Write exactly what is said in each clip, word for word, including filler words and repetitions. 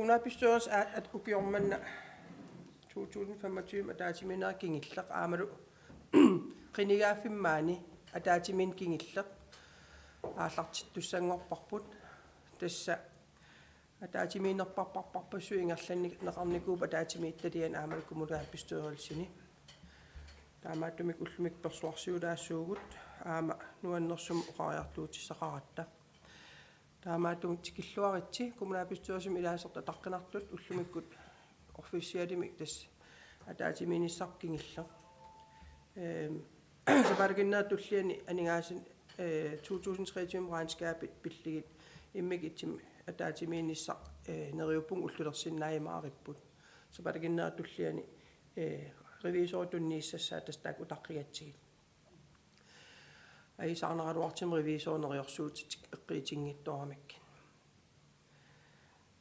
Kommunalbestyrelse at ukioq manna to tusind femogtyve ataatsimiinneq kingulleq aammalu qinigaaffimmi maani ataatsimiinneq kingulleq aallartittussanngorparput. Tassa ataatsimiinnerpassuit ingerlanneqarnikuupput ataatsimiititaliani aammalu kommunalbestyrelsini. Taamaattumik ullumikkut persuarsiulaassuugut aamma nuannersumik oqariartuutissaqaratta. Taamaattumik tikilluaritsi kommunalbestyrelsimi ilaasortataqqinartut ullumikkut officialimik tassa ataatsimiinnissaq kingulleq. Ehm, sapaatip akunnerata tulliani aningaasan-, eh, to tusind treogtyve regnskabit pillugit immikkut ittumik ataatsimiinnissaq, eh, neriuppunga ullulersinnaajumaaripput. Sapaatip akunnerata tulliani, eh, revisorit tunniussassaat tassa taakku utaqqigatsigit. Ajuusaarnaraluartumik revisorit neriorsuutit eqqiitinngitsooramikkit.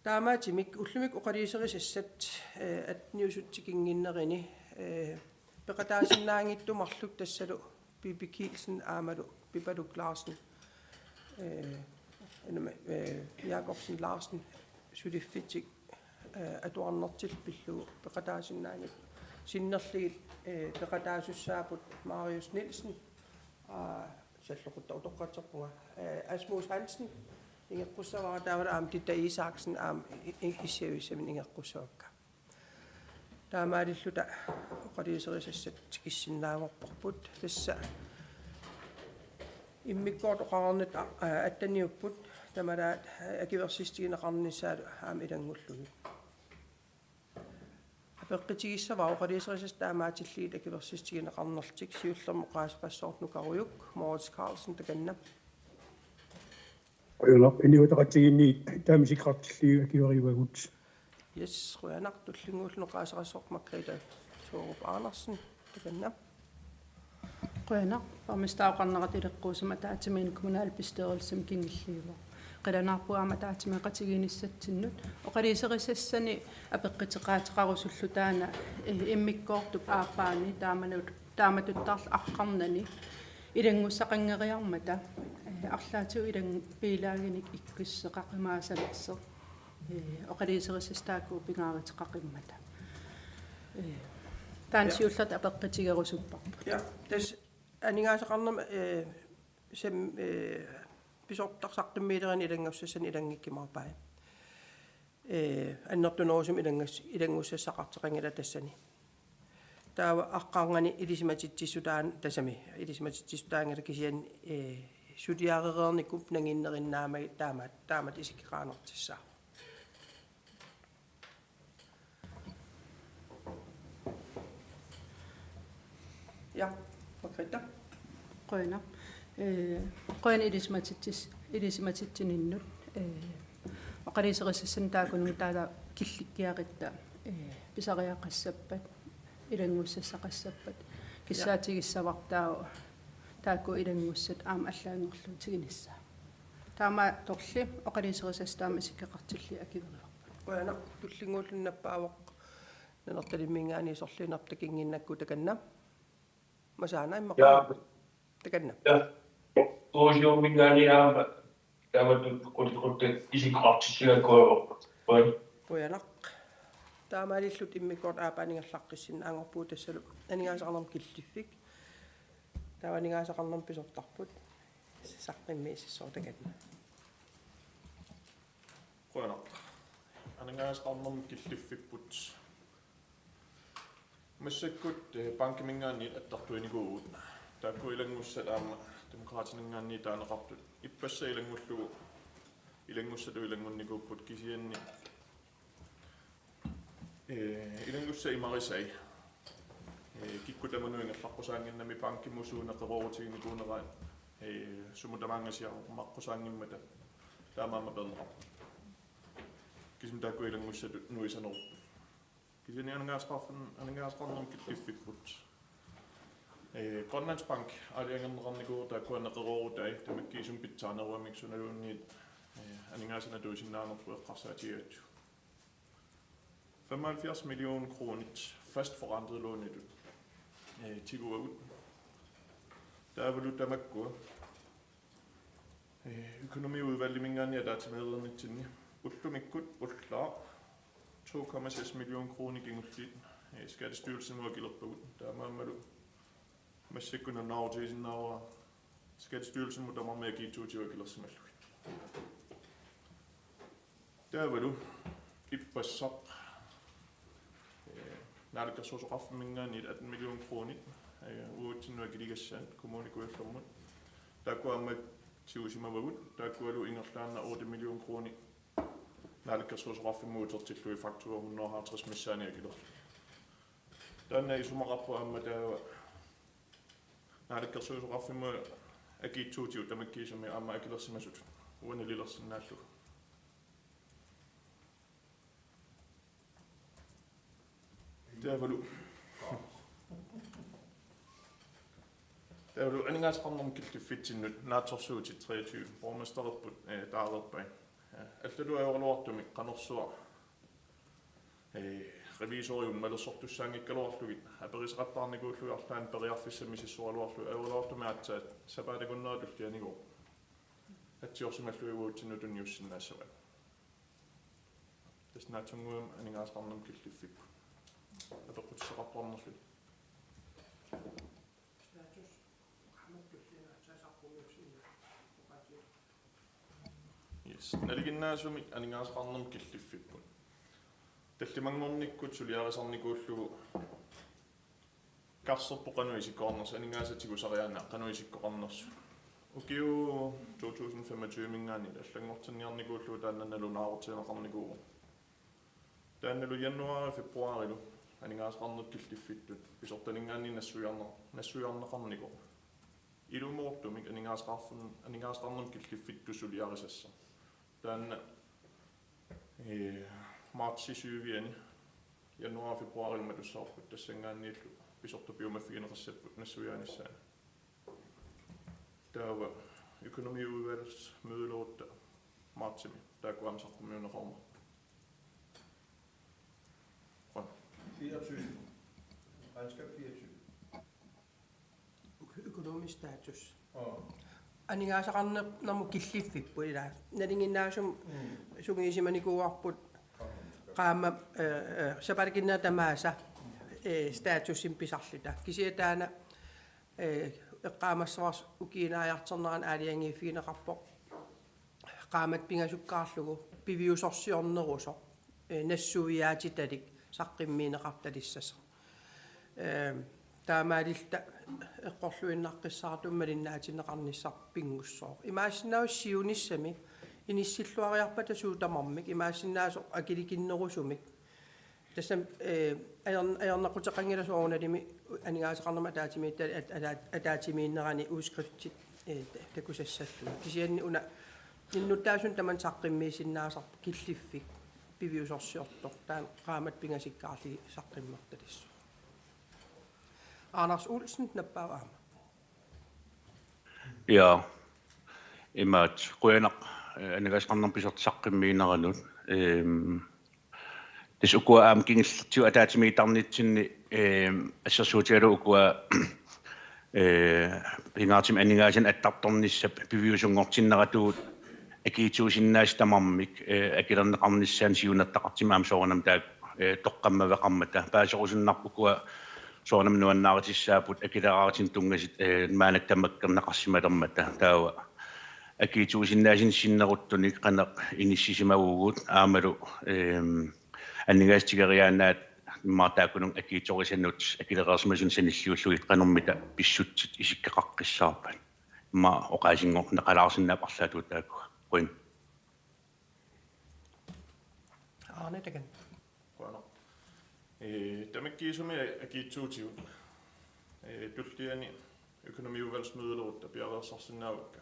Taamaattumik ullumikkut oqaluuserisassat, eh, atteniusut tikinnginnerini, eh, peqataasinnaanngitsut marluk tassalu Pipi Kielsen aammalu Pipaluk Larsen, eh, anama, eh, Jakobsen Larsen suliffitik, eh, atuarnertillu pillugu peqataasinnaanngitsut sinnerlugit, eh, peqataasussaapput Marius Nielsen, aa, salloqutta utoqqatserpunga, eh, Asmus Hansen ingeqqussavara taavalu aamma Titta Isaksen aamma i-, i-, issiavissamik ingeqqussavakka. Taamaalilluta oqaluuserisassat tikissinnaanngorparput. Tassa immikkoortut oqarnittut, a-, a-, atteniupput, tamalaat, a-, akuersissutigineqarnissaat aamma ilanngullugit. Apeqqutigissavara oqaluuserisassat taamaatillugit akuersissutigineqarnertik, siullermik oqaaseqassaaq Nukarujuk Moritz Carlsen, takanna. Qujanaq, Inuit Ataqatigiinni taama isikkoqartillugu akuerivagut. Yes, qujanaq, tullinnguulluni oqaaseqassaaq Margrethe Thorup Andersen, takanna. Qujanaq, borgmesteri oqarneratut ileqquusumik ataatsimiinneq kommunalbestyrelsimi kingulliuvoq. Qilanaarpunga aamma ataatsimeeqatigiinnissatsinnut. Oqaluuserisassani apeqquteqaateqarusulluta taanna, eh, immikkoortup aappaani taamanut-, taamatuttaarlu aqqarnani ilanngussaqanngeriarmata, eh, arlaatigut ilang-, bilaaginik ikkusseqaqimaassanersoq, eh, oqaluuserisassat taakku pingaaruteqaqimmata. Eh, taanna Ja. siullertut apeqqutigerusupparput. Ja, tassa aningaasaqarnermut, eh, sam-, eh, pisortaq saqqummiilerineq ilanngussassanik ilanngukkumaarpai. Eh, annertunerusumik ilanngus-, ilanngussassaqqaartoqanngilaq tassani. Taava aqqarnganni ilisimatitsissutaan-, tassami ilisimatitsissutaanngilaq kisianni, eh, suliarereernikuupput nanginnerinnaammagit taama-, taamatut isikkoqaannartussaavoq. Ja, Margrethe. Qujanaq. Eh, qujanaq ilisimatitsis-, ilisimatitsininnut. Eh, oqaluuserisassanik taakkununnga taava killikkiarutta, eh, pisariaqassappat, ilanngussassaqqassappat. Ja. Kissaatigissavara taava taakku ilanngussat aamma allaanngorlugit tigunissaa. Taamaattorli oqaluuserisassat taama isikkoqartillugit akuerivarput. Qujanaq, tullinnguulluni nappaavoq Nanortalimminngaanniit sorliinerput takunnginnakku, takanna. Masaana immaqa. Ja. Takanna. Ja. Uusiorminngaanniit aamma taamatut qullequttat isikkoqartillugit akuerivarput. Qujan. Qujanaq. Taamaalilluta immikkoortut aappaat ingerlaqqissinnaanngorpugut, tassalu aningaasaqarnermut killiffik. Taava aningaasaqarnermut pisortarput. Saqqummiissaaq, takanna. Qujanaq. Aningaasaqarnermut killiffipput. Massakkut, eh, bankiminngaanniit attartuinikuuvugut. Taakku ilanngussat aamma Demokraatininngaanniit taaneqartut ippassaq ilanngullugu ilanngussatut ilanngunnikuupput, kisianni, eh, ilanngussat imarisai, eh, kikkut tamanut ingerlaqqusaannginnami bankimut suut neqeroorutiginikuuneraat, eh, sumut tamaanga siarummaqqusaanngimmata taamaammat peerneqarpoq. Kisianni taakku ilanngussatut nuisanerupput. Kisianni aningaasaqarfin-, aningaasaqarnermut killiffipput. Eh, Grønlandsbank aalajangerneqarnikuuvoq taakkua neqeroorutai, tamakkiisumik pitsaanerugamik, sunaluunniit, eh, aningaasanut atuisinnaanerput eqqarsaatigigatsigu. Femoghalvfjerds millioner kronit fast forrentet lånitut, eh, tiguagut. Taavalu tamakkua, eh, økonomiudvalgiminngaanniit ataatsimeereernitsinni ullumikkut ullaaq to komma seks million kroner kingulliit, eh, Skattestyrelsimut akilerpagut. Taamaammalu massakkut nalunaarutigisinnaavara Skattestyrelsimut tamarmik akiitsuutigut akilersimallugit. Taavalu ippassaq, eh, Naalakkersuisoqarfimminngaanniit atten million kronit, eh, uatsinnut akiligassaat Kommune Kujallermut. Taakku aamma tigusimavagut, taakkualu ingerlaannaq otte million kronit Naalakkersuisoqarfimmut utertillugit faktura hundrede og halvtreds missaani akilerlugit. Taanna isumaqarpoq aamma taava Naalakkersuisoqarfimmut akiitsuutigut tamakkiisumik aamma akilersimasutut uanga nalilersinnaallugu. Taavalu. Taavalu aningaasaqarnermut killiffitsinnut naatsorsuutit treogtyve borgmestererput, eh, taareerpai. Eh, allatut ajoraluartumik qanorsuaq, eh, revisoriummik malersortussaanngikkaluarlugit aperisaqattaarnikuullugit arlaannik periarfissamik misissoraluarlugit ajoraluartumik aatsaat sapaatip akunnera tullianigooq atsiorsimallugit uatsinnut tunniussinnaassavaat. Tassa naatsunnguamik aningaasaqarnermut killiffipput. Apeqqutissaqartuarnerluni. Status. Qaammat tulliani aatsaat saqqummiussinnaasoq. Yes. Nalinginnaasumik aningaasaqarnermut killiffipput. Tallimanngornikkut suliarisarnikuullugu karserpoq qanoq isikkoqarnersoq, aningaasat tigusariaannaat qanoq isikkoqarnersut. Ukioq to tusind femogtyve-minngaanniit allanngortinniarnikuullugu taanna nalunaarutigineqarnikuuvoq. Taannalu januaari februaarilu aningaasaqarnerup killiffittut pisortaninngaanniit nassuiarne-, nassuiarneqarnikoq. Ilumoortumik aningaasaqarfun-, aningaasaqarnermut killiffittut suliarisassaq. Taanna, eh, martsi syviani januaari februaarilu matussavarput tassanngaanniillu pisortat piumaffigineqassapput nassuiaanissaannut. Taava økonomiudvalgsmødelerutta martsimi taakku aamma saqqummiunneqarumaarput. Qujan. Fireogtyve. Regnskab fireogtyve. Økonomisk status. Aa. Aningaasaqarnermut killiffipput ilaa. Nalinginnaasumik Mm. sungiusimanikuuarput Aa. qaammat, eh, eh, sapaatip akunnera tamaasa, eh, statusimik pisarluta. Kisianni taanna, eh, eqqaamassavarsi ukiup naajartornerani aalajangiiffigineqarpoq qaammat pingasukkaarlugu piviusorsiornerusoq, eh, nassuiaatitalik saqqummiunneqartalissasoq. Eh, taamaalilluta eqqorluinnaqqissaartumik malinnaatinneqarnissaq pinngussaaq. Imaassinnaavoq siunissami inissilluariarpata suut tamarmik imaassinnaasoq akilikinnerusumik. Tassami, eh, ajor-, ajornaquteqanngilaq soorunalimi aningaasaqarnermut ataatsimiititali at-, ata-, ataatsimiinnerani udskriftit, eh, ta-, takusassallugit. Kisianni una innuttaasunut tamanna saqqummiussinnaavarput killiffik piviusorsiortoq. Taanna qaammat pingasukkaarlugit saqqummertalissaaq. Anders Olsen nappaavoq aamma. Ja, imaattoq, qujanaq, eh, aningaasaqarnermut pisortat saqqummiineranut. Ehm, tassa ukua aamma kingullertigut ataatsimiittarnitsinni, ehm, assersuutigalugu ukua, eh, pingaartumik aningaasanik attartornissap piviusunngortinneratuut akiitsuusinnaasut tamarmik, eh, akilerneqarnissaannut siunertaqartumik aamma soorunami taakku, eh, toqqammaveqarmata. Paaserusunnarpoq ukua soorunami nuannaarutissaaput akileraarutinik tunngasut, eh, maannakkut tamakkerneqarsimalermata. Taava akiitsuusinnaasunik sinneruttunik qanoq inissisimavugut aammalu, ehm, aningaasat tigoriaannaat immaqa taakkununnga akiitsorisanut akilereersimasunut sanilliullugit qanormita pissutsit isikkoqaqqissaarpat. Immaqa oqaasinngorneqalaarsinnaapput arlaatigut taakku. Qujan. Arne Tegan. Qujanaq. Eh, tamakkiisumik akiitsuutigut. Eh, tulliani økonomiudvalgsmødelerutta piareersarsinnaavakka.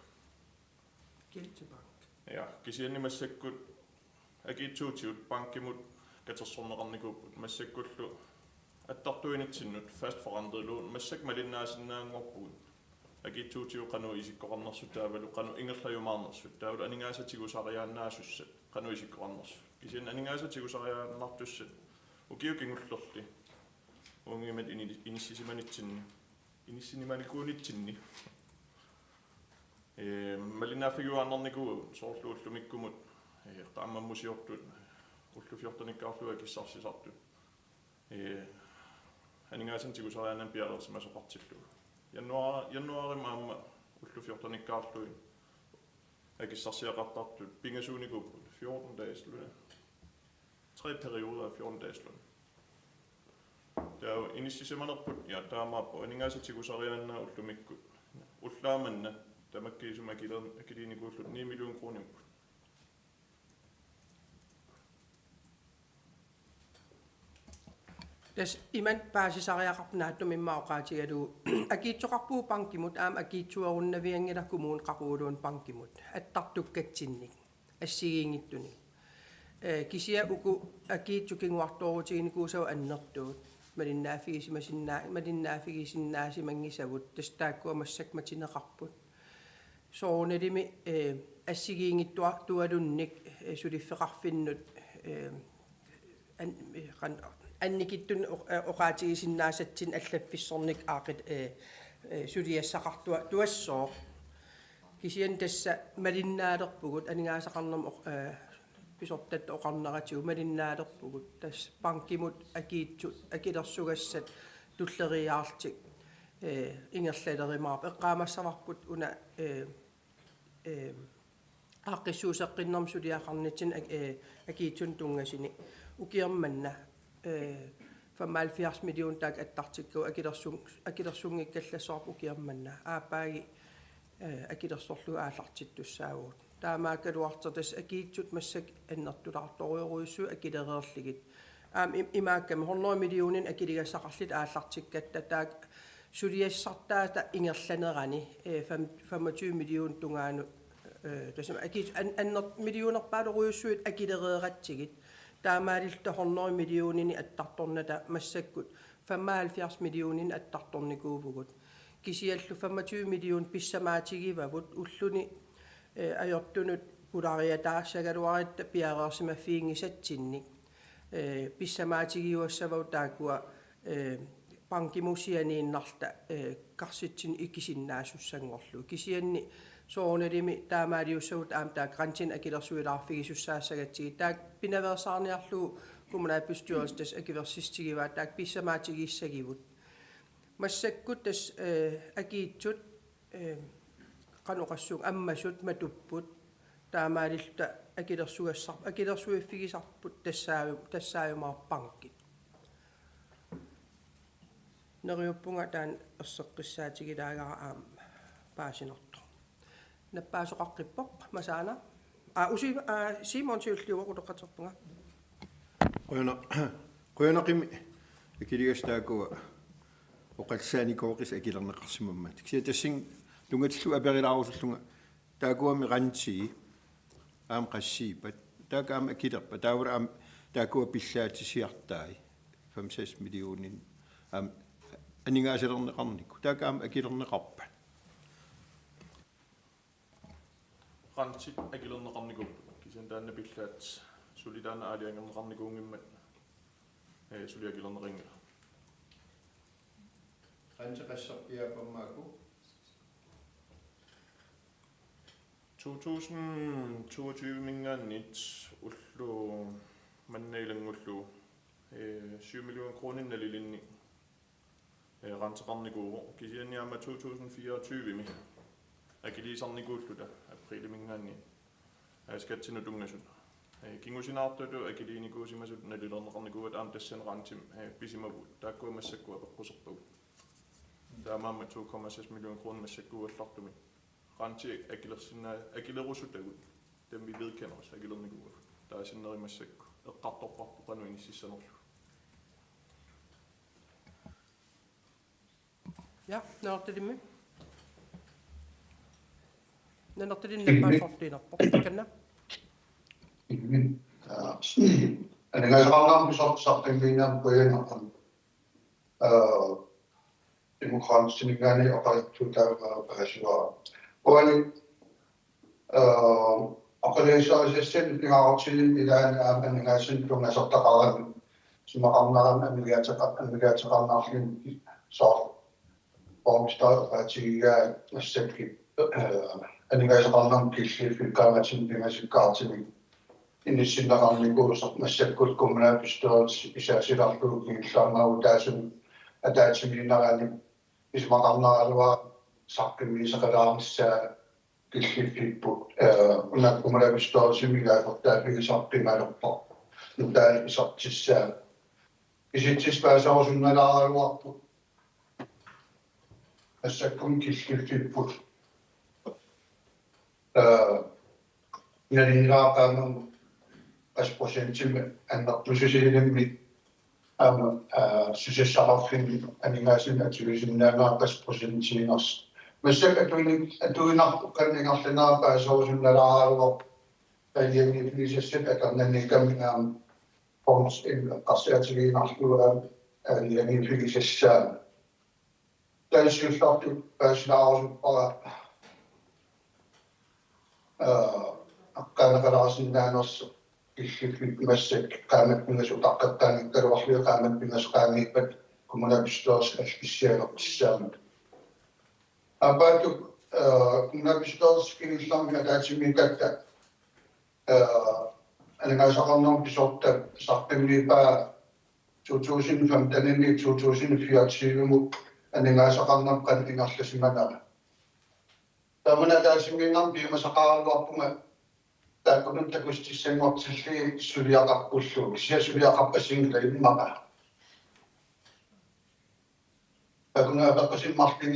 Gæld til bank. Ja, kisianni massakkut akiitsuutigut bankimut katersorneqarnikuupput. Massakkullu attartuinitsinnut fast forrentet lån massakkut malinnaasinnaanngorpugut. Akiitsuutigut qanoq isikkoqarnersut taavalu qanoq ingerlajumaarnersut. Taavalu aningaasat tigusariaannaasussat qanoq isikkoqarnersut. Kisianni aningaasat tigusariaannartussat ukiut kingullerni. Uungimat ini-, inissisimanitsinni. Inissisimanikuunitsinni. Ee, malinnaaffigiuaannarnikuuagut soorlu ullumikkumut, ee, qaammammusiortut ullut fjortenikkaarlugit akissarsisartut. Ee, aningaasanik tigusariaannarneq piareersimasoqartillugu. Januar-, januarimi aamma ullut fjortenikkaarlugit akissarsiaqartartut pingasuunikuupput fjorten dagesluni. Tre perioder af fjorten dagesluni. Taava inissisimaneraat, ja, taamaappoq aningaasat tigusariaannaat ullumikkut. Ullaaq manna tamakkiisumik akiler-, akiliinikuullutik ni million kroniupput. Tassa imannak paasisariaqarpoq naatsumik immaqa oqaatigalugu. Akiitsoqarpugut bankimut aamma akiitsuerunnavianngilaq kommuni qaquguluunniit bankimut. Attartukkatsinnik. Assigiinngitsunik. Ee, kisianni uku akiitsut kinguartoorutiginikuusavut annertuut. Malinnaaffigisimasinna-, malinnaaffigisinnaasimanngisavut. Tassa taakkua massakkut matineqarput. Soorunalimi, ee, assigiinngitsuartualunnik, ee, suliffeqarfinnut, ee, an-, ee, qan-, annikitsunik oq-, ee, oqaatigisinnaasatsinnik allaffissornikkut aaqqit-, ee, ee, suliassaqartuassooq. Kisianni tassa malinnaalerpugut, aningaasaqarnermut oq-, ee, pisortat oqarneratigut malinnaalerpugut. Tassa bankimut akiitsut, akilersugassat tulleriiaarlutik, ee, ingerlalerumaarput. Eqqaamassavarput una, ee, ee, aaqqissuusseqqinnermik suliaqarnitsinni ak-, ee, akiitsunik tunngasunik. Ukioq manna, ee, femoghalvfjerds millioner taakku attartikkagut akilersun-, akilersunngikkallassavarput ukioq manna. Aappaagit, ee, akilersorlugit aallartittussaavugut. Taamaakkaluartoq tassa akiitsut massakkut annertulaartorujorujussuit akilereerlugit. Aamma im-, imaakkami hundrede millioner akiligassaqarlutik aallartikkatta taakku suliassartaata ingerlanerani, ee, fem-, femogtyve millioner tungaanut, ee, tassami aki-, an-, anner-, millionerpaalorujussuit akilereeratsigit. Taamaalilluta hundrede millionerini attartornata massakkut femoghalvfjerds millionerini attartornikuuvugut. Kisiannili femogtyve millioner pissamaatigivavut ulluni, ee, ajortunut pulariataassagaluarutta piareersimaffiginngisatsinnik. Ee, pissamaatigiuassavagut taakkua, ee, bankimut sianiinnarluta, ee, karsitsinnik ikisinnaassussanngorlugu. Kisianni soorunalimi taamaaliussagutta aamma taakku grantinik akilersuilaarfigisussaassagatsigit. Taakku pinaveersaarniarlugu kommunalbestyrelsi tassa akuersissutigivaat taakku pissamaatigissagipput. Massakkut tassa, ee, akiitsut, ee, qanoq oqassuunga ammasut matupput, taamaalilluta akilersugassar-, akilersuiffigisarput tassaaju-, tassaajumaarput bankit. Neriuppunga taanna erseqqissaatigilaagara aamma paasinartoq. Nappaasoqaqqippoq, Masaana. Aa, usi-, aa, Simon siulliuvoq, utoqqatserpunga. Qujanaq-, qujanaqimik akiligassat taakkua oqallisaanikoqis akilerneqarsimammat. Kisianni tassunga tunngatillugu aperilaarusullunga taakkuami grantii aamma qassiippat. Taakku aamma akilerpat. Taavalu aamma taakkua pillaatisiartai. Fem seks millioner aamma aningaasalerneqarnikut. Taakku aamma akilerneqarpat. Grantit akilerneqarnikuupput. Kisianni taanna pillaat suli taanna aalajangerneqarnikuunngimmat, ee, suli akilerneqanngilaq. Granti qassarpiaappammaakku? To tusind toogtyve-minngaanniit ulloq manna ilanngullugu, ee, syv millioner kroner nalilinnik ee, granteqarnikuuvoq, kisianni aamma to tusind fireogtyve-mi akiliisarnikuulluta apriliminngaanniit, ee, skattinut tunngasut. Ee, kingusinaartutut akiliinikuusimasut nalilerneqarnikuuaat aamma tassani grantimik, ee, pisimavugut. Taakkua massakkut apeqquserpagut. Taamaammat to komma seks million kroner massakkuugallartumik. Granti akilersinnaa-, akilerusutagut. Dem vi vedkender os, akilernikuuagut. Taava sinneri massakkut eqqartorparput qanoq inississanerlugu. Ja, Nanortalimmi. Nanortalimmi nappaasortiinerpoq. Takanna. Aningaasaqarnermut pisoqartarfigiinnermi qujanartumik. Ee, Demokraatininngaanniit oqaluttuutaavoq paasivara. Uani, ee, oqaluuserisassanik pingaarutilik ilaanni aamma aningaasanik tunngasortaqarami, isumaqarnerani amigaateqa-, amigaateqarnerluni soorlu borgmesteri oqaatigigaa massakkut, ee, aningaasaqarnermut killiffik qaammatini pingasukkaartumik inissinneqarnikuusarput, massakkut kommunalbestyrelsi isaasilarlugu kingullermik taasumik ataatsimiinnerani isumaqarneraluarput saqqummiisoqalaanissaa killiffipput, eh, una kommunalbestyrelsimi ilaasortaaffigisaq qimalerpoq. Nutaaq isertissaa. Kisitsisit paaserusunnalaaraluarput. Massakkut killiffipput. Eh, nalinginnaaqaammat qassit procentimik annertussusilinnik aamma, eh, susassaqarfinni aningaasanik atuisinnaanera qassit procentiinnarsi. Massakkut atuini-, atuinnarpoq qanoq ingerlanersoq paaserusunnalaaraluarpoq. Aalajangiiffigisassat akornanniikkamik aamma forms eqqarsaatigiinnarlugu aamma aalajangiiffigisassaammat. Taava siullertut paasilaarusuppara, aa, aqqaneqalaarsinnaanersoq killiffipput massakkut qaammat pingasut utaqqeqqaanngikkaluarlugit qaammat pingasut qaangiippat kommunalbestyrelsi allissialertissaammata. Aappaattut, aa, kommunalbestyrelsip kingullermik ataatsimiititata, aa, aningaasaqarnermut pisortat saqqummiippaa to tusind femtenimiit to tusind fireogtyvemut aningaasaqarnermut qanoq ingerlasimanera. Tamanna ataatsimiinnermi piumasaqaraluarpunga taakkununnga takussutissanngortillugit suliaqarpullu. Kisianni suliaqarpassinngilaq immaqa. Taakkununnga apeqqusiinnarlugit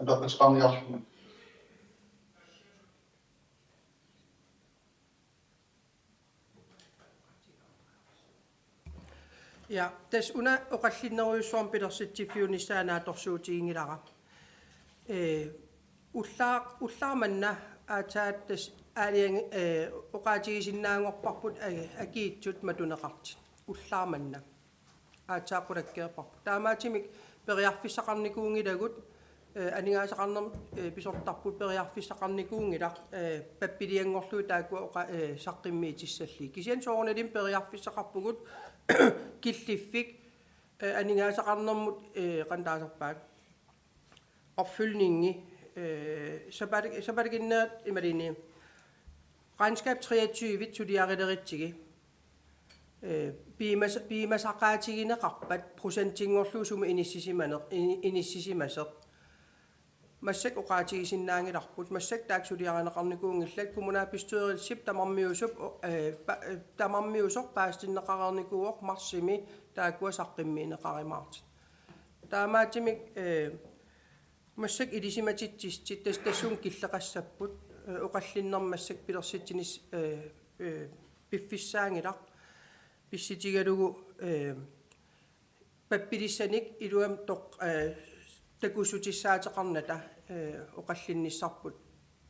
apeqquteqarniarlunga. Ja, tassa una oqallinnerujussuarmik pilersitsiffiunissaa naatsorsuutiginngilara. Ee, ullaaq-, ullaaq manna aatsaat tassa aalajangi-, ee, oqaatigisinnaanngorparput a-, akiitsut matuneqartut. Ullaaq manna. Aatsaat qulakkeerparput. Taamaattumik periarfissaqarnikuunngilagut, ee, aningaasaqarnermut, ee, pisortarput periarfissaqarnikuunngilaq, ee, pappilianngorlugit taakkua oqa-, ee, saqqummiutissallugit. Kisianni soorunalimi periarfissaqarpugut killiffik, ee, aningaasaqarnermut, ee, qanoq taasarpaat. Opfyldningi, ee, sapaatik-, sapaatikinnerit imaluunniit. Regnskab treogtyve suliarilerutsigit. Ee, piumas-, piumasaqaatigineqarpat procentinngorlugu sumi inissisimaneq, ini-, inissisimasoq. Massakkut oqaatigisinnaanngilarput, massakkut taakku suliarineqarnikuunngillat, kommunalbestyrelsip tamarmiusup, o-, ee, pa-, ee, tamarmiusoq paasitinneqareernikuuvoq marsimi taakkua saqqummiunneqarumaartut. Taamaattumik, ee, massakkut ilisimatitsitit tas-, tassunga killeqassapput, ee, oqallinnermi massakkut pilersitsinis-, ee, ee, piffissaanngilaq pissutigalugu, ee, pappilissanik iluamik toq-, ee, takussutissaateqarnata, ee, oqallinnissarput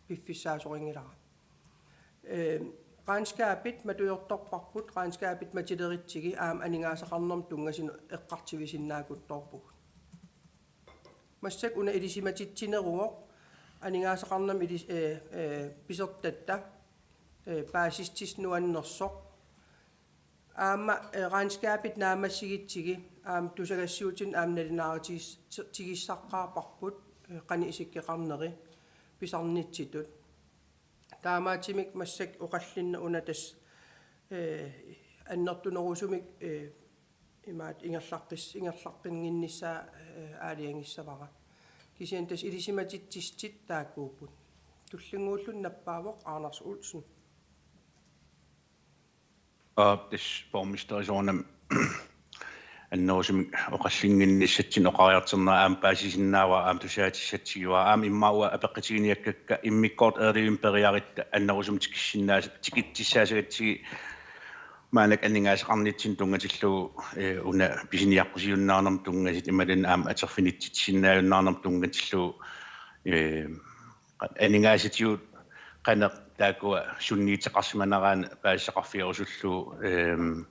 piffissaasorinngilara. Ee, regnskabit matujortorparput, regnskabit matulerutsigit aamma aningaasaqarnermut tunngasunut eqqartuisinnaaruttorpugut. Massakkut una ilisimatitsineruvoq aningaasaqarnermut ilis-, ee, ee, pisortatta, ee, paasissutissaq nuannersoq. Aamma, ee, regnskabit naammassigutsigit aamma tusagassiuutitigut aamma nalunaarutigiss-, tigissaqqaarparput, ee, qanoq isikkoqarneri pisarnitsitut. Taamaattumik massakkut oqallinneq una tassa, ee, annertunerusumik, ee, imaattoq ingerlaqqis-, ingerlaqqinnginnissaa, ee, aalajangissavara. Kisianni tassa ilisimatitsitit taakkuupput. Tullinnguulluni nappaavoq Anders Olsen. Aa, tassa borgmesteri soorunami annerusumik oqallinnginnissatsinnut oqariartornera aamma paasisinnaavara aamma tusaatissatsigivaat aamma immaqa uanga apeqqutiginiakkakka immikkoortut aalajangiivimmik periarutta annerusumik tikissinnaas-, tikitsissaassagatsigit maannakkut aningaasaqarnitsinnut tunngatillugu, ee, una pisiniaqqusiinnarnermut tunngasut imaluunniit aamma atorfinitsitsisinnaajunnaarnermut tunngatillugu, ee, aningaasatigut qanoq taakkua sunniuteqarsimaneraanni paasisaqarfigerusullugu, ehm,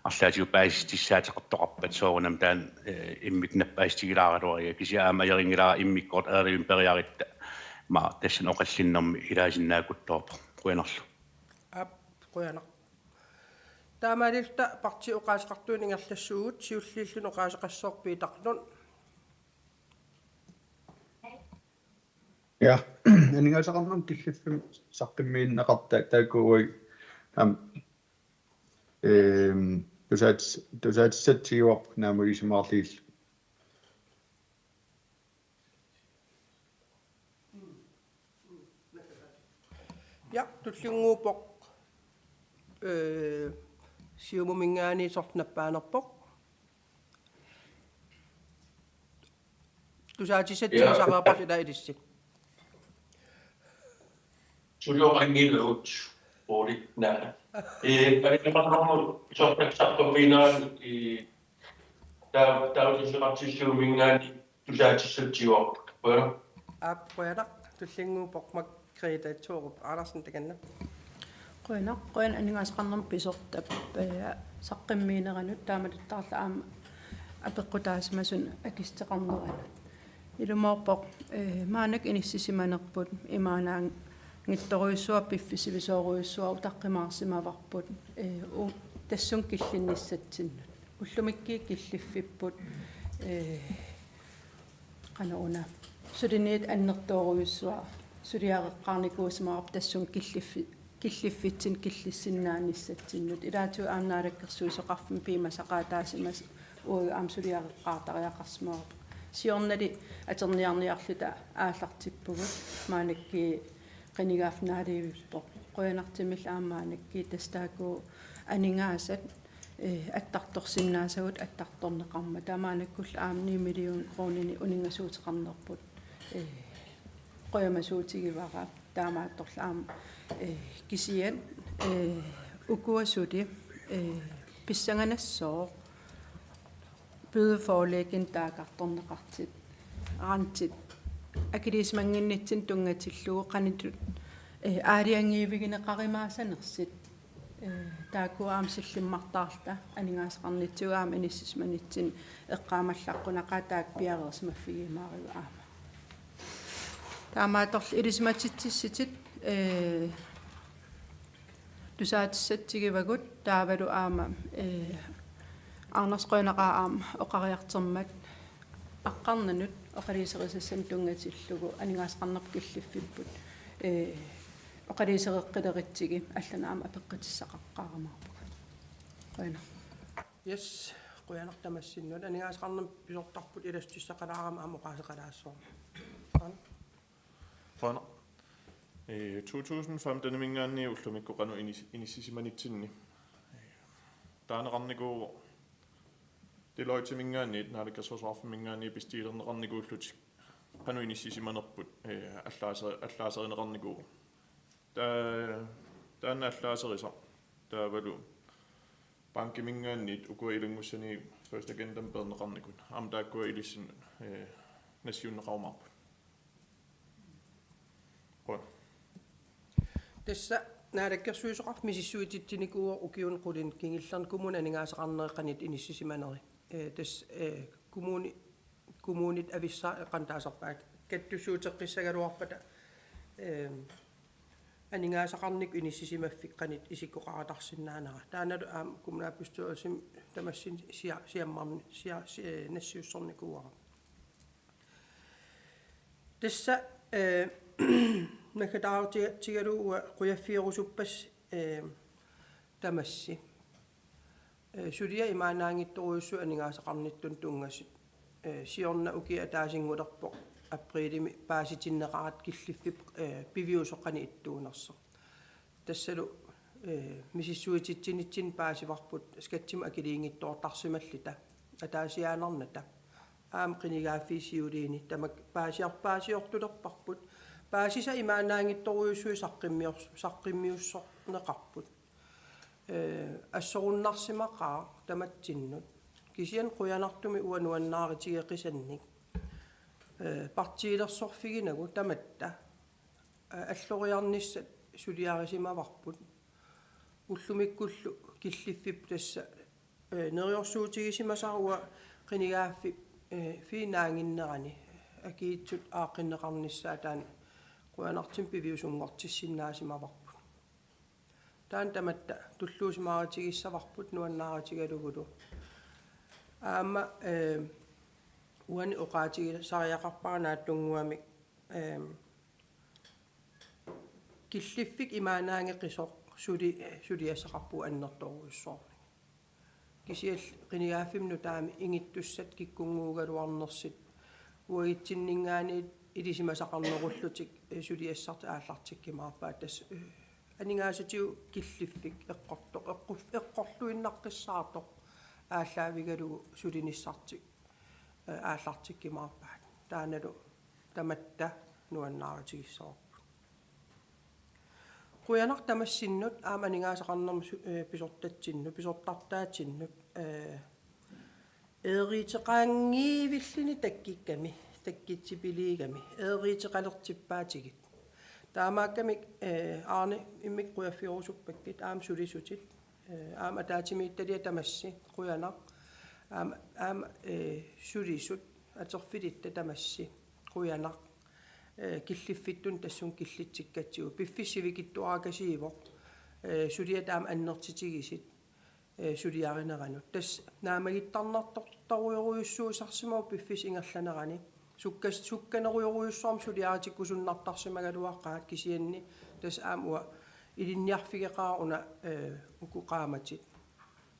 arlaatigut paasissutissaateqartoqarpat soorunami taanna, eh, immikkut nappaatigilaaraluariga kisianni aamma ajorinngilara immikkoortut aalajangiivimmik periarutta ma tassani oqallinnermi ilaasinnaaruttorpoq. Qujanarlu. Aap, qujanaq. Taamaalilluta partiit oqaaseqartuinnaq ingerlassuugut, siulliulluni oqaaseqassaaq Peter Lund. Ja, aningaasaqarnermut killiffimmi saqqummiunneqartut taakku uagut aamma Ehm, tusaat-, tusaatissatsigivarput naammagisimagaluarlugillu. Ja, tullinnguuppoq, eh, Siumuminngaanniit sorleq nappaanerpoq. Tusaatissatsigisariaqarpit ilaa ilissi. Sulioqanngillugu, Pooli, naa. Eh, alimaqarnermut sortaksartormiinaan, eh, taa-, taava Siumuminngaanniit tusaatissatsigivarput. Qujanaq. Aap, qujanaq, tullinnguuppoq Margrethe Thorup Andersen, takanna. Qujanaq, qujanaq aningaasaqarnermut pisortap, eh, saqqummiineranut, taamatuttaarlu aamma apeqqutaasimasut akissuteqarneranut. Ilumoorpoq, eh, maannakkut inissisimanerput imaannaanngitsorujussuaq, piffissaq sivisoorujussuaq utaqqimaarsimavarput, eh, u-, tassunga killinnissatsinnut. Ullumikkut killiffipput, eh, qanoq una, suliniut annertoorujussuaq suliareqqaarnikuusimavarput tassunga killiffi-, killiffitsinni killissinnaanissatsinnut. Ilaatigut aamma Naalakkersuisoqarfimmi piumasaqaataasimasat uagut aamma suliareqqaartariaqarsimavarput. Siornali atorniarniarluta aallartippugut, maannakkut qinigaaffik naalivippoq. Qujanartumillu aamma maannakkut tassa taakku aningaasat, eh, attartorsinnaasagut attartorneqarmata. Taamaannakkullu aamma ni million kroninik uninngasuuteqarnerput, eh, qujamasuutigivara. Taamaattorli aamma, eh, kisianni, eh, ukua suli, eh, pissanganassaaq bødeforlægginik taakkartorneqartut, rentit akiliisimannginnitsinni tunngatillugu qanoq, eh, aalajangiivigineqarumaassanersut. Eh, taakku aamma sillimmartaarluta aningaasaqarnitsigut aamma inissisimanitsinni eqqaamallaqqunaqaaq, taakku piareersimaffigiumaarigut aamma. Taamaattorli ilisimatitsissutit, eh, tusaatissatsigivagut, taavalu aamma, eh, Anders, qujanaqaaq aamma oqariartormat aqqarnanut oqaluuserisassanut tunngatillugu aningaasaqarnerput killiffipput, eh, oqaluusereqqilerutsigit allanut aamma apeqqutissaqaqqaarumaarpunga. Qujanaq. Yes, qujanaq tamassinnut. Aningaasaqarnermut pisortarput ilassutissaqalaarama aamma oqaaseqalaassavarma. Qujanaq. Eh, to tusind femten-iminngaanniit ullumikkut qanoq inis-, inissisimanitsinni, eh, taaneqarnikuuvoq Deloitte-minngaanniit, Naalakkersuisoqarfimminngaanniit bestiilerneqarnikuullutik qanoq inissisimanerput, eh, allaase-, allaaserineqarnikuuvoq. Taa-, taanna allaaserisaq taavalu bankiminngaanniit ukua ilanngussanit First Agendamik peerneqarnikut. Aamma taakkua ilissinnut, eh, nassiunneqarumaarput. Qujanaq. Tassa Naalakkersuisoqarfik misissuititsinikuuvoq ukiuni qulinik kingullerni kommunit aningaasaqarnerit qanoq inissisimaneri. Eh, tassa, eh, kommuni-, kommunit avissa-, qanoq taasarpaat, kattussuuteqqissagaluarpata, eh, aningaasaqarnikkut inissisimaffik qanoq isikkoqaratarsinnaanera. Taannalu aamma kommunalbestyrelsimi tamassinnut sia-, siammarni-, sia-, si-, eh, nassiussornikuuara. Tassa, eh, naggataarutigalugu uanga qujaffigerusuppassi, eh, tamassi. Eh, suliat imaannaanngitsorujussuit aningaasaqarnittut tunngasut, eh, siorna ukiup ataasinngulerpoq aprilimi paasitinneqaratta killiffipput, eh, piviusoq qanoq ittuunersoq. Tassalu, eh, misissuititsinitsinni paasivarput skattimut akiliinngitsoortarsimalluta ataasiaannarnata. Aamma qinigaaffiit siuliini tamakku paasiar-, paasiortulerparput. Paasisat imaannaanngitsorujussuit saqqummior-, saqqummiussorneqarput. Eh, assorunnarsimaqaaq tamatsinnut. Kisianni qujanartumik uanga nuannaarutigeqisannik, eh, partiilersorfiginagu tamatta, eh, alloriarnissat suliarisimavarput. Ullumikkullu killiffipput tassa, eh, neriorsuutigisimasara uanga qinigaaffik, eh, -fik naannginnerani akiitsut aaqqinneqarnissaat taanna qujanartumik piviusunngortissinnaasimavarput. Taanna tamatta tulluusimaarutigissavarput nuannaarutigalugulu. Aamma, eh, uani oqaatigisariaqarpara naatsunnguamik, eh, killiffik imaannaanngeqisoq suli-, suliassaqarpugut annertoorujussuarnik. Kisianni qinigaaffimmi nutaami ingittussat kikkunnguugaluarnersut uagutsinninngaanniit ilisimasaqarnerullutik, eh, suliassartik aallartikkumaarpaat, tassa, eh, aningaasatigut killiffik eqqortoq, eqqu-, eqqorluinnaqqissaartoq aallaavigalugu sulinissartik, eh, aallartikkumaarpaat. Taannalu tamatta nuannaarutigissavarput. Qujanaq tamassinnut aamma aningaasaqarnermut su-, eh, pisortatsinnut, pisortartaatsinnut, eh, eeriuteqanngivilluni takkukkami, takkutipiliigami, eeriuteqalertuppaatigit. Taamaakkamik, eh, Arne, immikkut qujaffigerusuppakkit, aamma sulisutit, eh, aamma ataatsimiititaliat tamassi, qujanaq, aamma, aamma, eh, sulisut, atorfilitta tamassi, qujanaq, eh, killiffittunut tassunga killitsikkatsigu. Piffissaq sivikitsuarakasiivoq, eh, suliat aamma annertutigisut, eh, suliarineranut. Tassa naammagittarnartorujorujussuusarsimavoq piffissap ingerlanerani. Sukkas-, sukkanerujorujussuarmik suliaritikkusunnartarsimagaluaqaat, kisianni tassa aamma uanga ilinniarfigeqaara una, eh, uku qaammatit.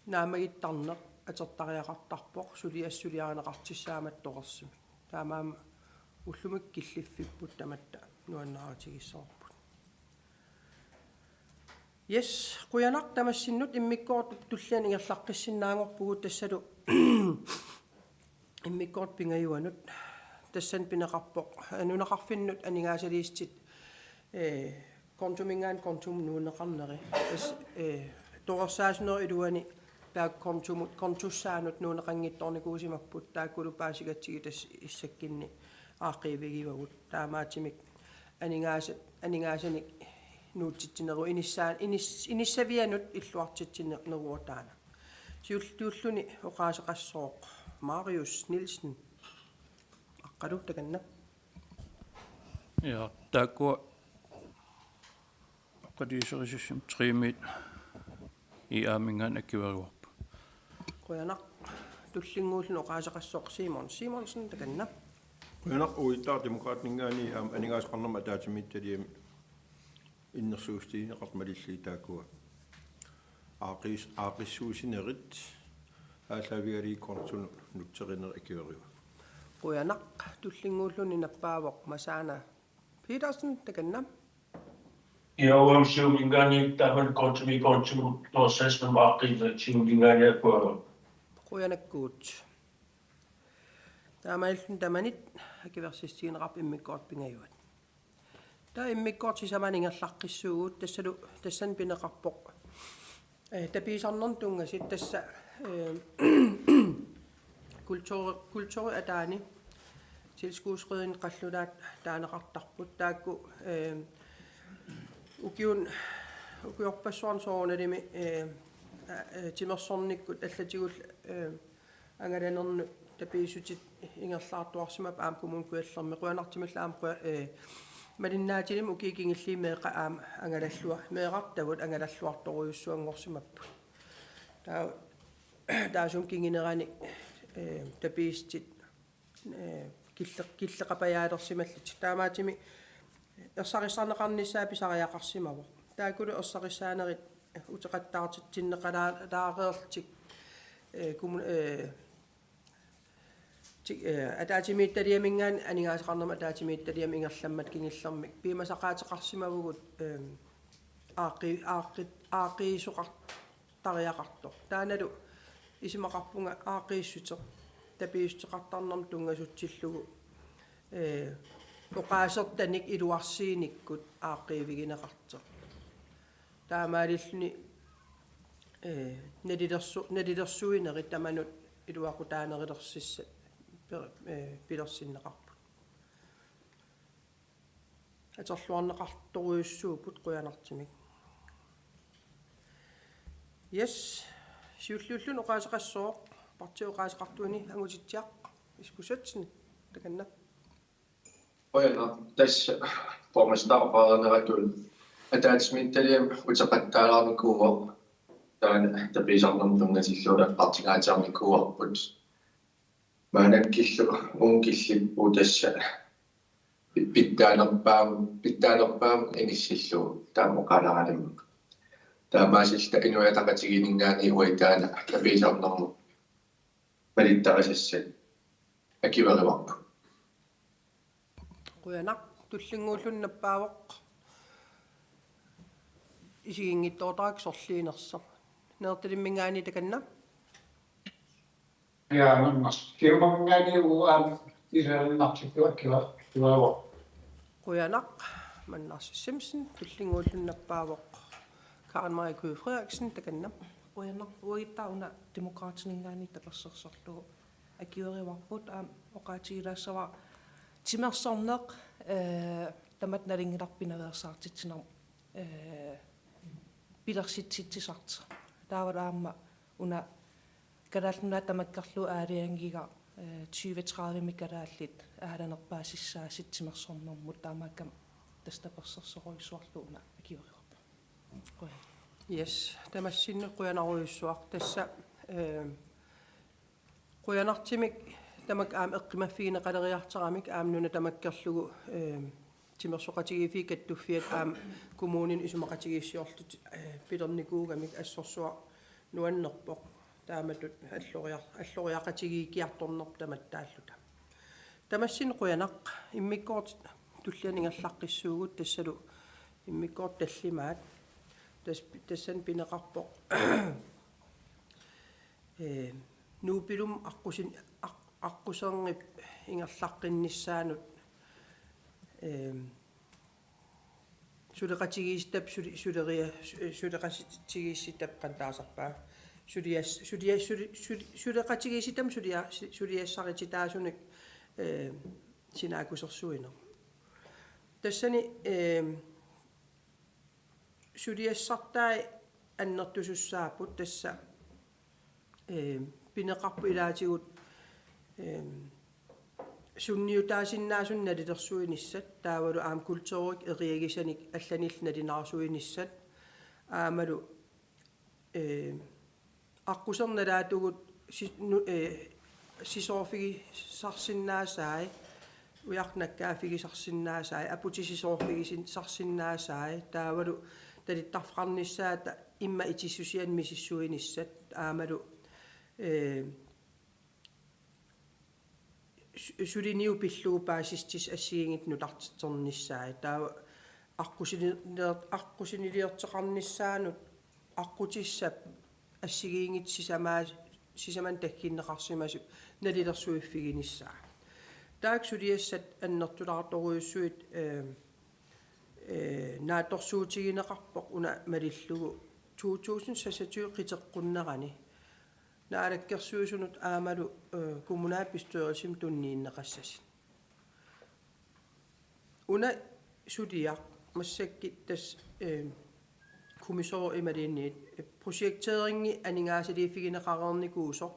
Naammagittarneq atortariaqartarpoq suliassat suliarineqartussaammata torersumik. Taamaammat ullumikkut killiffipput tamatta nuannaarutigissavarput. Yes, qujanaq tamassinnut, immikkoortut tulliani ingerlaqqissinnaanngorpugut, tassalu immikkoortut pingajuanut. Tassani pineqarpoq, eh, nunaqarfinnut aningaasaliissutit, eh, kontominngaanniit kontomut nuunneqarneri. Tassa, eh, torersaasuneri iluani taakku kontomut, kontussaanut nuunneqanngitsoornikuusimapput, taakkulu paasigatsigit tassa issakkunni aaqqiivigivagut. Taamaattumik aningaasat, aningaasanik nuutsitsineruvoq, inissaa-, inis-, inissavianut illuartitsineruvoq taanna. Siulliulluni oqaaseqassooq Marius Nielsen. Aqqalu, takanna. Ja, taakkua oqaluuserisussat tre-miit I A-minngaanniit akuerivarput. Qujanaq. Tullinnguulluni oqaaseqassooq Simon Simonsen, takanna. Qujanaq. Uittaaq Demokraatininngaanniit aamma aningaasaqarnermut ataatsimiititaliami innersuussutigineqartut malillugit taakkua aaqqis-, aaqqissuussinerit aallaavigalugit kontonut nutserinerit akuerivagut. Qujanaq. Tullinnguulluni nappaavoq Masaana Petersen, takanna. Ja, uanga Siumuminngaanniit taamani kontomiit kontomut torersaasunut aaqqiivigineq Siumuminngaanniit akuerivarput. Qujanaqaaq. Taamaalilluni tamanit akuersissutigineqarput immikkoortut pingajuat. Taava immikkoortut sisamanik ingerlaqqissuugut, tassalu, tassani pineqarpoq, eh, tapiisarnermut tunngasut, tassa, eh, kulturi-, kulturi ataani tilskudsrødding qallulaat taaneqartarput. Taakku, eh, ukiun-, ukiorpassuarni soorunalimi, eh, a-, eh, timersornikkut allatigullu, eh, angalanernut tapiissutit ingerlaartuarsimapput aamma Kommune Kujallermi. Qujanartumillu aamma quja-, eh, malinnaatillugit ukiut kingulliit meeqqat aamma angalallua-, meerartagut angalalluartorujussuanngorsimapput. Taava taassuma kingunerani, eh, tapiissutit, eh, kille-, killeqapajaalersimallutik. Taamaattumik ersarissarneqarnissaa pisariaqarsimavoq. Taakkulu ersarissaanerit uteqattaartitsinneqalaa-, laareerlutik, eh, kommu-, eh, ti-, eh, ataatsimiititaliaminngaanniit aningaasaqarnermut ataatsimiititaliami ingerlammata kingullermik piumasaqaateqarsimavugut, eh, aaqqi-, aaqqi-, aaqqiisoqartariaqartoq. Taannalu isumaqarpunga aaqqiissuteq tapiissuteqartarnermut tunngasutsillugu, eh, oqaasertanik iluarsiinikkut aaqqiivigineqartoq. Taamaalilluni, eh, nalilersu-, nalilersuinerit tamanut iluaqutaanerulersissat per-, eh, pilersinneqarput. Atorluarneqartorujussuupput qujanartumik. Yes, siulliulluni oqaaseqassooq, partiip oqaaseqartuani Angutitsiaq Iskusatsen, takanna. Qujanaq, tassa borgmester oqarneratut ataatsimiititaliami uteqattaalaarnikuuvoq, taanna tapiisarnermut tunngatillugu eqqartungaatsiarnikuuarput. Maannakkut uunga killippugut tassa pi-, pitsaanerpaam-, pitsaanerpaamik inissillugu taama oqaalaarallarmat. Taamaasilluta Inuit Ataqatigiinninngaanniit uagut taanna tapiisarnermut malittarisassat akuerivarput. Qujanaq, tullinnguulluni nappaavoq. Isiginngitsoortarakku sorliinersoq. Nalertalimminngaanniit takanna. Ja, Mannarsi Siumuminngaanniit uanga ilannartikkuakkiva, ivaavoq. Qujanaq, Mannarsi Simsen, tullinnguulluni nappaavoq. Karen Marie Køgh Frederiksen, takanna. Qujanaq, uaguttaaq una Demokraatininngaanniit tapersersorlugu akuerivarput, aamma oqaatigilaassavara timersorneq, eh, tamatta nalunngilarput pinaveersaartitsinermut, eh, pilersitsitsisartoq. Taavalu aamma una Kalaallit Nunaat tamakkerlugu aalajangiga, eh, tyve tredive-mi kalaallit aalanerpaasissaasut timersornermut, taamaakkami tassa tapersersorujussuarlugu una akuerivarput. Qujan. Yes, tamassinnut qujanarujussuaq. Tassa, eh, qujanartumik tamakku aamma eqqumaffigineqaleriartaramik aamma nuna tamakkerlugu, eh, Timersoqatigiiffiit Kattuffiat aamma kommuninut isumaqatigiissiorlutik, eh, pilernikuugamik assorsuaq nuannerpoq. Taamatut alloriar-, alloriaqatigiikkiartornerput tamattaalluta. Tamassinnut qujanaq, immikkoortut tulliani ingerlaqqissuugut, tassalu immikkoortut tallimaat. Tas-, tassani pineqarpoq, eh, Nuup ilumut aqqusin-, aq-, aqquserngip ingerlaqqinnissaanut, eh, suleqatigiissitap suli-, suleria-, su-, suleqatigiissitap qanoq taasarpaa. Sulias-, sulias-, suli-, suli-, suleqatigiissitami sulia-, su-, suliassarititaasunik, eh, sinaakkusersuineq. Tassani, eh, suliassartai annertusussaapput, tassa, eh, pineqarpoq ilaatigut, eh, sunniutaasinnaasunik nalilersuinissat, taavalu aamma kulturikkut eriagisanik allanillu nalunaarsuinissat, aammalu, eh, aqquserneq nalaatigut si-, nu-, eh, sisoorfigisarsinnaasai, ujartup nakkaaffigisarsinnaasai, aputit sisoorfigisarsinnaasai, taavalu talittarfeqarnissaata immaqa itissusianik misissuinissat, aammalu, eh, su-, suliniut pillugu paasissutissat assigiinngitsut nutarternissaat. Taava aqqusinilior-, aqqusiniliorteqarnissaanut aqqutissap assigiinngitsut sisamaa-, sisamani takkunneqarsimasut nalilersuiffiginissaa. Taakku suliassat annertulaartorujussuit, eh, eh, naatsorsuutigineqarpoq una malillugu to tusind seksogtyve qiteqqunnerani. Naalakkersuisunut aammalu, eh, kommunalbestyrelsimi tunniunneqassasut. Una suliaq massakkut tassa, eh, kommissær imaluunniit, eh, projekteringi aningaasaliiffigineqareernikuusoq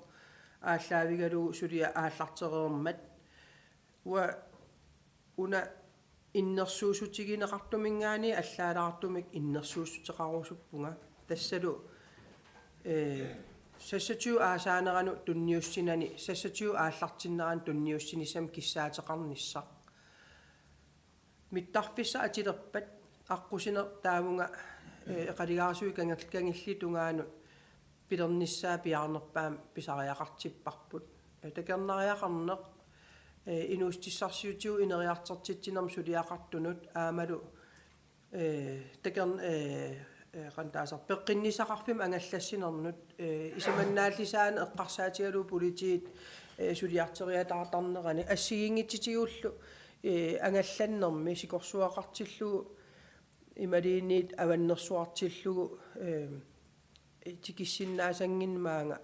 aallaavigalugu suliaq aallartereermat. Uanga una innersuussutigineqartuminngaanniit allaalaartumik innersuussuteqarusuppunga. Tassalu, eh, seksogtyve aasaaneranut tunniussinani, seksogtyve aallartinneranut tunniussinissamut kissaateqarnissaq. Mittarfissaq atulerpat aqqusineq taavunga, eh, eqalugaarsuit kangil-, kangilliit tungaanut pilernissaa piaarnerpaamik pisariaqartipparput. Eh, takornariaqarneq, eh, inuussutissarsiutigut ineriartortitsinermut suliaqartunut aammalu, eh, takorn-, eh, eh, qanoq taasarpa, peqqinnissaqarfimmut angallassinernut, eh, isumannaallisaaneq eqqarsaatigalugu politiit, eh, suliarteriataartarnerani assigiinngitsutigullu, eh, angallannermi sikorsuaqartillugu imaluunniit avannersuartillugu, eh, tikissinnaasannginnama maanga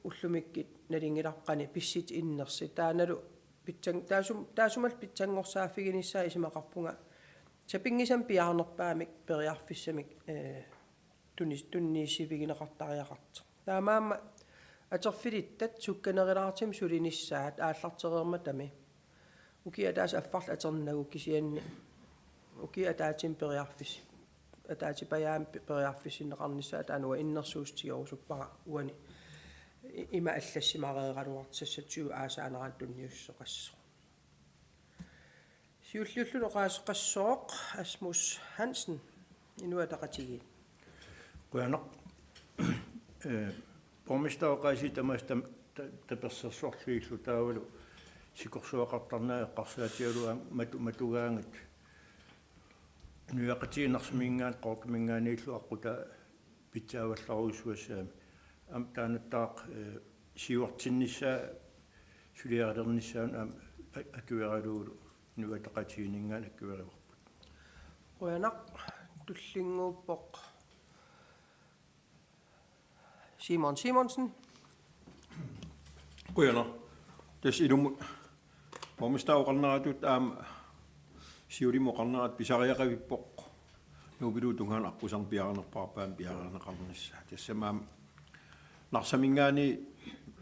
ullumikkut nalunngilarput qanoq pissutsit innersut. Taannalu pitsan-, taasum-, taassumalu pitsanngorsaaffiginissaa isumaqarpunga sapinngisamik piaarnerpaamik periarfissamik, eh, tunis-, tunniussivigineqartariaqartoq. Taamaammat atorfilittat sukkanerulaartumik sulinissaat aallartereermatami. Ukiup ataatsip affarlu atornagu kisianni ukiup ataatsimi periarfis-, ataatsipajaammik pe-, periarfissinneqarnissaa taanna uanga innersuussutigerusuppara uani i-, ima allassimareeraluartoq seksogtyve aasaaneranut tunniussuteqassasoq. Siulliulluni oqaaseqassooq Asmus Hansen, Inuit Ataqatigiit. Qujanaq. Eh, borgmester oqaasii tamaasa tam-, ta-, tapersersorlugillu taavalu sikorsuaqartarnerat eqqarsaatigalugu aamma matu-, matugaangat nuiaqatigiinnarsimingaanniit Qaqortumingaanniillu aqqutaa pitsaavallarujussuassaammat. Aamma taannattaaq, eh, siuartinnissaa suliarilernissaanut aamma a-, akueralugulu Inuit Ataqatigiinninngaanniit akuerivarput. Qujanaq, tullinnguuppoq Simon Simonsen. Qujanaq. Tassa ilummut borgmester oqarneratut aamma siulimut oqarnerat pisariaqavippoq. Nuupiluup tungaanut aqquserneq piaarnerpaarpaamik piareerneqarnissaa. Tassami aamma Narsaminngaanniit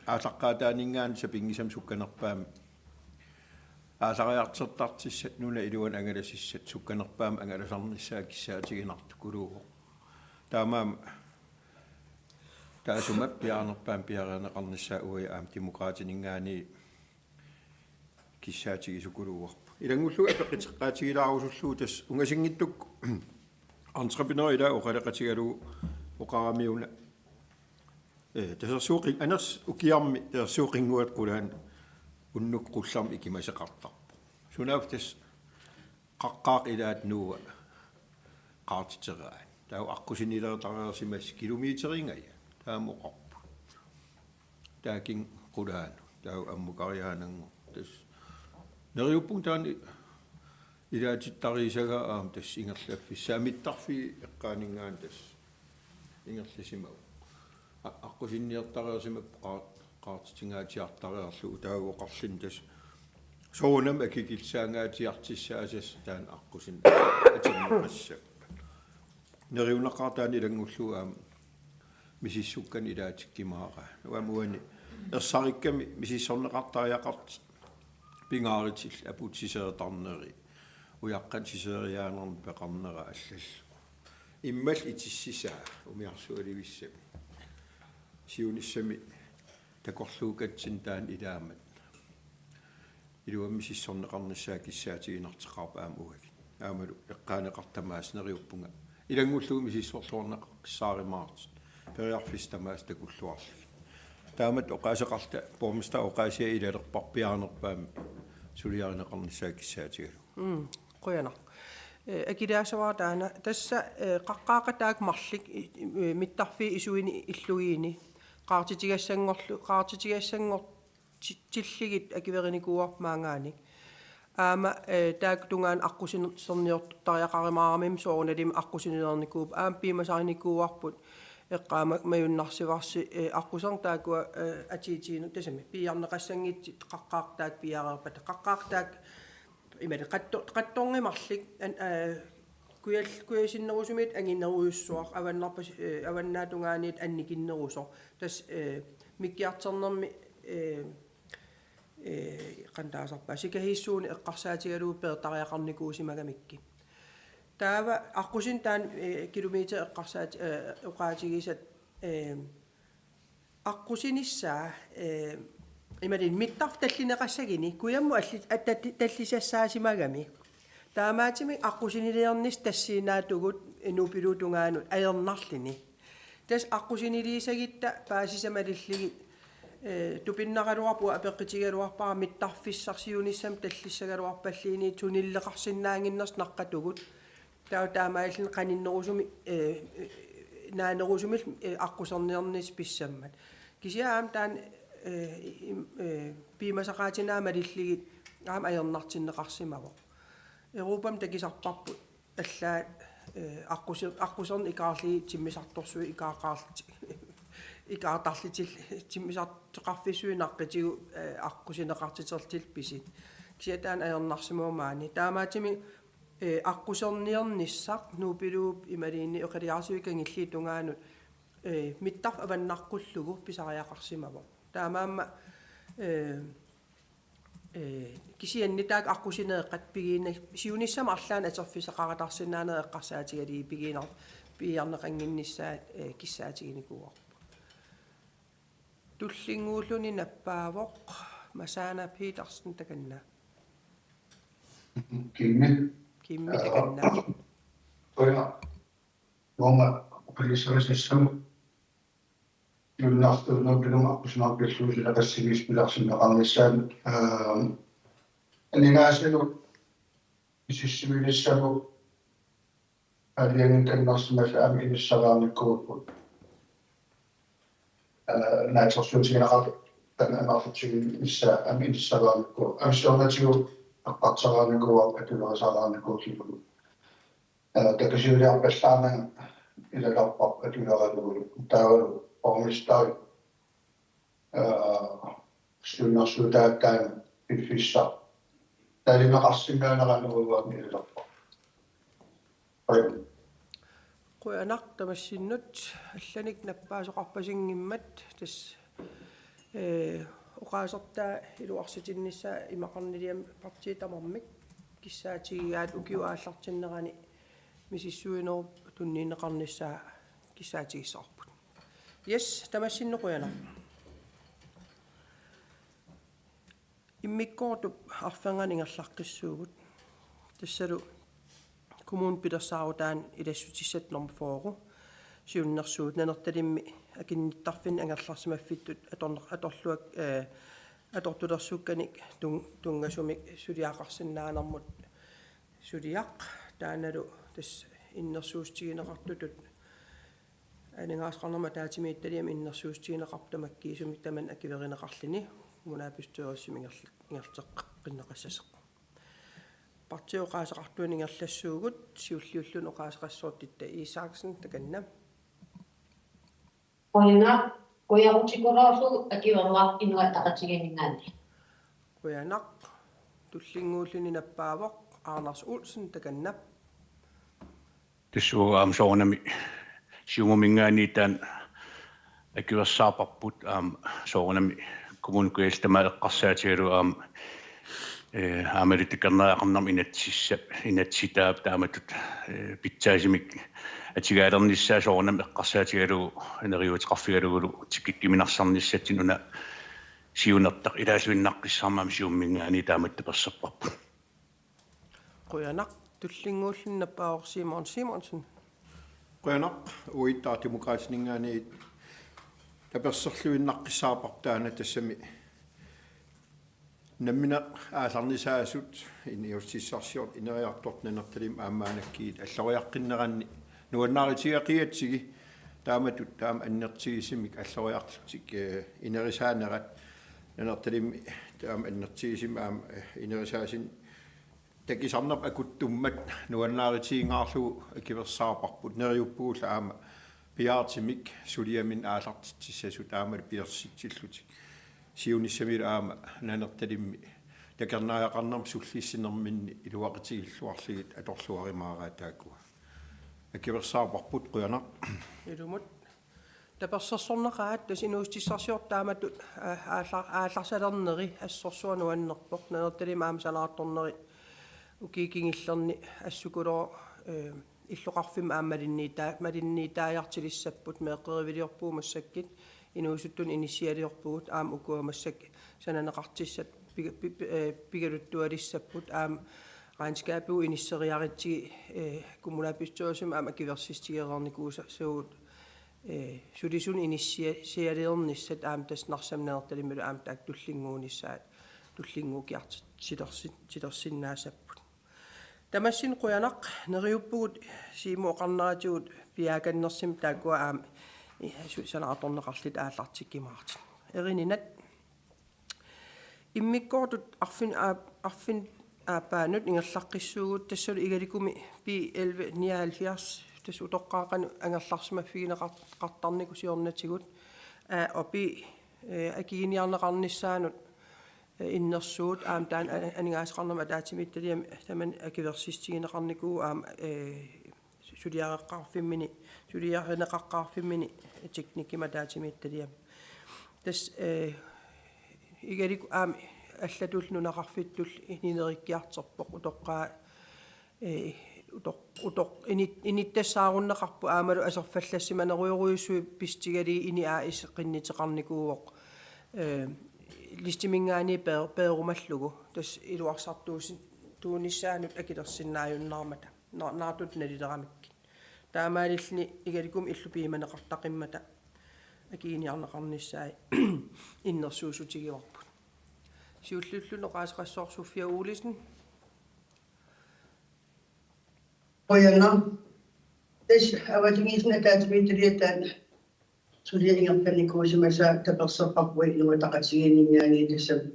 aallaqqaataaninngaanniit sapinngisamik sukkanerpaamik aallariartortartussat nunap iluani angalasissat sukkanerpaamik angalasarnissaa kissaatiginartukuluuvoq. Taamaammat taassuma piaarnerpaamik piareerneqarnissaa uagut aamma Demokraatininngaanniit kissaatigisukuluuarput. Ilanngullugu apeqquteqaatigilaarusullugu tassa ungasinngitsukkut entreprenøri ilaa oqaloqatigalugu oqarami una, eh, tasersuuqin-, Anders ukiarmi tasersuuqinguata qulaani unnuk qullarmi ikimaseqartarpoq. Sunaaffa tassa qaqqaaq ilaat nuua qaartiteraat. Taava aqqusinileertareersimasut kilometerinngajaat. Taama oqarput. Taakin qulaanut. Taava ammukariaananngortoq. Tassa neriuppunga taanna ilaatittarisagaa aamma tassa ingerlaffissaa mittarfiit eqqaaninngaanniit tassa ingerlasimavoq. A-, aqqusinileertareersimapput qaar-, qaartitungaatsiartareerlugu taava oqarluni tassa soorunami akikillissaangaatsiartussaasoq taanna aqqusineq atorneqassappat. Neriunaqaaq taanna ilanngullugu aamma misissukkani ilaatikkumaarpaa. Uanga uani ersarikkami misissorneqartariaqartut pingaarutillit aput siseretarneri. Ujaqqanik sisereeriaanermik peqarnera allallu. Immallu itissisaa umiarsualivissami. Siunissami takorluukkatsinnut taanna ilaammat. Iluamik misissorneqarnissaa kissaatiginartoqarpoq aamma uagut. Aammalu eqqaaneqartoq tamaasa neriuppunga. Ilanngullugu misissorluarneqassaarumaartut. Periarfissat tamaasa takulluarlugit. Taamatut oqaaseqarluta borgmester oqaasia ilalerparpiaanerpaamik suliarineqarnissaa kissaatigalugu. Mm, qujanaq. Eh, akilaassavara taanna. Tassa, eh, qaqqaaqqat taakku marluk, eh, mittarfiit isuini illugiini. Qaartitigassanngorlu-, qaartitigassanngor-, ti-, tillugit akuerinikuuarput maanngaanniit. Aamma, eh, taakku tungaanut aqquserniortariaqarumaaramik soorunalimi aqqusinileernikuupput. Aamma piumasarinikuuarput eqqaama majunnarsivarsi, eh, aqquserneq taakkua, eh, atiitiinut tassami. Piiarneqassanngitsut qaqqaaqqat taakku piareerpata. Qaqqaaqqat taakku imaluunniit qatto-, qattorngi marluk an-, eh, kujal-, kujasinnerusumiit anginerujussuaq avannarpas-, eh, avannaatungaaniit annikinnerusoq. Tassa, eh, mikkiartornermi, eh, eh, qanoq taasarpaa, sikahiissuuneq eqqarsaatigalugu peertariaqarnikuusimagamikkit. Taava aqqusineq taanna, eh, kilometer eqqarsaat-, eh, oqaatigisat, eh, aqqusinissaa, eh, imaluunniit mittarfik tallineqassaguni, kujammut alli-, at-, tat-, tallisassaasimagami. Taamaattumik aqqusinileernissaq tassiinnaattugut, eh, Nuupiluup tungaanut ajornarluni. Tassa aqqusiniliisagutta paasisat malillugit, eh, tupinnaraluarpoq, apeqqutigaluarpara mittarfissaq siunissami tallissagaluarpalluunniit sunilleqarsinnaannginnersut naqqatugut. Taava taamaalilluni qaninnerusumik, eh, eh, naanerusumillu, eh, aqquserniornissaq pissammat. Kisianni aamma taanna, eh, im-, eh, piumasaqaatinagu malillugit aamma ajornartinneqarsimavoq. Europami takusarparput allaat, eh, aqqusi-, aqquserneq ikaarlugit timmisartorsuit ikaaqaarlutik, ikaartarlutillu timmisartoqarfissuit naqqutigut, eh, aqqusineqartiterlutillu pisut. Kisianni taanna ajornarsimavoq maani. Taamaattumik, eh, aqquserniornissaq Nuupiluup imaluunniit oqiliaarsuit kangilliit tungaanut, eh, mittarfik avannaqqullugu pisariaqarsimavoq. Taamaammat, eh, eh, kisianni taakku aqqusineeqqat pigiinna-, siunissami arlaannik atorfissaqaratarsinnaaneq eqqarsaatigalugit pigiinnar-, piiarneqannginnissaat, eh, kissaatiginikuuarput. Tullinnguulluni nappaavoq Masaana Petersen takanna. Kimmi. Kimmi takanna. Qujanaq. Uanga Alisarissassamut. Junnartuunerpilum aqqusinerpillugu silaqqassiviis pilarsinneqarnissaanut, aa, aningaasanut isissimilissamut aalajangiinnarsimasut aamma inissariarnikuupput. Aa, naatsorsuutigineqartut taanna amerlatiginissaa aamma inissariarnikuupput. Aamma siornatigut eqqartoraarnikuuarput atulerisariarnikuullugu. Aa, takisuuliarpallaarnanga ilalerparput atuleralugulu. Taavalu borgmesteri, aa, siunnersuutaat taanna piffissaq nalinneqarsinnaanera nuuguani ilalerparput. Qujan. Qujanaq tamassinnut, allanik nappaasoqarpasinngimmat tassa, ee, oqaasertaa iluarsitinnissaa imaqarniliami partiit tamarmik kissaatigigaat ukiup aallartinnerani misissuinerup tunniunneqarnissaa kissaatigissavarput. Yes, tamassinnut qujanaq. Immikkoortup arfernganut ingerlaqqissuugut. Tassalu kommunip pilersaarutaanut ilassutissatut nummer fyrre, siunnersuut Nanortalimmi akinnittarfinni angerlarsimaffittut atorneq-, atorluak-, ee, atortulersukkanik tun-, tunngasumik suliaqarsinnaanermut suliaq, taannalu tassa innersuussutigineqartutut aningaasaqarnermut ataatsimiititaliami innersuussutigineqarpoq tamakkiisumik tamanna akuerineqarluni kommunalbestyrelsimi ingerl-, ingerlateqqinneqassasoq. Partiit oqaaseqartuinut ingerlassuugut, siulliulluni oqaaseqassaaq Ditte Isaksen, takanna. Qujanaq, qujarutikulaarlugu akuerineq Inuit Ataqatigiinninngaanniit. Qujanaq, tullinnguulluni nappaavoq Anders Olsen, takanna. Tassa uagut aamma soorunami Siumuminngaanniit taanna akuersaarparput, aamma soorunami Kommune Kujalleq tamaat eqqarsaatigalugu aamma, ee, aammalu takornariaqarnermut inatsisissap, inatsisitaap taamatut, ee, pitsaasumik atugaalernissaa soorunami eqqarsaatigalugu neriuuteqarfigalugulu tikikkaminnarnissatsinnut una siunertaq ilaalluinnaqqissaarmat Siumuminngaanniit taamatut taperserparput. Qujanaq, tullinnguulluni nappaavoq Simon Simonsen. Qujanaq, uagut Demokraatininngaanniit taperserluinnaqqissaarparput taanna, tassami nammineq aallarnisaasut inuussutissarsiortut ineriartortut Nanortalimmi aamma maannakkiit alloriaqqinneranni nuannaarutigeqigatsigu, taamatut taama annertutigisumik alloriarlutik, ee, inerisaanerat Nanortalimmi taama annertutigisumik aamma, ee, inerisaasunut takusarnerput akuttummat nuannaarutigingaarlugu akuersaarparput, neriuppugullu aamma piaartumik suliaminnik aallartitsissasut aammalu pilersitsillutik. Siunissamilu aamma Nanortalimmi takornariaqarnermut sullissinerminni iluaqutigilluarlugit atorluarumaaraat taakkua. Akuersaarparput, qujanaq. Ilumut. Tapersersorneqaat, tassa inuussutissarsiortut taamatut, aa, aallar-, aallarsalerneri assorsuaq nuannerpoq, Nanortalimmi aamma sanaartorneri ukiut kingullerni assukulooq, ee, illoqarfimmi aamma malinniitaa-, malinniitaajartulissapput, meeqqeriviliorpugut massakkut, inuusuttunut inissialiorpugut, aamma ukua massakkut sananeqartussat piga-, pi-, pi-, ee, pigaluttualissapput, aamma regnskabimut inisseriarutsigu, ee, kommunalbestyrelsimi aamma akuersissutigereernikuusarsivugut, ee, sulisunut inissisialernissat aamma tassa Narsami Nanortalimmilu aamma taakku tullinnguunissaat, tullinnguukkiartitsilersin-, tilersinnaassapput. Tamassinnut qujanaq, neriuppugut Siumup oqarneratigut piaakannersumik taakkua aamma, ee, su-, sanaartorneqarlutik aallartikkumaartut. Erininat. Immikkoortut arfin-, aap-, arfineq-aappaanut ingerlaqqissuugut, tassalu Igalikumi B elleve nioghalvfjerds, tassa utoqqaat qanoq angerlarsimaffigineqart-, qartarnikut siornatigut, aa, opi, ee, akuginiarneqarnissaanut, ee, innersuut, aamma taanna a-, aningaasaqarnermut ataatsimiititaliami tamanna akuersissutigineqarnikuuvoq aamma, ee, suliareqqaarfimmini, suliarineqaqqaarfimmini teknikkimut ataatsimiititaliami. Tassa, ee, Igalikumi aamma allatulli nunaqarfittulli inerikkiartorpoq utoqqaat, ee, utoq-, utoq-, init-, inittassaarunneqarput aammalu aserfallassimanerujorujussuit pisutigalugit ini A/S qinnuteqarnikuuvoq, ee, listiminngaanniit peer-, peerumallugu. Tassa iluarsartuusin-, tuunissaanut akulersinnaajunnaarmata. Na-, naatut nalileramikkit. Taamaalilluni igalikuumik illup piumaneqartaqimmata akiliiniarneqarnissaat innersuussutigivarput. Siulliulluni oqaaseqassaaq Sofia Olesen. Qujanaq. Tassa avatangiisinni ataatsimiititaliap taanna suliaq ingerlanikuusimasaa tapersersorparput Inuit Ataqatigiinninngaanniit, tassami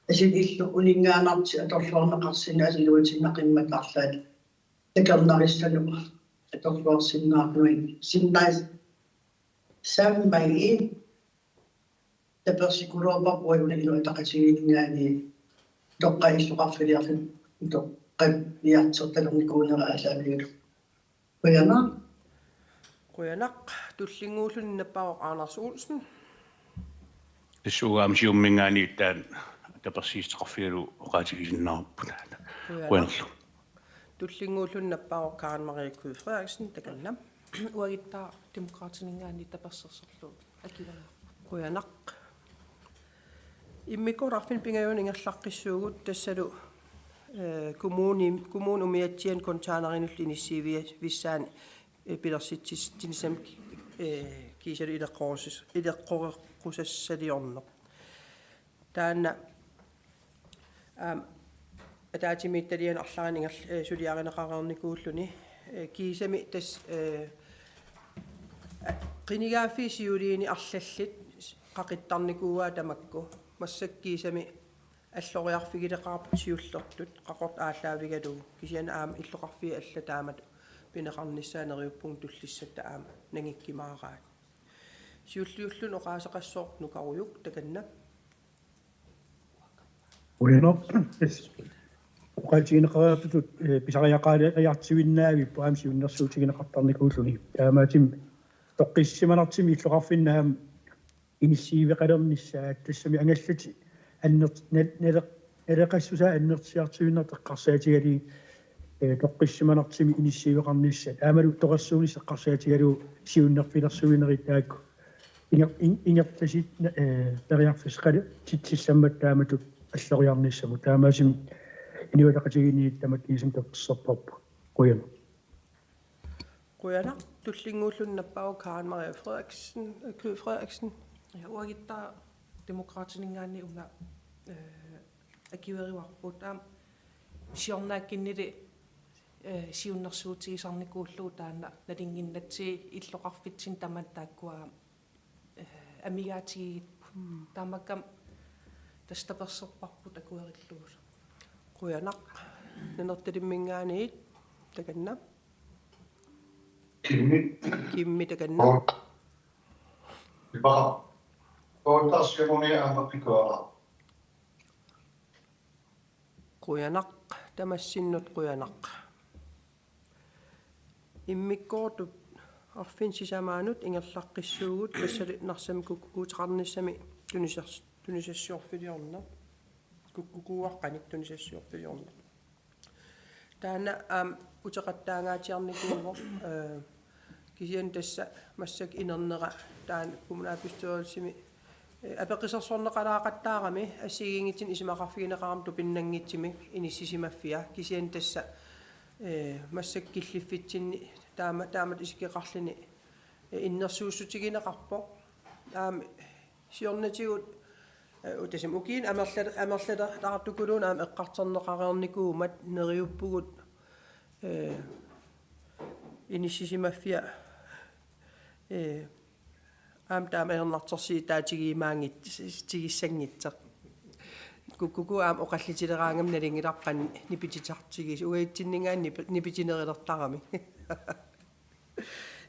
asuli illu uninngaannartut atorluarneqarsinnaapput iluatsinnaqimmata arlaat takornarissanut atorluarsinnaarnui sinnaas sammaigi tapersersorparput una Inuit Ataqatigiinninngaanniit toqqaannaq illoqarfiliarluta toqqaannaq iartortalernikuunera aallaavigalugu. Qujanaq. Qujanaq. Tullinnguulluni nappaavoq Anders Olsen. Tassa uagut aamma Siumuminngaanniit taanna tapersersorfigalugu oqaatigisinnaavarput. Qujanarlu. Tullinnguulluni nappaavoq Karen Marie Kyed Frederiksen, takanna. Uaguttaaq Demokraatininngaanniit tapersersorlugu akiligaluarput. Qujanaq. Immikkoortut arfineq-pingajuanni ingerlaqqissuugut, tassalu eh, kommuni, kommunip umiatsianik containerinullu inissiivissaani eh, pilersitsissinissami eh, kiisalu ileqqorusus-, ileqqoreqqusassaliorneq. Taanna aamma ataatsimiititaliani arlalinnik ingerl-, eh, suliarineqareernikuulluni, eh, kiisami tassa eh, qinigaaffiit siuliini arlallit qaqittarnikuuaat tamakku, massakkut kiisami alloriarfigileqaarput siullertut Qaqortoq aallaavigalugu, kisianni aamma illoqarfiit allat taamatut pineqarnissaat neriuppunga tullissatta aamma nangikkumaaraat. Siulliulluni oqaaseqassaaq Nukarujuk, takanna. Qujanaq. Oqaatigineqareersutut eh, pisariaqaaliartuinnavipput aamma siunnersuutigineqartarnikuulluni. Taamaattumik toqqissisimanartumik illoqarfinni aamma inissiiveqalernissaat, tassami angallatit anner-, nal-, naleq-, naleqassusaat annertusiartuinnartut eqqarsaatigalugit eh, toqqissisimanartumik inissiiveqarnissaat. Aammalu utoqqarsuunissaq eqqarsaatigalugu siunnerfilersuinerit taakku inger-, in-, ingerlasit eh, periarfissaqalertitsissammat taamatut alloriarnissamut. Taamaattumik Inuit Ataqatigiinniit tamakkiisumik tapersersorparput. Qujanaq. Qujanaq. Tullinnguulluni nappaavoq Karen Marie Frederiksen, eh, Kyed Frederiksen. Ja, uaguttaaq Demokraatininngaanniit una eh, akuerivarput, aamma siornaakkunnili eh, siunnersuutigisarnikuullugu taanna nalunnginnatsigu illoqarfitsinni tamanna taakkua eh, amigaatigigit. Taamaakkami tassa tapersersorparput akuerillugulu. Qujanaq. Nanortalimminngaanniit, takanna. Kimmi. Kimmi, takanna. Ipaha. Oottarsiamuni aamma pikuara. Qujanaq, tamassinnut qujanaq. Immikkoortut arfineq sisamaannut ingerlaqqissuugut, tassalu Narsami kukkukuuteqarnissami tunisers-, tunisassiorfiliorneq. Kukkukuuaqqanik tunisassiorfiliorneq. Taanna aamma uteqattaangaatsiarnikuuvoq, eh, kisianni tassa massakkut inernera taanna kommunalbestyrelsimi, eh, apeqqusersorneqalaaqattaarami assigiinngitsunik isumaqarfigineqarami tupinnanngitsumik inissisimaffia, kisianni tassa eh, massakkut killiffitsinni taama-, taamatut isikkoqarluni, eh, innersuussutigineqarpoq. Aamma siornatigut, eh, u-, tassami ukiuni amerla-, amerlalaartukuluunniit aamma eqqartorneqareernikuummat neriuppugut, eh, inissisimaffia, eh, aamma taama ajornartorsiutaatigiumaanngit-, tigissanngitsoq. Kukkukuu aamma oqallitileraangami nalunngilarput qanoq nipititsisartigisoq, uatsinnit nip-, nipitinerulertarami.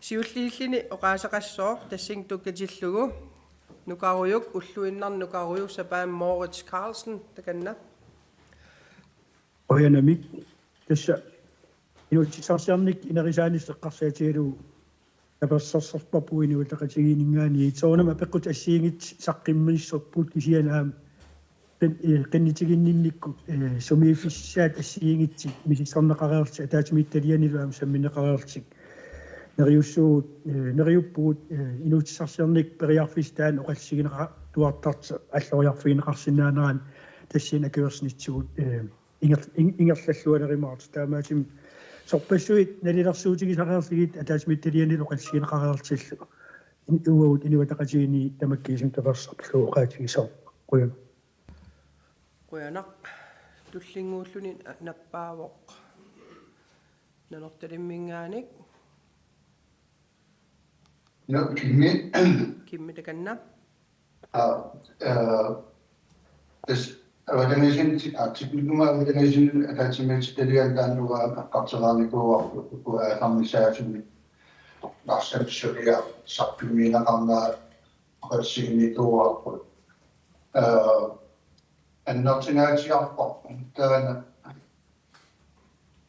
Siulliulluni oqaaseqassaaq, tassunga tukkatillugu Nukarujuk, ulluinnarni Nukarujuk, sapaammi Moritz Carlsen, takanna. Qujanamik. Tassa inuussutissarsiornikkut inerisaanissaq eqqarsaatigalugu tapersersorparput Inuit Ataqatigiinninngaanniit. Soorunami apeqqutit assigiinngitsut saqqummiussapput, kisianni aamma qin-, eh, qinnutiginninnikkut, eh, sumiiffissaat assigiinngitsut misissorneqareerlutik ataatsimiititalianilu aamma sammineqareerlutik. Neriussuugut, eh, neriuppugut, eh, inuussutissarsiornikkut periarfissaq taanna oqallisigineqartuartartoq alloriarfigineqarsinnaanerannut, tassani akuersinissugut, eh, inger-, ing-, ingerlallualerumaartoq. Taamaattumik Sorpassuit nalilersuutigisariarsigit ataatsimiititaliani oqaatigineqareersillugu. In-, uagut inuiaqatigiinni tamakkiisumik tapersersorlugu oqaatigisarput. Qujanaq. Qujanaq. Tullinnguulluni nappaavoq Nanortalimminngaanniit. Ja, Kimmi. Kimmi, takanna. Aa, øh, tassa avatangiisinni, aa, teknikkimut avatangiisinni ataatsimiititaliani taanna uanga eqqartoraanikuuarput uku aallarnissaasumik Narsat suliaq saqqummiunneqarnera oqaatiginikuuarput. Øh, annertungaatsiarpoq taanna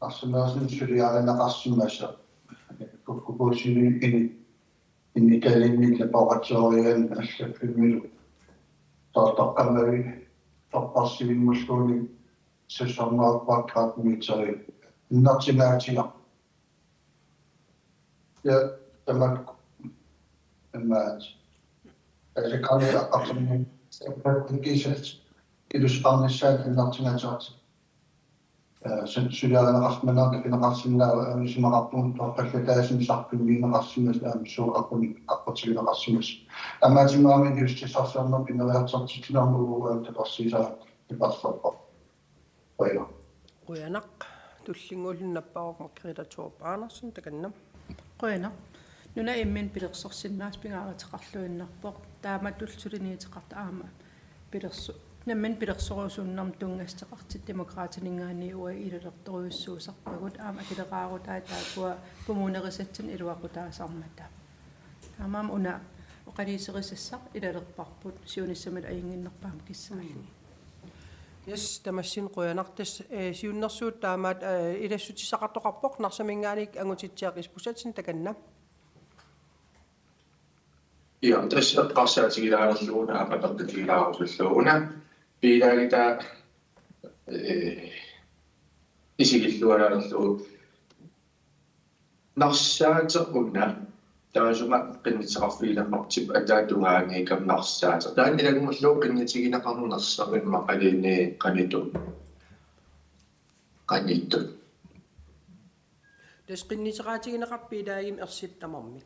arsamaasin suliarineqarsimasoq. Kukkukuusineq ini-, initalinnit laboratoriaani allaffimmilu toortoqqammavi torparsivimmulluunniit seks hundrede kvadratmeteri annertungaatsiarpoq. Ja, tamakku. Immaat. Asikami aqqartummi. Kiisat. Ilusaqarnissaat annertungaatsiartik. Øh, sen-, suliarineqarsimanerat takuneqarsinnaavoq, isumaqarpunga torrallataasumik saqqummiunneqarsimasoq aamma suut aqquni-, aqqutigineqarsimasoq. Taamaattumik aamma iliuusissarsiornermut ineriartortitsinermut uagut tapersiisaat tapersersorpoq. Qujanaq. Qujanaq. Tullinnguulluni nappaavoq Margrethe Thorup Andersen, takanna. Qujanaq. Nunap imminut pilersorsinnaasoq pingaaruteqarluinnarpoq. Taamatullu suliniuteqartoq aamma pilerso-, nammineq pilersorusuunnermut tunngassuteqartut Demokraatininngaanniit uagut ilalertorujussuusarpagut aamma akileraarutai taakkua kommunerisatsinnik iluaqutaasarmata. Taamaammat una oqaluuserisassaq ilalerparput siunissami ajunnginnerpaamik kissaagut. Yes, tamassinnut qujanaq. Tassa, eh, siunnersuut taamaat, eh, ilassutissaqartoqarpoq Narsaminngaanniit Angutitsiaq Isbosethsen, takanna. Ja, tassa eqqarsaatigilaarusulluni aamma apeqqutigilaarusukkaluarluni. Piilaagita, eh, isigilluarlugu. Narsaateq una, taasuma qinnuteqarfigineqartippoq ataatungaaniikkami Narsaateq. Taanna ilanngullugu qinnutigineqarneq Narsaq immaqa aluunniit qanoq ittoq. Qanoq ittoq. Tassa qinnuteqaatigineqarpoq biilagimi ersippat tamarmik.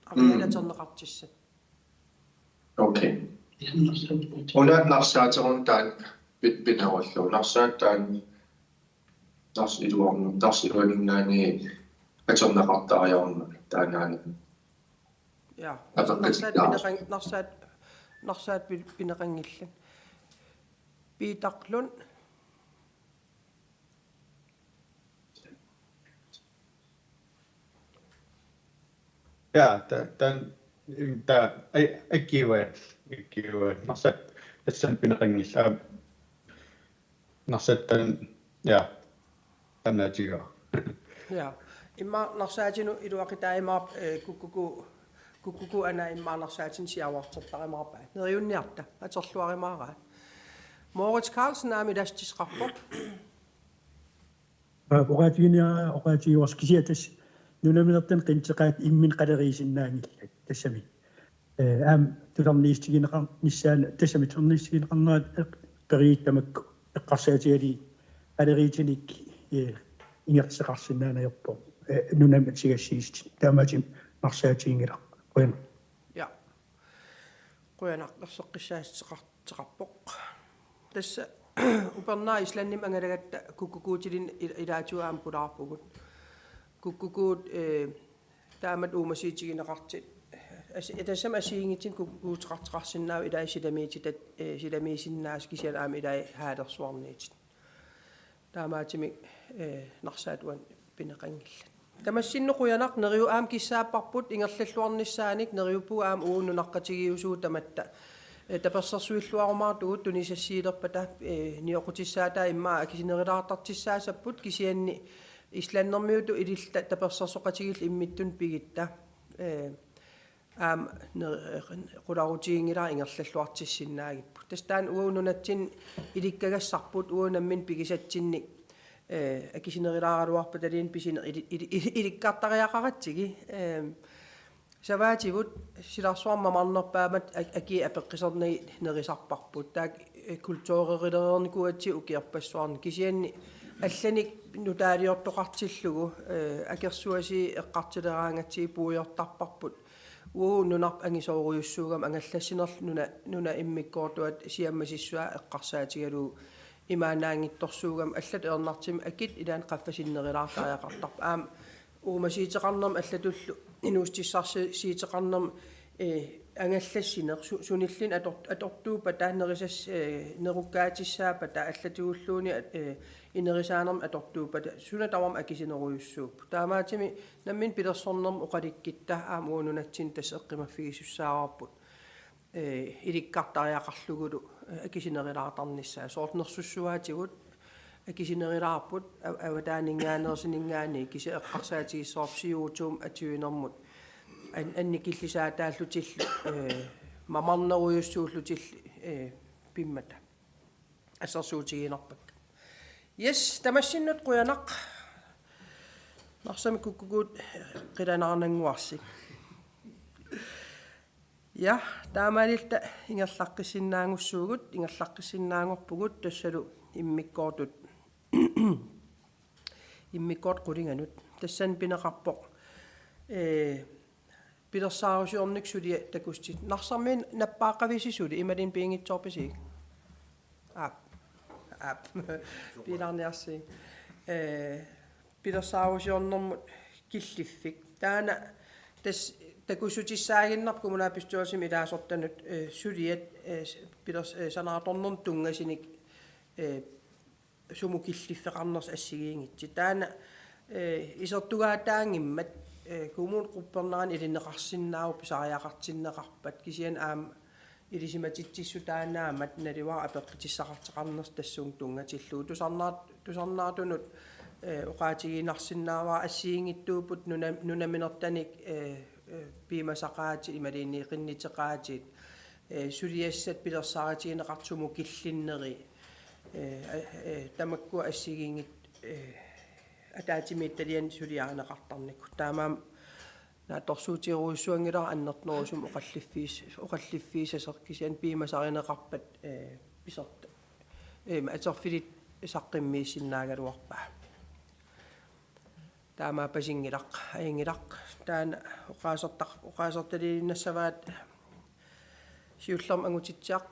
Ariaat atorneqartussat. Okay. Una Narsaateruuna taanna pi-, pinerullugu. Narsaateq taanna Narsap iluarn-, Narsap iluaninngaanniit atorneqartariaqarmat taannaana. Ja, Narsaateq pineqan-, Narsaateq, Narsaateq pi-, pineqanngillat. Piitaq Lund. Ja, ta-, taanna, ta-, ai, akiuai, akiuai. Narsaateq, tassani pineqanngillat. Narsaateq taanna, ja, taanna atiga. Ja. Immaqa Narsaatinut iluaqutaajumaarpoq, eh, kukkukuu, kukkukuu anaat immaqa Narsaatinut siaruartortarumaarpaat. Neriunniarta, atorluarumaaraat. Moritz Karlsen aamma ilassutissaqarpoq. Aa, oqaatiginia-, oqaatigiuarsi kisianni tassa nunaminertanik qinnuteqaat imminnut qaleriisinnaanngillat tassami. Eh, aamma tusarniissutigineqar-, nissaana tassami tusarniissutigineqarnerat eq-, periutsit tamakku eqqarsaatigalugit qaleriutinik, eh, ingerlateqarsinnaanngillat. Eh, nunamut atugassiissutinik. Taamaattumik Narsaatiginngilaq. Qujanaq. Ja. Qujanaq, erseqqissaassutissaqar-, -teqarpoq. Tassa upernaaq Islandimi angalagatta kukkukuutilinnut il-, ilaatigut aamma pulaarpugut. Kukkukuut, eh, taamatut uumasuutigineqartut. As-, tassami assigiinngitsunik kukkukuuteqartoqarsinnaavoq ilai silamiititat, eh, silamiisinnaasut kisianni aamma ilai haalersuarniutit. Taamaattumik, eh, Narsaateq uani pineqanngillat. Tamassinnut qujanaq, Neriup aamma kissaapparput ingerlalluarnissaanik, Neriuppugut aamma uagut nunaqqatigiiusugut tamatta, eh, tapersersuilluarumaartugut tunisassiilerpata, eh, nioqqutissaataa immaqa akisunerulaartartussaassapput kisianni Islandermiutut ililluta tapersersoqatigiilluta imminnut pigutta. Eh, aamma ne-, qularutiginngilara ingerlalluartissinnaagipput. Tassa taanna uagut nunatsinni ilikkagassarput uagut nammineq pigisatsinnik, eh, akisunerulaaraluarpata taanna pisine-, ili-, ili-, ili-, ilikkartariaqaratsigu, eh, savaatigut silarsuarmi mamarnerpaamata ak-, akii apeqqusernagu nerisarparput. Taakku, eh, kulturerilernikuugatsigit ukiorpassuarni kisianni Allanik nutaaliortoqartillugu, eh, akersuasii eqqartuleraangatsigit puigortarparput. Uagut nunarput angisoorujussuugami angallassinerlu nuna, nuna immikkoortuata siammasissusaa eqqarsaatigalugu imaannaanngitsorsuugami allatut ajornartumik akit ilaanni qaffasinnerulaartariaqartarpoq. Aamma uumasuuteqarnermi allatullu inuussutissarsiuteqarnermi, eh, angallassineq su-, sunilluunniit ator-, atortuuppata nerisas-, eh, nerukkaatissaapata allatigulluunniit, eh, inerisaanermik atortuuppata suna tamarmi akisunerujussuupput. Taamaattumik nammineq pilersornermik oqalukkutta aamma uagut nunatsinni tassa eqqumaffigisussaavarput, eh, ilikkartariaqarlugulu, eh, akisunerulaartarnissaa. Soorlu nersussuaatigut akisunerulaarput a-, avataaninngaanneersuninngaanniit, kisianni eqqarsaatigissavarput C O two atuinermut an-, annikillisaataallutillu, eh, mamarnerujussuullutillu, eh, pimmata. Assersuutigiinnarpakka. Yes, tamassinnut qujanaq. Narsami kukkukuut qilanaarnannguarsi. Ja, taamaalilluta ingerlaqqissinnaanngussuugut, ingerlaqqissinnaanngorpugut tassalu immikkoortut. Immikkoortut qulinganut. Tassani pineqarpoq, eh, pilersaarusiornikkut suliat takussutissat. Narsarmiit nappaaqqavisi suli, imaluunniit pinngitsoorpisigit? Aap. Aap. Piilaarniarsigit. Eh, pilersaarusiornermut killiffik. Taanna tassa takussutissaaginnarpoq kommunalbestyrelsimi ilaasortanut, eh, suliat, eh, s-, pilers-, eh, sanaartornermut tunngasunik, eh, sumut killiffeqarnersoq assigiinngitsoq. Taanna, eh, isertugaataanngimmat, eh, kommunip quppernerani ilinneqarsinnaavoq pisariaqartinneqarpat. Kisianni aamma ilisimatitsissutaannaammat naluara apeqqutissaqartoqarnersoq tassunga tunngatillugu. Tusarnaar-, tusarnaartunut, eh, oqaatigiinnarsinnaavara assigiinngitsuupput nuna-, nunaminertanik, eh, eh, piumasaqaatit imaluunniit qinnuteqaatit, eh, suliassat pilersaarutigineqartut sumut killinneri, eh, eh, eh, tamakkua assigiinngitsut, eh, ataatsimiititaliani suliarineqartarnikkut. Taamaammat naatsorsuutigerujussuanngilara annertunerusumik oqalliffiis-, oqalliffiisasoq kisianni piumasarineqarpat, eh, pisortat. Eh, atorfilit saqqummiussinnaagaluarpaa. Taamaappasinngilaq, ajunngilaq. Taanna oqaasertaq-, oqaasertaliinnassavaat siullermik Angutitsiaq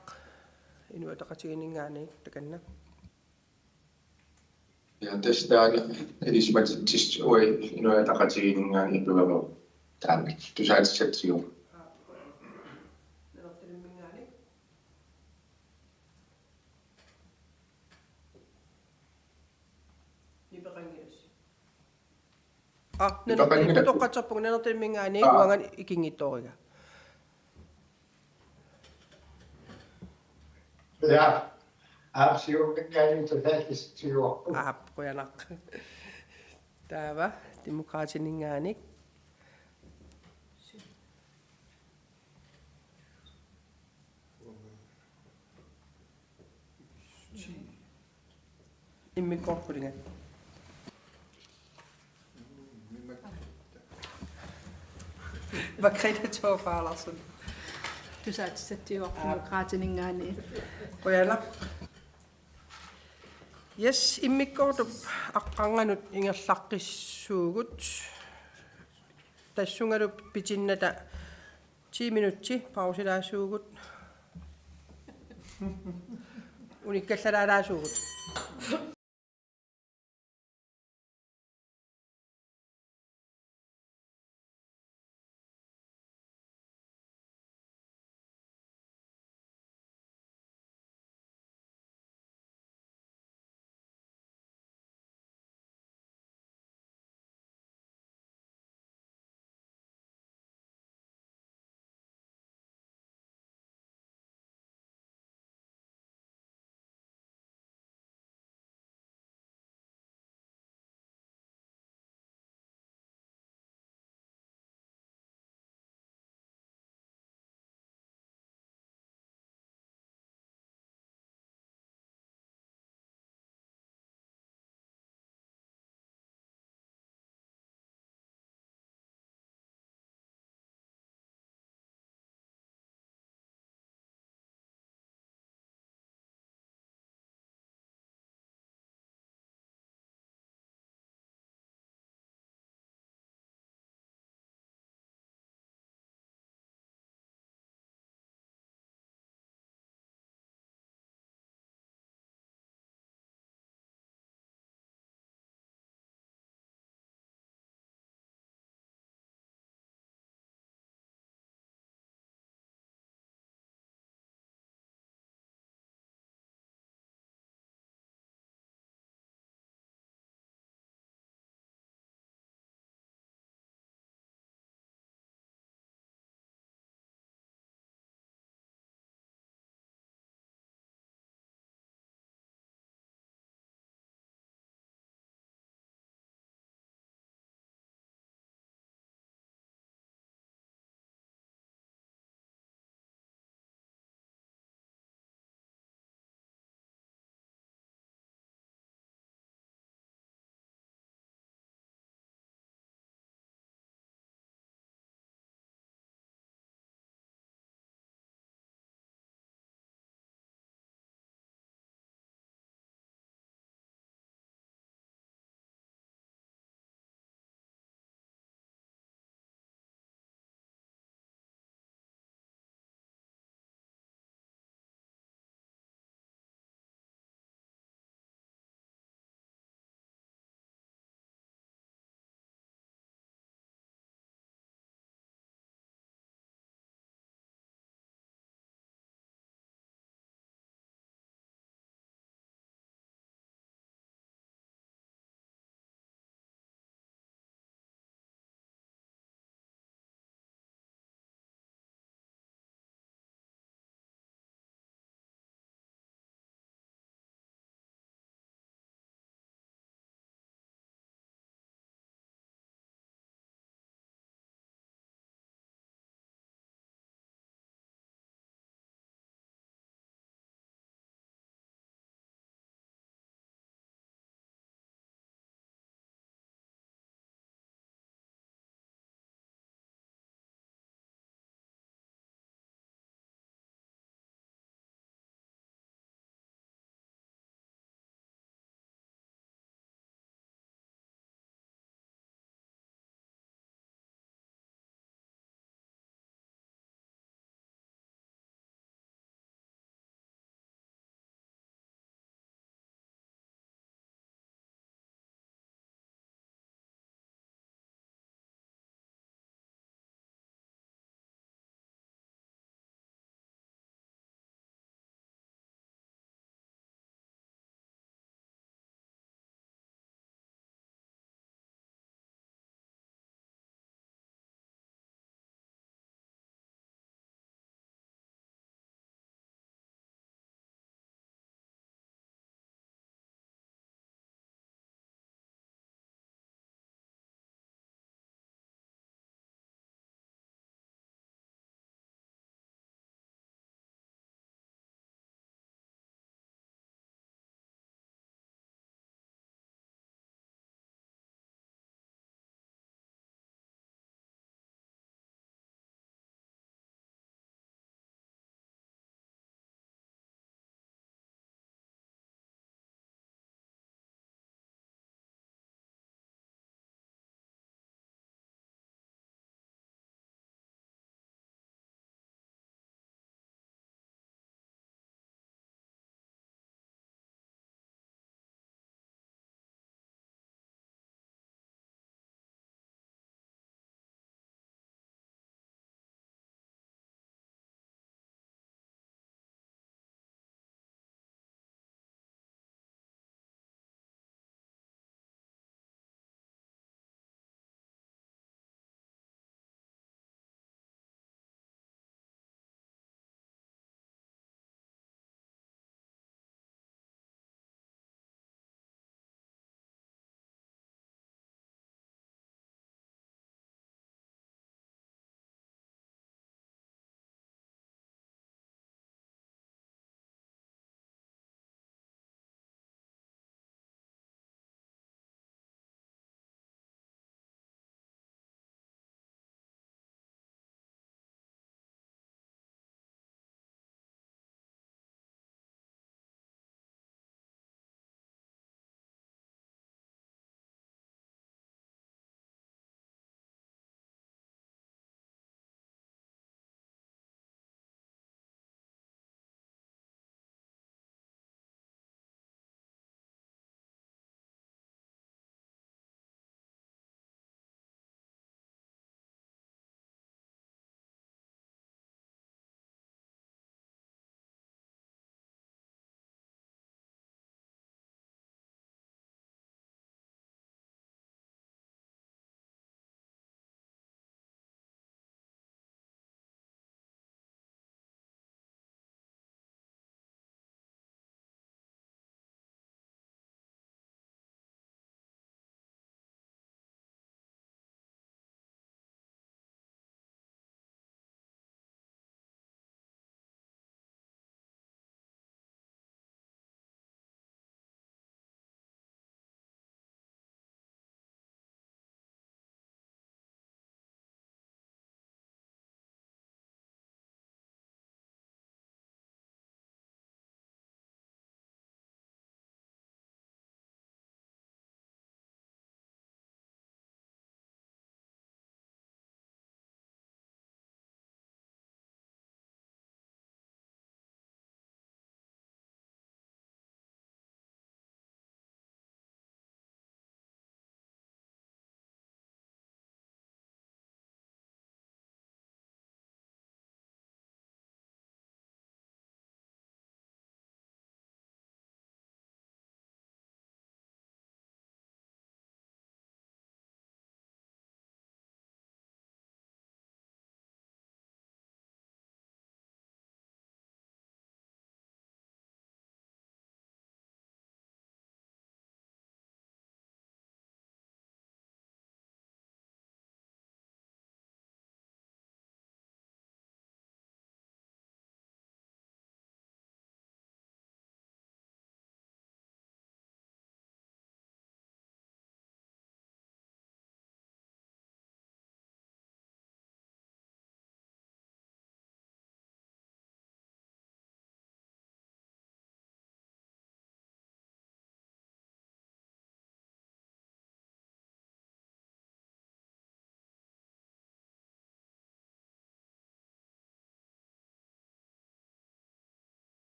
Inuit Ataqatigiinninngaanniit takanna. Ja, tassa taanna ilisimatitsissut uagut Inuit Ataqatigiinninngaanniit atugalugu taanna tusaatissatsigu. Nipeqanngilassi. Aa, nana-, nipeqanngilakku. Nipitoqqatserpunga Nanortalimminngaanniit. Aa. Uanga ikinngitsooriga. Ja. Aap, siumminngaanniit tusaatissatsiuarput. Aap, qujanaq. Taava, Demokraatininngaanniit. Immikkoortut qulingat. Margrethe Thorup Andersen. Tusaatissatsiuarpoq Demokraatininngaanniit. Qujanaq. Yes, immikkoortup aqqarnganut ingerlaqqissuugut. Tassungalu pitinnata ti minutsi pausilaassuugut. Unikkallalaalaassuugut.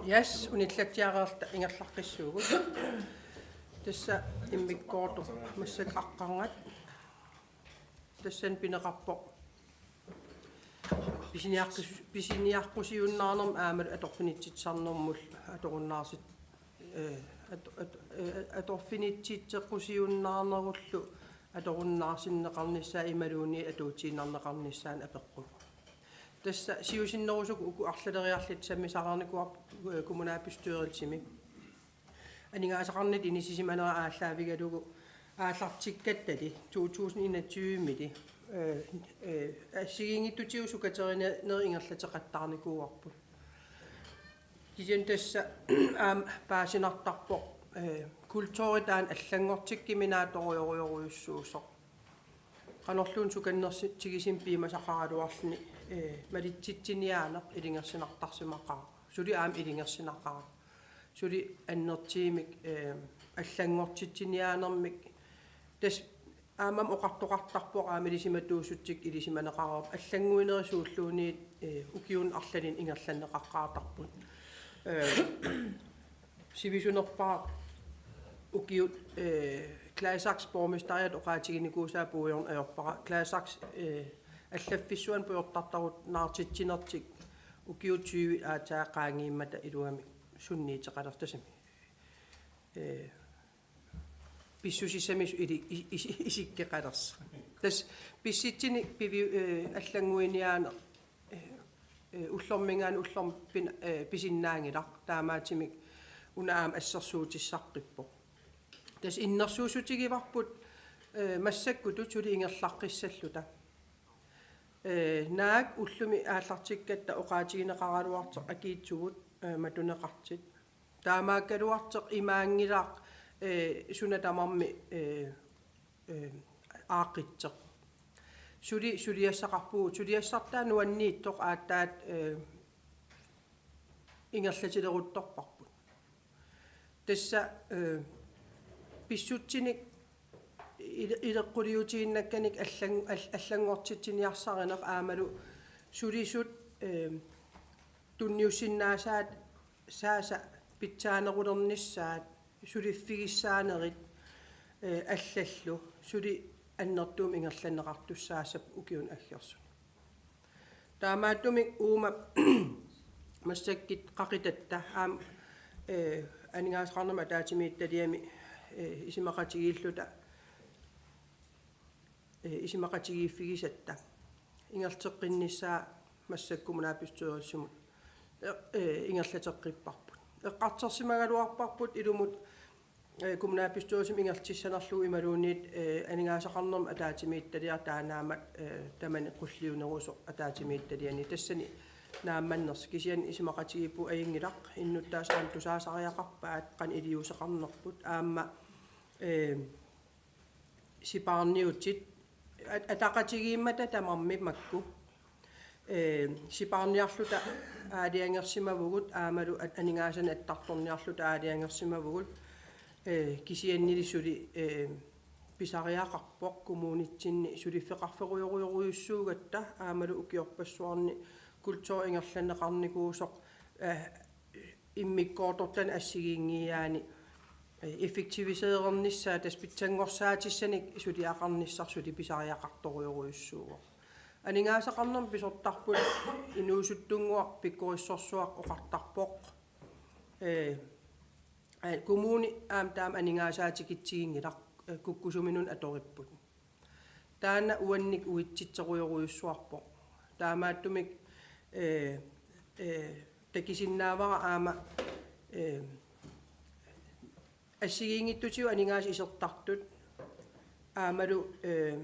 Yes, unillatsiareerluta ingerlaqqissuugut. Tassa immikkoortoq massakkut aqqarngat. Tassani pineqarpoq pisiniaqqus-, pisiniaqqusiunnaarnermut aammalu atorfinitsitsisarnermullu atorunnaarsit-, eh, at-, at-, eh, atorfinitsitseqqusiunnaarnerullu atorunnaarsinneqarnissaa imaluunniit atuutiinnarneqarnissaa apeqqugut. Tassa siusinnerusukkut uku arlaleriarlutik sammisaqarnikuuarput, eh, kommunalbestyrelsimi. Aningaasaqarnitta inissisimanera aallaavigalugu aallartikkattali to tusind enogtyve-mili, eh, eh, assigiinngitsutigut sukaterinerit ingerlateqattaarnikuuarput. Kisianni tassa aamma paasinartarpoq, eh, kulturi taanna allanngortikkut minaattorujorujorujussuusoq. Qanorluunniit sukannersitsigisumik piumasaqaraluarluni, eh, malitsitsiniaaneq ilungersunartarsimaqaaq. Suli aamma ilungersunaqaaq. Suli annertuumik, eh, allanngortitsiniaanermik. Tassa aammami oqartoqartarpoq aamma ilisimatuussutsikkut ilisimaneqareerpoq. Allannguinerit suulluunniit, eh, ukiuni arlalinni ingerlanneqaqqaartarput. Eh, sivisunerpaaq ukiut, eh, Gladsaxe borgmesteriata oqaatiginikuusaa puigorneq ajorpara. Gladsaxe, eh, allaffissuarnut pujortartarunnaartitsinertik ukiut tyve aatsaat qaangiummata iluamik sunniuteqalertut tassami. Eh, pissusissamisut ili-, i-, i-, isikkoqalersoq. Tassa pissutsinit pivi-, eh, allannguiniaaneq, eh, eh, ullorminngaanniit ullormut pin-, eh, pisinnaanngilaq, taamaattumik una aamma assersuutissaqqippoq. Tassa innersuussutigivarput, eh, massakkutut suli ingerlaqqissalluta. Eh, naak ullumi aallartikkatta oqaatigineqaraluartoq akiitsugut, eh, matuneqartut. Taamaakkaluartoq imaanngilaq, eh, suna tamarmi, eh, eh, aaqqittoq. Suli suliassaqarpugut, suliassartaa nuanniittoq aatsaat, eh, ingerlatileruttorparput. Tassa, eh, pissutsinik ile-, ileqquliutiinnakkanik allan-, al-, allanngortitsiniarsarineq aammalu sulisut, eh, tunniussinnaasaat saasa pitsaanerulernissaat suliffigissaanerit, eh, allallu suli annertuumik ingerlanneqartussaassapput ukiuni aggersuni. Taamaattumik uuma massakkut qaqitatta aamma, eh, aningaasaqarnermut ataatsimiititaliami, eh, isumaqatigiilluta, eh, isumaqatigiiffigisatta ingerlateqqinnissaa massakkut kommunalbestyrelsimut, eh, eh, ingerlateqqipparput. Eqqartorsimagaluarparput ilumut, eh, kommunalbestyrelsimi ingerlatissanerlugu imaluunniit, eh, aningaasaqarnermut ataatsimiititaliaq taannaammat, eh, tamani qulliunerusoq ataatsimiititaliani. Tassani naammannersoq, kisianni isumaqatigiippugut ajunngilaq, innuttaasut aamma tusaasariaqarpaat qanoq iliuuseqarnerput aamma, eh, sipaarniutit at-, ataqatigiimmata tamarmik makku. Eh, sipaarniarluta aalajangersimavugut aammalu at-, aningaasanik attartorniarluta aalajangersimavugut. Eh, kisiannili suli, eh, pisariaqarpoq kommunitsinni suliffeqarferujorujussuugatta aammalu ukiorpassuarni kulturi ingerlanneqarnikuusoq, eh, immikkoortortani assigiinngiiaani, eh, effektiviseernissaa tassa pitsanngorsaatissani suliaqarnissaq suli pisariaqartorujorujussuuvoq. Aningaasaqarnermut pisortarput inuusuttunnguaq pikkorissorsuaq oqartarpoq. Eh, eh, kommuni aamma taama aningaasaatigitsiginngilaq, eh, kukkusuminut atoripput. Taanna uannik uitsitserujorujussuarpoq. Taamaattumik, eh, eh, takusinnaavara aamma, eh, assigiinngitsutigut aningaasat isertartut aammalu, eh,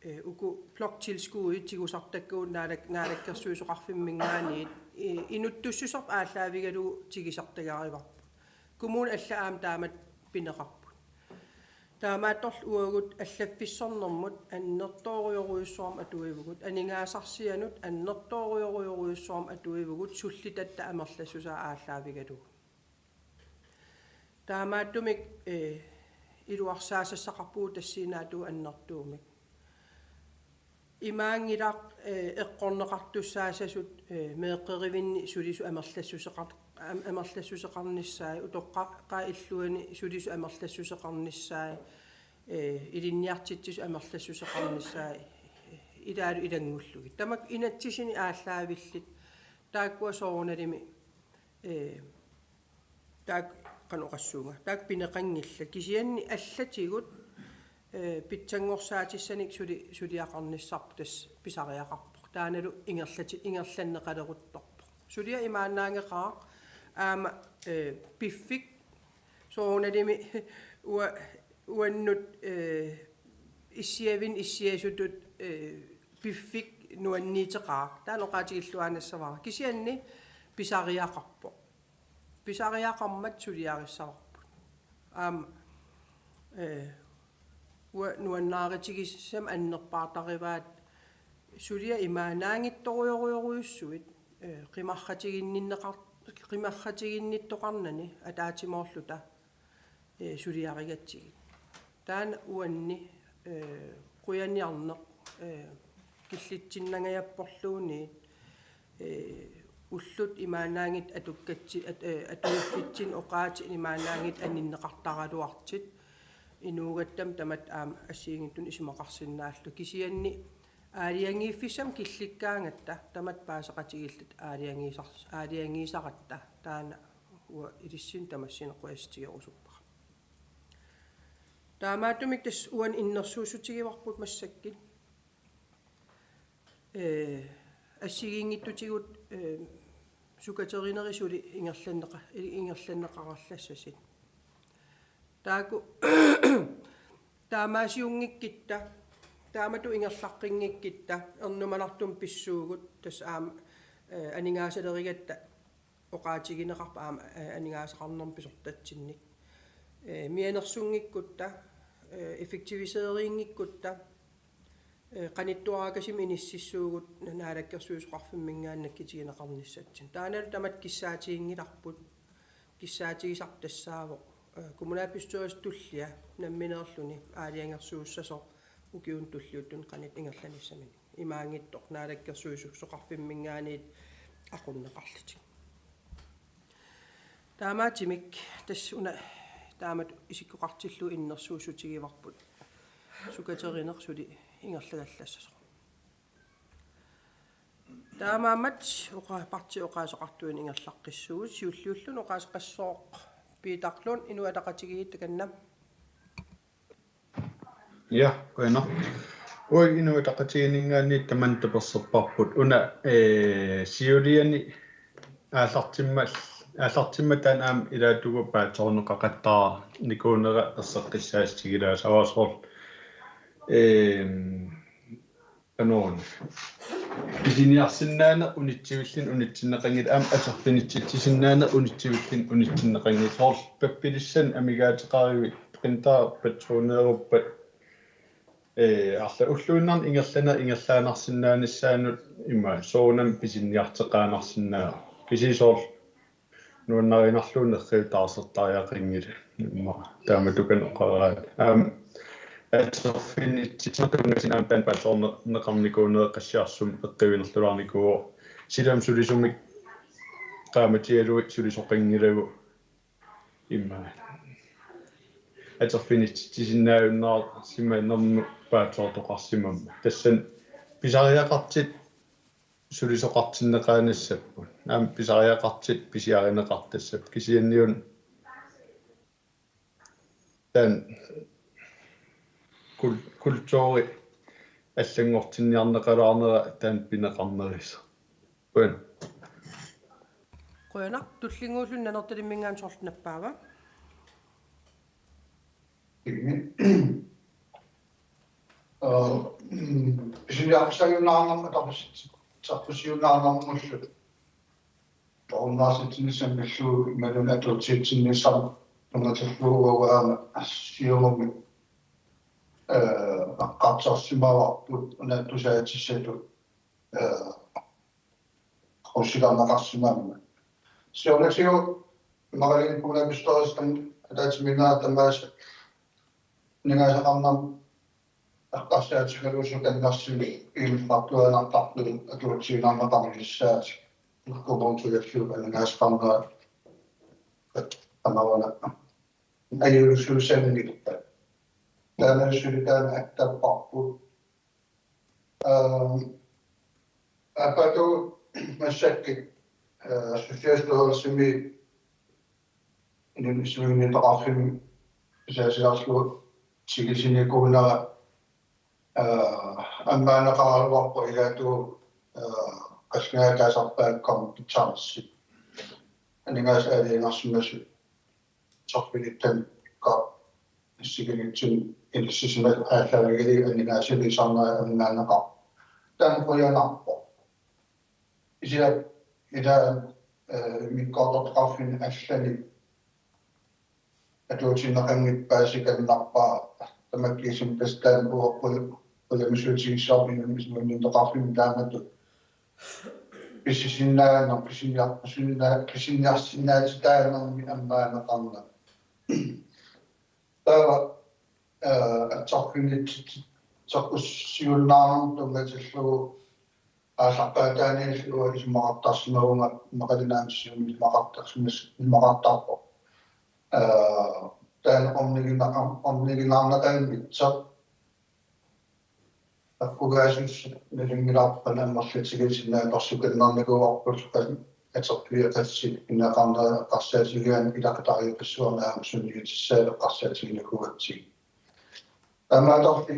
eh, uku bloktilskuddit tigusartakkagut naalak-, naalakkersuisoqarfimminngaanniit, eh, inuttussuserput aallaavigalugu tigusartagarivarput. Kommunit allat aamma taamatut pineqarput. Taamaattorli uagut allaffissornermut annertoorujorujussuarmik atuivugut, aningaasarsianut annertoorujorujussuarmik atuivugut, sullitatta amerlassusaa aallaavigalugu. Taamaattumik, eh, iluarsaasassaqarpugut tassiinnaatigut annertuumik. Imaanngilaq, eh, eqqorneqartussaassasut, eh, meeqqerivinni sulisut amerlassuseqar-, am-, amerlassuseqarnissaat, utoqqaat illuanni sulisut amerlassuseqarnissaat, eh, ilinniartitsisut amerlassuseqarnissaat, eh, ilaalu ilanngullugit. Tamakku inatsisini aallaavillit, taakkua soorunalimi, eh, taakku qanoq oqassuunga. Taakku pineqanngillat. Kisianni allatigut, eh, pitsanngorsaatissaanik suli-, suliaqarnissarput tassa pisariaqarpoq. Taannalu ingerlati-, ingerlanneqaleruttorpoq. Suliaq imaannaanngeqaaq aamma, eh, piffik soorunalimi ua-, uannut, eh, issiavinni issiasutut, eh, piffik nuanniitseqaaq. Taanna oqaatigilluaannassavara. Kisianni pisariaqarpoq. Pisariaqarmat suliarissavarput. Aamma, eh, uanga nuannaarutigissamik annerpaartarivaat suliat imaannaanngitsorujorujorujussuit, eh, qimarratiginninneqar-, qimarratiginnittoqarnani ataatsimoorluta, eh, suliarigatsigit. Taanna uanni, eh, qujaniarneq, eh, killitsinnangajapporluunniit, eh, ullut imaannaanngitsut atukkatsi-, at-, eh, atuiffitsinni oqaatsit imaannaanngitsut aninneqartaraluartut, inuugatta tamatta aamma assigiinngitsunik isumaqarsinnaalluta. Kisianni aalajangiiffissamik killikkaangatta tamatta paaseqatigiilluta aalajangiisar-, aalajangiisaratta, taanna uanga ilissinnut tamassinnut qujassutigerusuppara. Taamaattumik tassa uani innersuussutigivarput massakkut. Eh, assigiinngitsutigut, eh, sukaterinerit suli ingerlanneqa-, ingerlanneqarallassasut. Taakku taamaasiunngikkutta, taamatut ingerlaqqinngikkuttalu ernumanartumik pissuugut, tassa aamma, eh, aningaasalerigatta oqaatigineqarpoq aamma, eh, aningaasaqarnermut pisortatsinnik. Eh, mianersunngikkutta, eh, effektiviseerinngikkutta, eh, qanittuaraakasimi inississuugut na-, naalakkersuisoqarfimminngaanniit nakkutigineqarnissatsinnut. Taannalu tamatta kissaatiginngilarput, kissaatigisarput tassaavoq, eh, kommunalbestyrelsip tullia nammineerluni aalajangersuussasoq ukiuni tulliuttuni qanoq ingerlanissaminik. Imaanngitsoq naalakkersuisoqarfimminngaanniit aqunneqarlutik. Taamaattumik tassa una taamatut isikkoqartillugu innersuussutigivarput sukaterineq suli ingerlagallassasoq. Taamaammat oqa-, partiit oqaaseqartuineq ingerlaqqissuugut, siulliulluni oqaaseqassooq Peter Lund, Inuit Ataqatigiit, takanna. Ja, qujanaq. Uagut Inuit Ataqatigiinninngaanniit tamanna taperserparput. Una, eh, siuliani aallartimma-, aallartimmat taanna aamma ilaatigut paatsoorneqaqattaarnikuunera erseqqissaatigilaassavara soorlu. Eh, Qanoq. Pisiniarsinnaaneq unitsivilluni unitsinneqanngilaq, aamma atorfinitsitsisinnaaneq unitsivilluni unitsinneqanngilaq. Soorlu pappialassanik amigaateqaruit, printerpatroneruppat, eh, arla ulluinnarni ingerlaneq ingerlaannarsinnaanissaanut ima soorunami pisiniarteqaannarsinnaavoq. Kisianni soorlu nuannarinnarlugu nerriuut taarsertariaqanngilaq. Immaqa taamatut qanoq oqaraat. Aamma atorfinitsitsinni tunngatillugu aamma taanna paatsoorneqarnikuunera qassiarsumik eqquinerlulaarnikuuvoq. Silami sulisumik qaamatigalugit sulisoqanngilagut. Immaqa atorfinitsitsisinnaajunnaarsimanermut paatsoortoqarsimammat. Tassani pisariaqartut sulisoqartinneqaanassapput. Aamma pisariaqartut pisiarineqartassapput. Kisianniuna taanna kul-, kulturi allanngortinniarneqalaarnera taanna pineqarnerisoq. Qujan. Qujanaq, tullinnguulluni Nanortalimminngaanniit sorleq nappaava? Ee, mm, pisiniarfissajunnaarnermut atorfis-, atorfissiunnaarnermullu toqqornaarsitsinissamut pillugu imaluunniit atuutsitsinissamut tunngatillugu uagut aamma Siumumi, ee, eqqartorsimavarput una tusaatissatut, ee, qussilernaqarsimammat. Siornatigut imaluunniit kommunalbestyrelsip ataatsimiinnerata tamaasa aningaasaqarnermut eqqarsaatigalugu sukannersumik immiussineqartuaannartartut atuutiinnarneqarnissaat, kommunit suliassat aningaasaqarnerat tamarmik ajuusuussanngillat. Taanna suli taanna attapparput. Ehm, aappaatigut massakkut, eh, Socialstyrelsimi inuussutissarsiornermi pisaasilerlugu tigusinikuunera, eh, ammaanneqaraluarpoq ilaatigut, eh, qassingaataasarpaat kompetenci. Aningaasat aalajangersimasut sorpilittani ka issiginitsin inissisimasut aallaavigalugit aningaasaliisarnerat ammaanneqarpoq. Taanna qujanarpoq. Kisianni ila, eh, immikkoortortaqarfinni allani atuutiinnaqanngippat sikannarpaa tamakkiisumik tassaavoq uagut qulimasuutigissavarput inuussutissarsiornermi taamatut pisisinnaaneq, pisiniar-, pisiniar-, pisiniarsinnaatitaanermi ammaanneqarneq. Taava, eh, atsarfinnitsit-, atsarfissiuinnarnermut tunngatillugu aallaqqaataaniillu isumaqartarsimavunga, immaqaluunniit Siumut isumaqartarsimas-, isumaqartarpoq. Eh, taanna ornigina-, orniginaarneqanngitsoq aqqugaasussi nalunngilarput amerlatigisut sinnaanngorsukinnarnikuuarput, atorfigeqassi ineqarnera eqqarsaatigigaanni ilaqutariiqqissuarnik aamma sunniutissaa eqqarsaatiginikuugatsigit. Taamaattorli,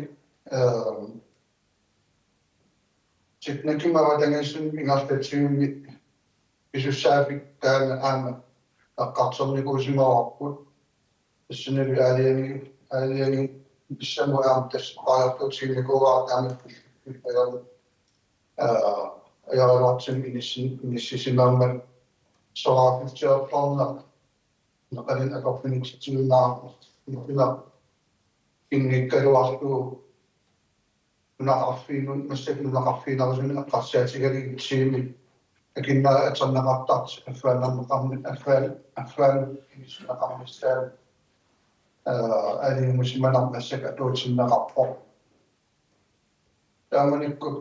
eh, teknikkimut avatangiisinut ingerlatsivimmi pisussaaffik taanna aamma eqqartornikuusimavarput. Tassanilu aalajangi-, aalajangiussannut aamma tassa oqariartuutiginikuuara taanna, aa, ajoraluartumik inissin-, inissisimammat soraarfitsiortorneq, naqalin atorfinitsitsuinnaa-, nuna-, inngikkaluarlugu nunaqarfiinut, massakkut nunaqarfiinerusumik eqqarsaatigalugit tiimit akinneri atorneqartartut affaannarneqarni-, affaan-, affaannut inissinneqarnissaat, aa, aalajangiussimanermut massakkut atuutinneqarpoq. Taamanikkut,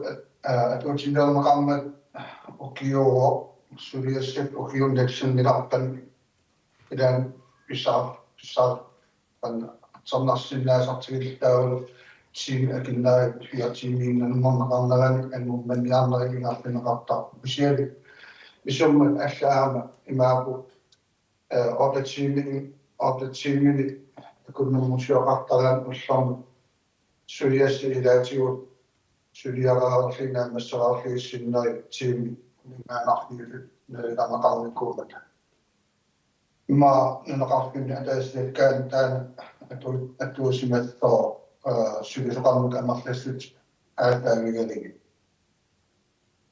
aa, atuutinneqarmat ukiuuvoq, suliassat ukiuni nassiunneqarpat ilaanni pisa-, pisa-, qan-, atorsinnaasartigilluta taavalu tiimit akinneri fire tiimiinnannguarneqarnerani angummaniarnerit ingerlanneqartarput. Kisianni isummat allaat aamma imaappoq, eh, otte tiimi, otte tiimini akunnermut sioqartaraanni ullormut suliassat ilaatigut suliareerlugit naammassereerlugit sinneri tiimit uningaannarlugit nalilerneqarnikuummata. Immaqa nunaqarfinni ataasiakkaani taanna atu-, atuusimassooq, aa, sulisoqarnut amerlassutit aallaavigalugit.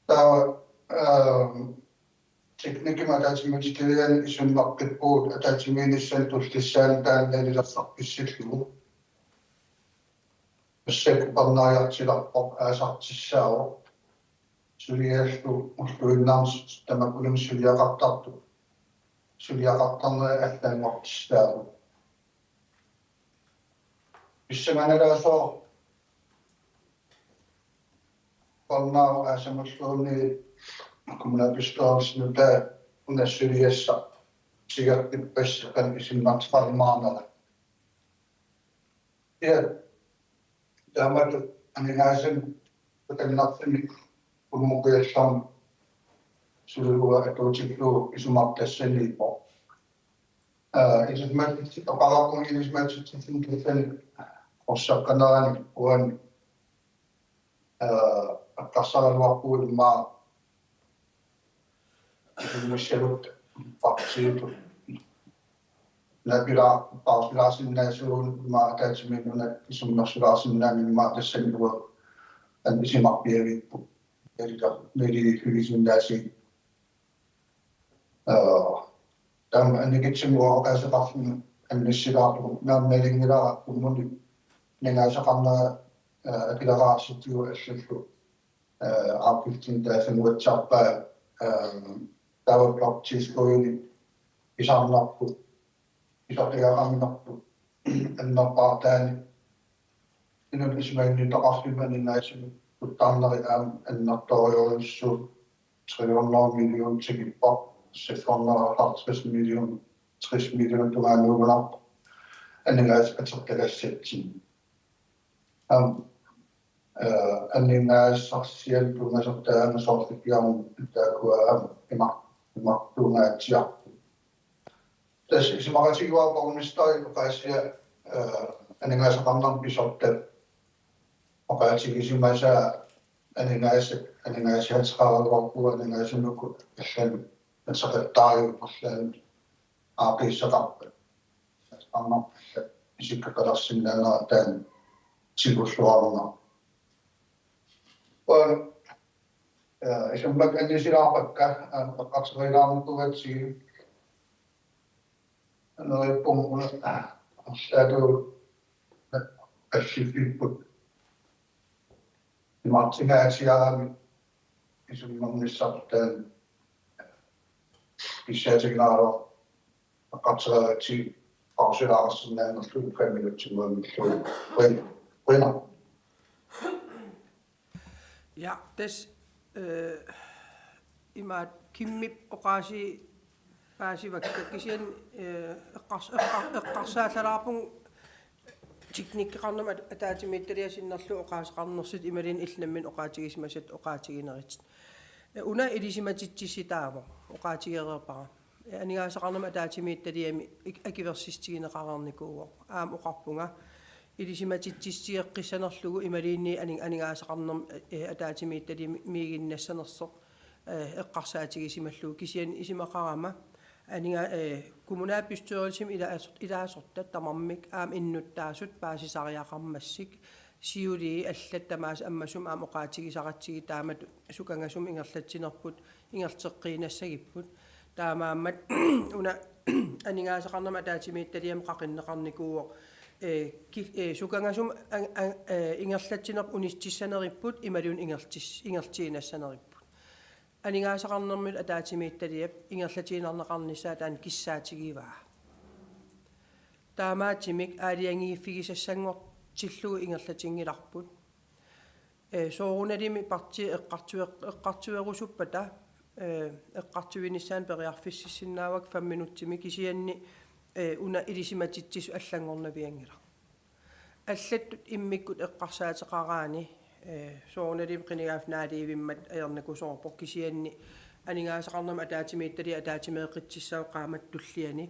Taava, aa, teknikkimut ataatsimiititaliani isummaqqippugut ataatsimiinnissamut tullissaani taanna nalilersorfissillugu. Massakkut upernariartilerpoq, aasartissaavoq. Suliallu ulluinnarni tamakkununnga suliaqartartut, suliaqartarnerit allanngortissaapput. Pissanganalaasoq upernaaq aasamulluunniit kommunalbestyrelsinut taanna suliassaq tigertippassi qanoq isummerneqarumaarnera. Ja, taamatut aningaasanik sukannersumik uumuqiallarmat sulilugu atuutillugu isumaqartassaniippoq. Aa, ilisimatitsi-, oqarpunga ilisimatitsissummik tassani qorsaqqanerani uani, aa, eqqarsaraluarpugut immaqa isummersulluta partiitut. Napila-, paarsilaarsinnaasugut immaqa ataatsimiinnermi isummersilaarsinnaanera immaqa tassani uanga aamma isumaqarpiavipput. Ilika, nili hygisinnaasi. Aa, taama annikitsunnguaq oqaaseqarluni annissilaarlugu naammaginngilara kommunip aningaasaqarnera, aa, akileraartitsigut allallu, aa, aarpitsin taassamuatsarpaa, aa, taava bloktilskuddini pisarnerput, pisariaqarnerput, annerpaartaani inuit isumaginnittoqarfimmut aningaasivut kuttarneri aamma annertoorujussuupput. Tre hundrede million tikippoq, seks hundrede og halvtreds million, tres million tungaanut uunarpoq aningaasat atortagassatsinnik. Aamma, eh, aningaasarsianik tunngasortaa aamma soorlu piaarnermut taakkua aamma imaq-, imartuungaatsiarput. Tassa isumaqatigiuara borgmesterip oqaasia, eh, aningaasaqarnermut pisortat oqaatigisimasaat aningaasat, aningaasiaatseqaraluarpugut aningaasanik uku allanut ateqattaajuupput, allanut aaqqiissaqarpat. Aamma allat isikkoqalersinnaanera taanna tigulluarneq. Uanga, ja, isummak annissilaarpakka, aamma eqqarsaatigilaarnikuugatsigit. Neriuppunga una, ah, arlaatigut alliffipput. Imartingaatsiarami isummernissaat taanna kissaatigineraluartoq eqqarsaatigalugu pausilaarsinnaanngorlugu fem minutsit uanngillugu. Qujan-, qujanaq. Ja, tassa, eh, imaattoq Kimmip oqaasii paasivakka kisianni, eh, eqqars-, eqqar-, eqqarsaallalaarpunga teknikkeqarnermut at-, ataatsimiititaliap sinnerlugu oqaaseqarnersut imaluunniit illit nammineq oqaatigisimasatit oqaatiginerit. Eh, una ilisimatitsissutaavoq oqaatigereerpara. Eh, aningaasaqarnermut ataatsimiititaliami ik-, akuersissutigineqareernikuuvoq. Aamma oqarpunga ilisimatitsissutigeqqissanerlugu imaluunniit aning-, aningaasaqarnermut, eh, ataatsimiititaliamiiginnassanersoq, eh, eqqarsaatigisimallugu kisianni isumaqarama aninga-, eh, kommunalbestyrelsimi ilaasort-, ilaasortat tamarmik aamma innuttaasut paasisariaqarmassuk siuliini allat tamaasa ammasumik aamma oqaatigisaratsigit taamatut sukangasumik ingerlatsinerput ingerlateqqiinnassagipput. Taamaammat una aningaasaqarnermut ataatsimiititaliami qaqinneqarnikuuvoq, eh, ki-, eh, sukangasumik an-, an-, eh, ingerlatsinerput unitsissaneripput imaluunniit ingerlits-, ingerlatiinnassaneripput. Aningaasaqarnermut ataatsimiititaliap ingerlatiinnarneqarnissaa taanna kissaatigivaa. Taamaattumik aalajangiiffigisassanngortillugu ingerlatinngilarput. Eh, soorunalimi partiit eqqartue-, eqqartuerusuppata, eh, eqqartuinissaanut periarfississinnaavakka fem minutsimik kisianni, eh, una ilisimatitsissut allanngornavianngilaq. Allattut immikkut eqqarsaateqaraanni, eh, soorunalimi qinigaaffik naaliivimmat ajornakusoorpoq kisianni aningaasaqarnermut ataatsimiititaliap ataatsimeeqqississaq qaammatit tulliani,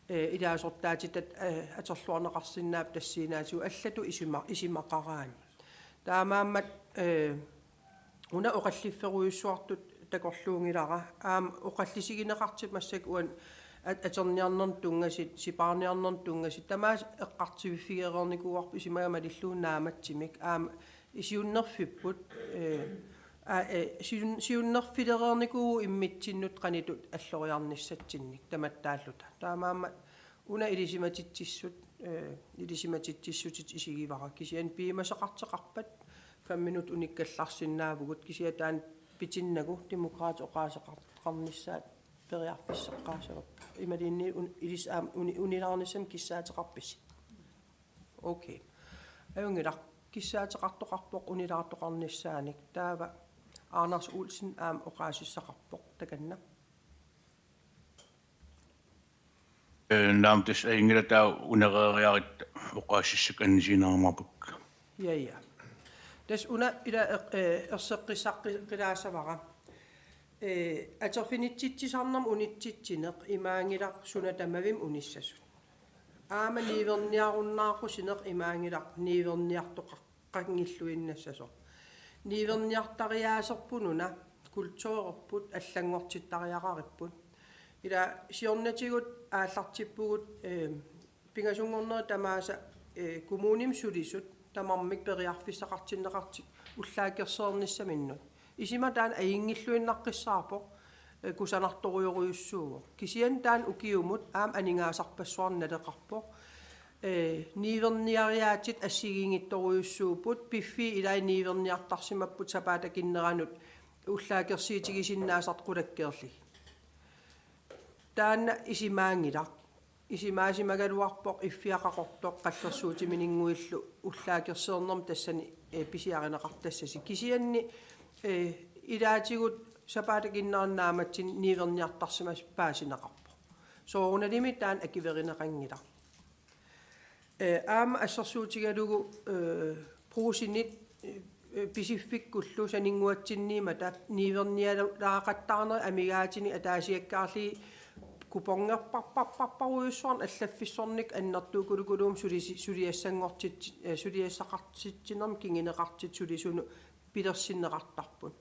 eh, ilaasortaatitat, eh, atorluarneqarsinnaapput tassaniitigut allatut isuma-, isumaqaraanni. Taamaammat, eh, una oqallifferujussuartut takorluunngilara. Aamma oqallisigineqartut massakkut uani at-, atorniarnermut tunngasut, sipaarniarnermut tunngasut, tamaasa eqqartuiffigereernikuuarput isumaga malillugu naammattumik. Aamma siunnerfipput, eh, a-, eh, siun-, siunnerfilereernikuuvoq imminnut qanoq alloriarnissatsinnik tamattaalluta. Taamaammat una ilisimatitsissut, eh, ilisimatitsissutit isigivara. Kisianni piumasaqartoqarpat fem minut unikkallarsinnaavugut, kisianni taanna pitinnagu Demokraatit oqaaseqarnissaat periarfisseqqaassavarput. Imaluunniit un-, ilissi aamma uni-, unilaarnissamik kissaateqarpisi? Okay. Ajunngilaq, kissaateqartoqarpoq unilaartoqarnissaanik. Taava Anders Olsen aamma oqaasissaqarpoq takanna. Eh, naamik, tassa ajunngilaq, taava unereeriarutta oqaasissakka annissiinnarmata. Ja, ja. Tassa una ila eq-, eh, erseqqissaqqilaassavara. Eh, atorfinitsitsisarnermut unitsitsineq imaanngilaq suna tamarmi unissasut. Aamma niuerniarunnaaqqusineq imaanngilaq niuerniartoqar-, qanngilluinnassasoq. Niuerniartariaaserput una, kulturerput allanngortittariaqaripput. Ila siornatigut aallartippugut, eh, pingasunngornerit tamaasa, eh, kommunimi sulisut tamarmik periarfissaqartinneqartut ullaakkut ersereernissaminnut. Isima taanna ajunngilluinnaqqissaarpoq, eh, kusanartorujorujussuuvoq. Kisianni taanna ukiumut aamma aningaasarpassuarnik naleqarpoq. Eh, niuerniariaatsit assigiinngitsorujussuupput, piffissap ilaani niuerniartarsimapput sapaatip akunneranut ullaakkut ersiutigisinnaasartut qulakkeerlugit. Taanna isumaanngilaq. isumaasimagaluarpoq Iffiaq Qaqortoq qallersuutimininnguillu ullaakersuinermi tassani, eh, pisiarineqartassasi. Kisianni, eh, ilaatigut sapaatip akunneri naammatsinni niuerniartarsimasut paasineqarpoq. Soorunalimi taanna akuerineqanngilaq. Eh, aamma assersuutigalugu, eh, Brugsenit, eh, Pisiffikkullu saninnguatsinniimmata niuernialaaqattaarnerit amigaatinik ataasiakkaarlugit kupongerparparparparujussuarnik allaffissornikkut annertuukulukkuluummat sulisi-, suliassanngortitsi-, eh, suliassaqartitsinermut kinguneqartutut sulisunut pilersinneqartarput.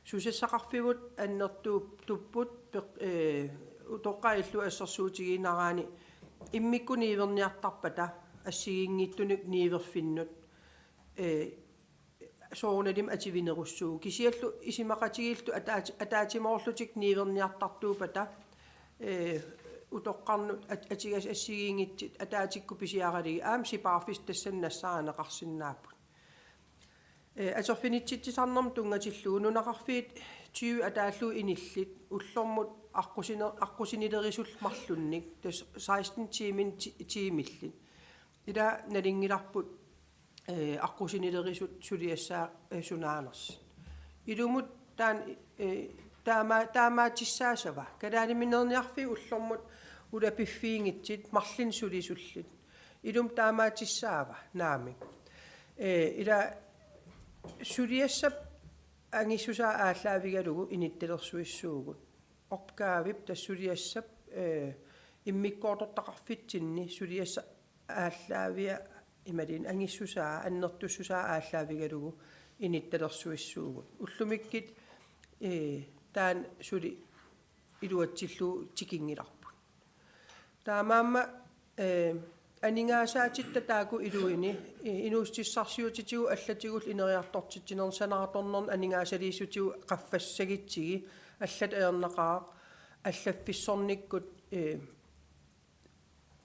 Susassaqarfipput annertuup-, tuupput peq-, eh, utoqqaat illuat assersuutigiinnaraanni immikkut niuerniartarpata assigiinngitsunik niuerfinnut, eh, soorunalimi atuinerussuuvoq. Kisianni isumaqatigiillu ataati-, ataatsimoorlutik niuerniartartuuppata, eh, utoqqarnut at-, atugassi assigiinngitsut ataatsikkut pisiaralugit aamma sipaarfissat tassani nassaarineqarsinnaapput. Eh, atorfinitsitsisarnermut tunngatillugu nunaqarfiit tyve ataallugu inillit ullormut aqqusine-, aqqusinilerisut marlunnik, tassa seksten tiimit ti-, tiimillit. Ila nalunngilarput, eh, aqqusinilerisut suliassaat, eh, sunaanersut. Ilumut taanna, eh, taama-, taamaattussaassava. Kalaaliminerniarfiit ullormut ulapiffiinngitsut marlunnik sulisullit. Ilumut taamaattussaava, naamik. Eh, ila suliassap angissusaa aallaavigalugu inuttalersuissuugut. Opgavip tassa suliassap, eh, immikkoortortaqarfitsinni suliassap aallaavia imaluunniit angissusaa, annertussusaa aallaavigalugu inuttalersuissuugut. Ullumikkut, eh, taanna suli iluatsillugu tikinngilarput. Taamaammat, eh, aningaasaatitta taakku iluini, eh, inuussutissarsiutitigut allatigullu ineriartortitsinermi sanaartornermi aningaasaliissutigut qaffassagutsigit allatut ajornaqaaq allaffissornikkut, eh,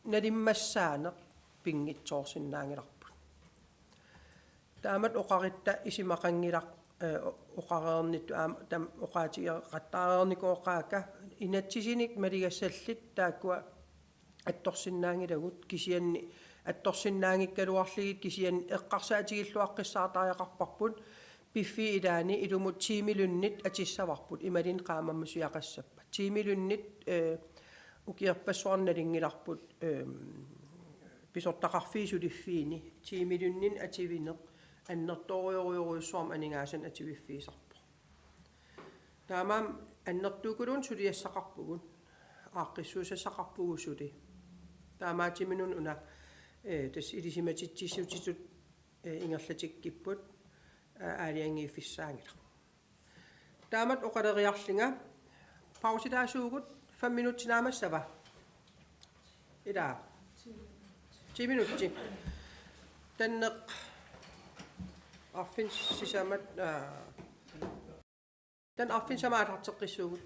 nalimmassaaneq pinngitsoorsinnaanngilarput. Taamatut oqarutta isumaqanngilaq, eh, oqareernittut aamma taama oqaatigeqattaareernikuugaakka inatsisinik maligassallit taakkua attorsinnaanngilagut kisianni attorsinnaanngikkaluarlugit kisianni eqqarsaatigilluaqqissaartariaqarparput piffiit ilaanni ilumut tiimilunnut atussavarput imaluunniit qaammammut suiaqassappat. Tiimilunnut, eh, ukiorpassuarni nalunngilarput, eh, pisortaqarfiit suliffiini tiimilunnik atuineq annertoorujorujussuarmik aningaasanik atuiffigisarpoq. Taamaammat annertuukuluunniit suliassaqarpugut, aaqqissuussassaqarpugut suli. Taamaattumik una, eh, tassa ilisimatitsissutitut, eh, ingerlatikkipput, eh, aalajangiiffissaanngilaq. Taamatut oqaleriarlunga pausilaassuugut, fem minutsit naammassava? Ilaa. Ti minutsit. Tanneq arfineq sisamat, aa, taanna arfineq sisamat aallarteqqissuugut.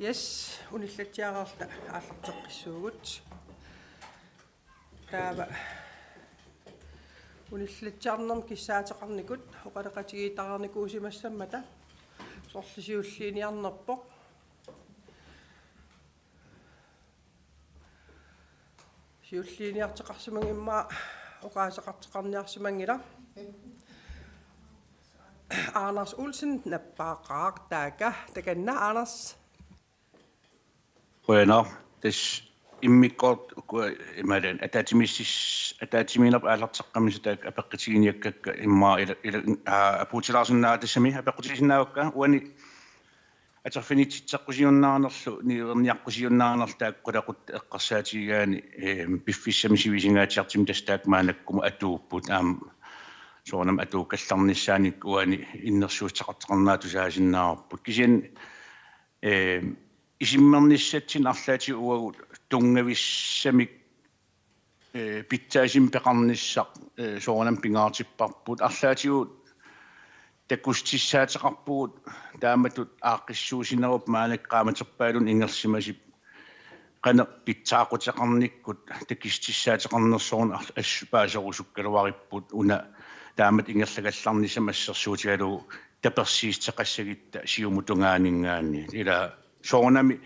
Yes, unillatsiareerluta aallarteqqissuugut. Taava unillatsiarnermut kissaateqarnikut oqaloqatigiittariarnikuusimassammata, sorleq siulliiniarnerpoq. Siulliiniartoqarsimanngimmat oqaaseqartoqarniarsimanngilaq. Anders Olsen, nappaaqqaartaaka, takanna Anders. Qujanaq, tassa immikkoortoq uku imaluunniit ataatsimiissis-, ataatsimiinnerput aallarteqqammisut taakku apeqqutiginiakkakka immaqa ila, ila, aa, apuutilaarsinnaavakka, tassami apeqqutigisinnaavakka uani atorfinitsitseqqusiunnaanerlu niuerniaqqusiunnaanerlu taakku qulequttat eqqarsaatigigaanni, eem, piffissami sivisingaatsiartumi tassa taakku maannakkumut atuupput, aamma soorunami atuukkallarnissaannik uani innersuussuteqartoqarnerat tusaasinnaavarput. Kisianni, eem, isimmernissatsinnik arlaatigut uagut tunngavissamik, ee, pitsaasumik peqarnissaq, ee, soorunami pingaartipparput. Arlaatigut takussutissaateqarpugut taamatut aaqqissuussinerup maannakkut qaammaterpaalunnik ingerlasimasut qanoq pitsaaquteqarnikkut takussutissaateqarnersoq una ar-, assut paaserusukkaluaripput, una taamatut ingerlagallarnissamut assersuutigalugu tapersiissuteqassagutta Siumup tungaaninngaanniit. Ila soorunami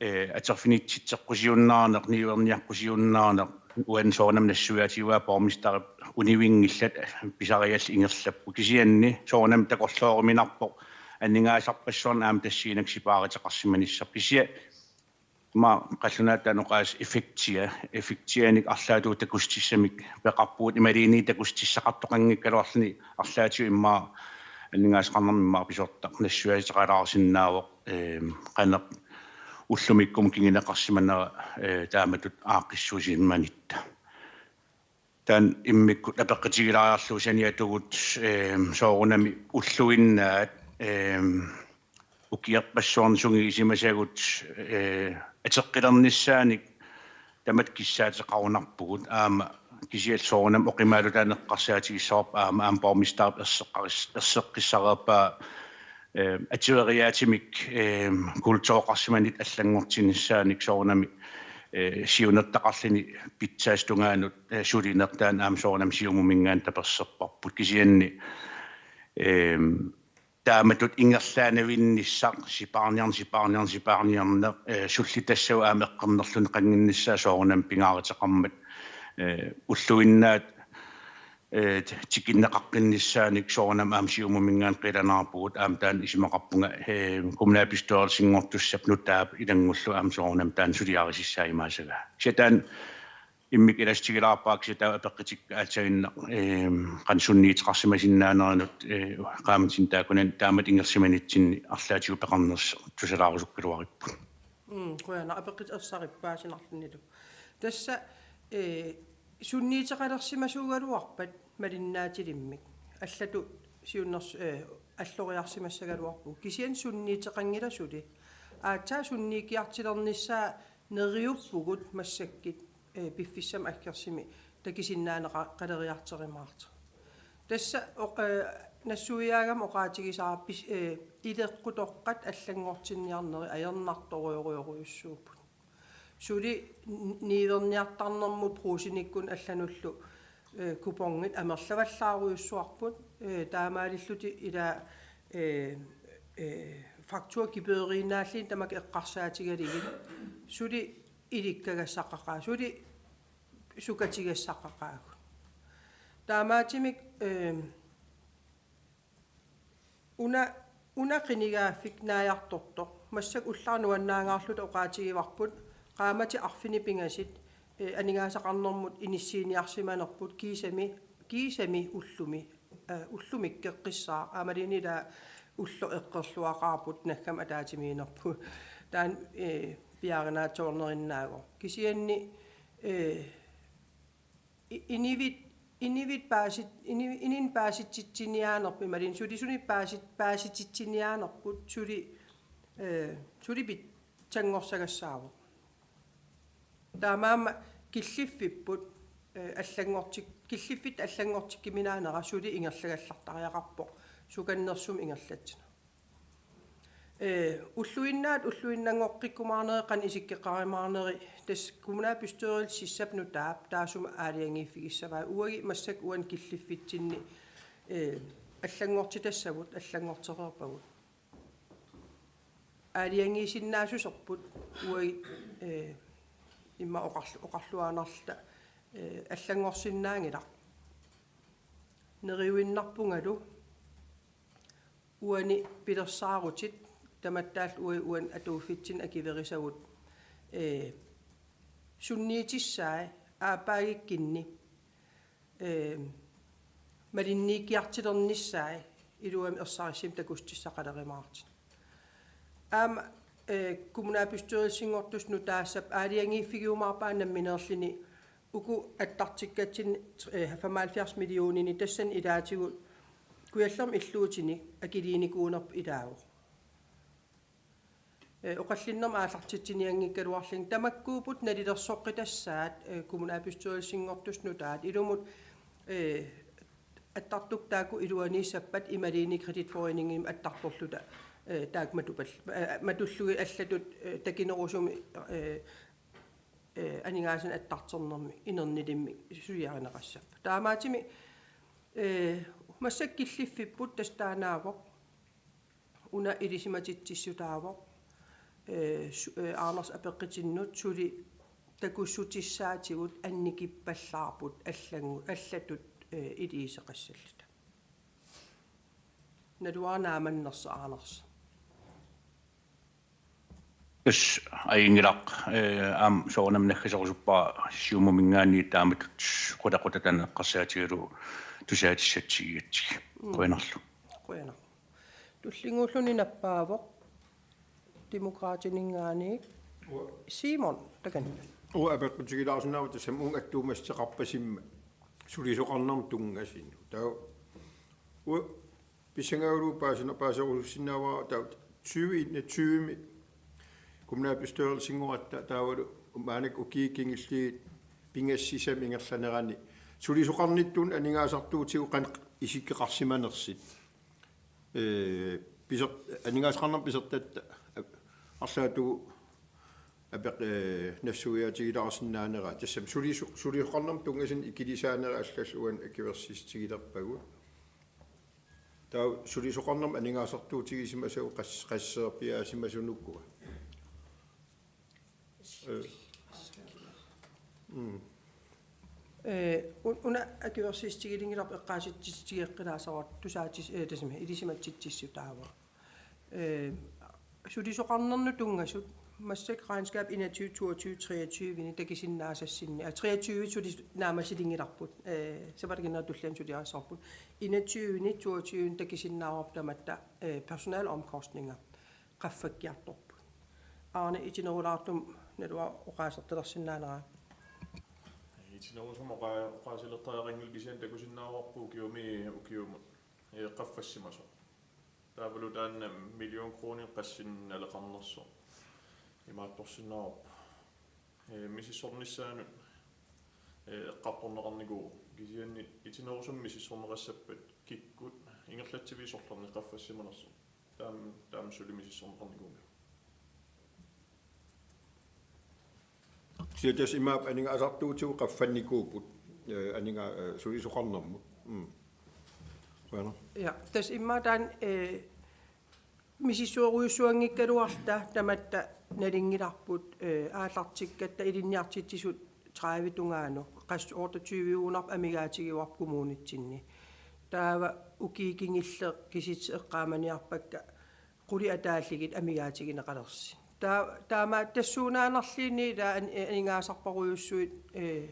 ee, atorfinitsitseqqusiunnaaneq, niuerniaqqusiunnaaneq, uani soorunami nassuiaatigivaa borgmesterip univinngillat pisariallit ingerlapput. Kisianni soorunami takorlooruminarpoq aningaasarpassuarnik aamma tassaaginnaq sipaaruteqarsimanissaq. Kisianni aamma qallunaatut taanna oqaaseq effektia, effektianik arlaatigut takussutissamik peqarpugut, imaluunniit takussutissaqartoqanngikkaluarluni arlaatigut immaqa aningaasaqarnermi immaqa pisortaq nassuiaateqalaarsinnaavoq, eem, qanoq ullumikkumut kinguneqarsimanera, ee, taamatut aaqqissuussimanitta. Taanna immikkut apeqqutigilaariarlugu saniatigut, eem, soorunami ulluinnaat, eem, ukiorpassuarni sungiusimasagut, ee, atoqqilernissaanik tamatta kissaateqarunarpugut, aamma kisianni soorunami oqimaalu taanna eqqarsaatigissavarput aamma, aamma borgmesterip erseqqaris-, erseqqissareerpaa, ee, atueriaatsimik, ee, kultureqarsimanit allanngortinnissaanik soorunami, ee, siunertaqarluni pitsaasut tungaanut, ee, sulineq, taanna aamma soorunami Siumuminngaanniit tapersersorparput. Kisianni, ee, taamatut ingerlaanavinnissaq sipaarniarneq, sipaarniarneq, sipaarniarneq, ee, sullitassagut aamma eqqornerluni qannginnissaa soorunami pingaaruteqarmat, ee, ulluinnaat, ee, tikinneqaqqinnissaanik soorunami aamma Siumuminngaanniit qilanaarpugut, aamma taanna isumaqarpunga, ee, kommunalbestyrelsinngortussap nutaap ilanngullugu aamma soorunami taanna suliarisassaa imaassagaa. Kisianni taanna immikkut ilassutigilaarpara, kisianni taava apeqqutikka aatsaannguaq, eem, qanoq sunniuteqarsimasinnaanerinut, ee, qaammatini taakkunani taamatut ingerlasimanitsinni arlaatigut peqarnersoq tusalaarusukkaluaripput. Mm, qujanaq, apeqqutit ersarippaasinarlunilu. Tassa, ee, sunniuteqalersimasuugaluarpat malinnaatilimmik allatut siunners-, ee, alloriarsimassagaluarpugut. Kisianni sunniuteqanngilaq suli. Aatsaat sunniukkiartulernissaa neriuppugut massakkut, ee, piffissami aggersumi takusinnaaneqaleriartorumaartoq. Tassa o-, ee, nassuiaagama oqaatigisara pis-, ee, ileqqutoqqat allanngortinniarnerit ajornartorujorujorujussuupput. Suli n-, niuerniartarnermut Brugsenikkut allanullu, ee, kupongit amerlavallaarujussuarput, ee, taamaalillutik ila, ee, ee, fakturakiberiinnaalluni tamakku eqqarsaatigalugit suli ilikkagassaqaqaa-, suli sukatigassaqaqaagut. Taamaattumik, eem, una, una qinigaaffik naajartortoq. Massakkut ullaaq nuannaangaarluta oqaatigivarput, qaammatit arfineq-pingasut, ee, aningaasaqarnermut inissiiniarsimanerput kiisami, kiisami ullumi, ee, ullumi ikkeqqissaaq, aammaluunniit ila ulloq eqqorluaqaarput, naggami ataatsimiinnerput. Taanna, ee, piaarinaatsoornerinnaasoq. Kisianni, ee, i-, inuit, inuit paasit-, inu-, inunnut paasititsiniaanerput imaluunniit sulisunut paasit-, paasititsiniaanerput suli, ee, suli pitsanngorsagassaapput. Taamaammat killiffipput, ee, allanngortik-, killiffittut allanngortikkuminaanera suli ingerlagallartariaqarpoq sukannersumik ingerlatsineq. Ee, ulluinnaat ulluinnanngoqqikkumaarneri qanoq isikkoqarumaarneri tassa kommunalbestyrelsissap nutaap taassuma aalajangiiffigissavaa. Uagut massakkut uani killiffitsinni, ee, allanngortitassavut, allanngortereerpagut. Aalajangiisinnaassuserput uagut, ee, immaqa oqarlu-, oqarluaannarluta, ee, allanngorsinnaanngilaq. Neriuinnarpungalu uani pilersaarutit tamattaallu uagut uani atuiffitsinni akuerisagut, ee, sunniitissai aappaagikkunni, ee, malinnikkiartulernissaat iluamik ersarissumik takussutissaqalerumaartut. Aamma, ee, kommunalbestyrelsinngortussat nutaassap aalajangiiffigiumaarpaat nammineerluni uku attartukkatsinni, ee, femoghalvfjerds millioninit tassani ilaatigut Kujallermi illuutini akuliinikuunerput ilaavoq. Ee, oqallinnermut aallartitsinianngikkaluarlunga tamakkuupput nalilersoqqitassaat, ee, kommunalbestyrelsinngortussat nutaat ilumut, ee, attartukkut taakku iluaniissappat imaluunniit kreditforeningimik attartorluta, ee, taakku matupal-, ee, matullugit allatut, ee, takunerusumik, ee, ee, aningaasanik attartornermik inernilimmik suliarineqassappat. Taamaattumik, ee, massakkut killiffipput tassa taannaavoq. Una ilisimatitsissutaavoq, ee, su-, ee, Anders apeqqutinnut suli takussutissaatigut annikippallaarput allangu-, allatut, ee, iliuuseqassalluta. Naluara naamannersoq Anders. Tassa ajunngilaq, ee, aamma soorunami naggasorusuppara Siumuminngaanniit taamatut qutaqutaq taanna eqqarsaatigalugu tusaatissatsigigatsigit. Mm. Qujanarlu. Qujanaq. Tullinnguulluni nappaavoq Demokraatininngaanniit. Uanga. Simon, takanna. Uanga apeqqutigilaarsinnaavara tassami uunga attuumassuteqarpasimma sulisoqarnermut tunngasunut. Taava uanga pissangagaluarpoq paasina-, paaserusussinnaavara taava tyve enogtyve-mi kommunalbestyrelsinngoratta taavalu maannakkut ukiut kingulliit pingasut sisamat ingerlaneranni sulisoqarnittut aningaasartuutigut qanoq isikkoqarsimanersut. Ee, piser-, aningaasaqarnermut pisortatta arlaatigut apeq-, ee, nassuiaatigilaarsinnaanera. Tassami suliso-, sulisoqarnermut tunngasunut ikilisaanerat allallu uani akuersissutigilerpagut. Taava sulisoqarnermut aningaasartuutigisimasagut qas-, qasseerpiaasimasunukua. Ee. Mm. Ee, un-, una akuersissutiginngilarput eqqaasitsissutigeqqilaassavarput tusaatis-, ee, tassami ilisimatitsissutaavoq. Ee, sulisoqarnernut tunngasut massakkut regnskab enogtyve, toogtyve, treogtyve-ni takusinnaasassinni. Aa, treogtyve suli naammassilinngilarput. Ee, sapaatip akunnera tulliani suliarissavarput. Enogtyve-ni, toogtyve-ni takusinnaavarput tamatta, ee, personaleomkostninger qaffakkiartorput. Arne itinerulaartumik naluara oqaasertalersinnaanera. Itinerusumik oqa-, oqaasilertariaqanngilaq kisianni takusinnaavarput ukiumi ukiumut, ee, qaffassimasoq. Taavalu taanna million kroner qassinik naleqarnersoq imaattorsinnaavarput. Ee, misissornissaanut, ee, eqqartorneqarnikuuvoq. Kisianni itinerusumik misissorneqassappat kikkut ingerlatsiviit sorlerneq qaffassimanersoq. Taam-, taama suli misissorneqarnikuummat. Kisianni tassa imaappoq aningaasartuutigut qaffannikuupput, ee, aninga-, ee, sulisoqarnermut. Mm. Qujanaq. Ja, tassa immaqa taanna, ee, misissorujussuanngikkaluarluta tamatta nalunngilarput, ee, aallartikkatta ilinniartitsisut tredive tungaanut, qassit otteogtyve-ugunarput amigaatigivarput kommunitsinni. Taava ukiut kingulliit kisitsisit eqqaamaniarpakka qulit ataallugit amigaatigineqalersi. Taa-, taama tassuunaannarluunniit ila an-, aningaasarparujussuit, ee,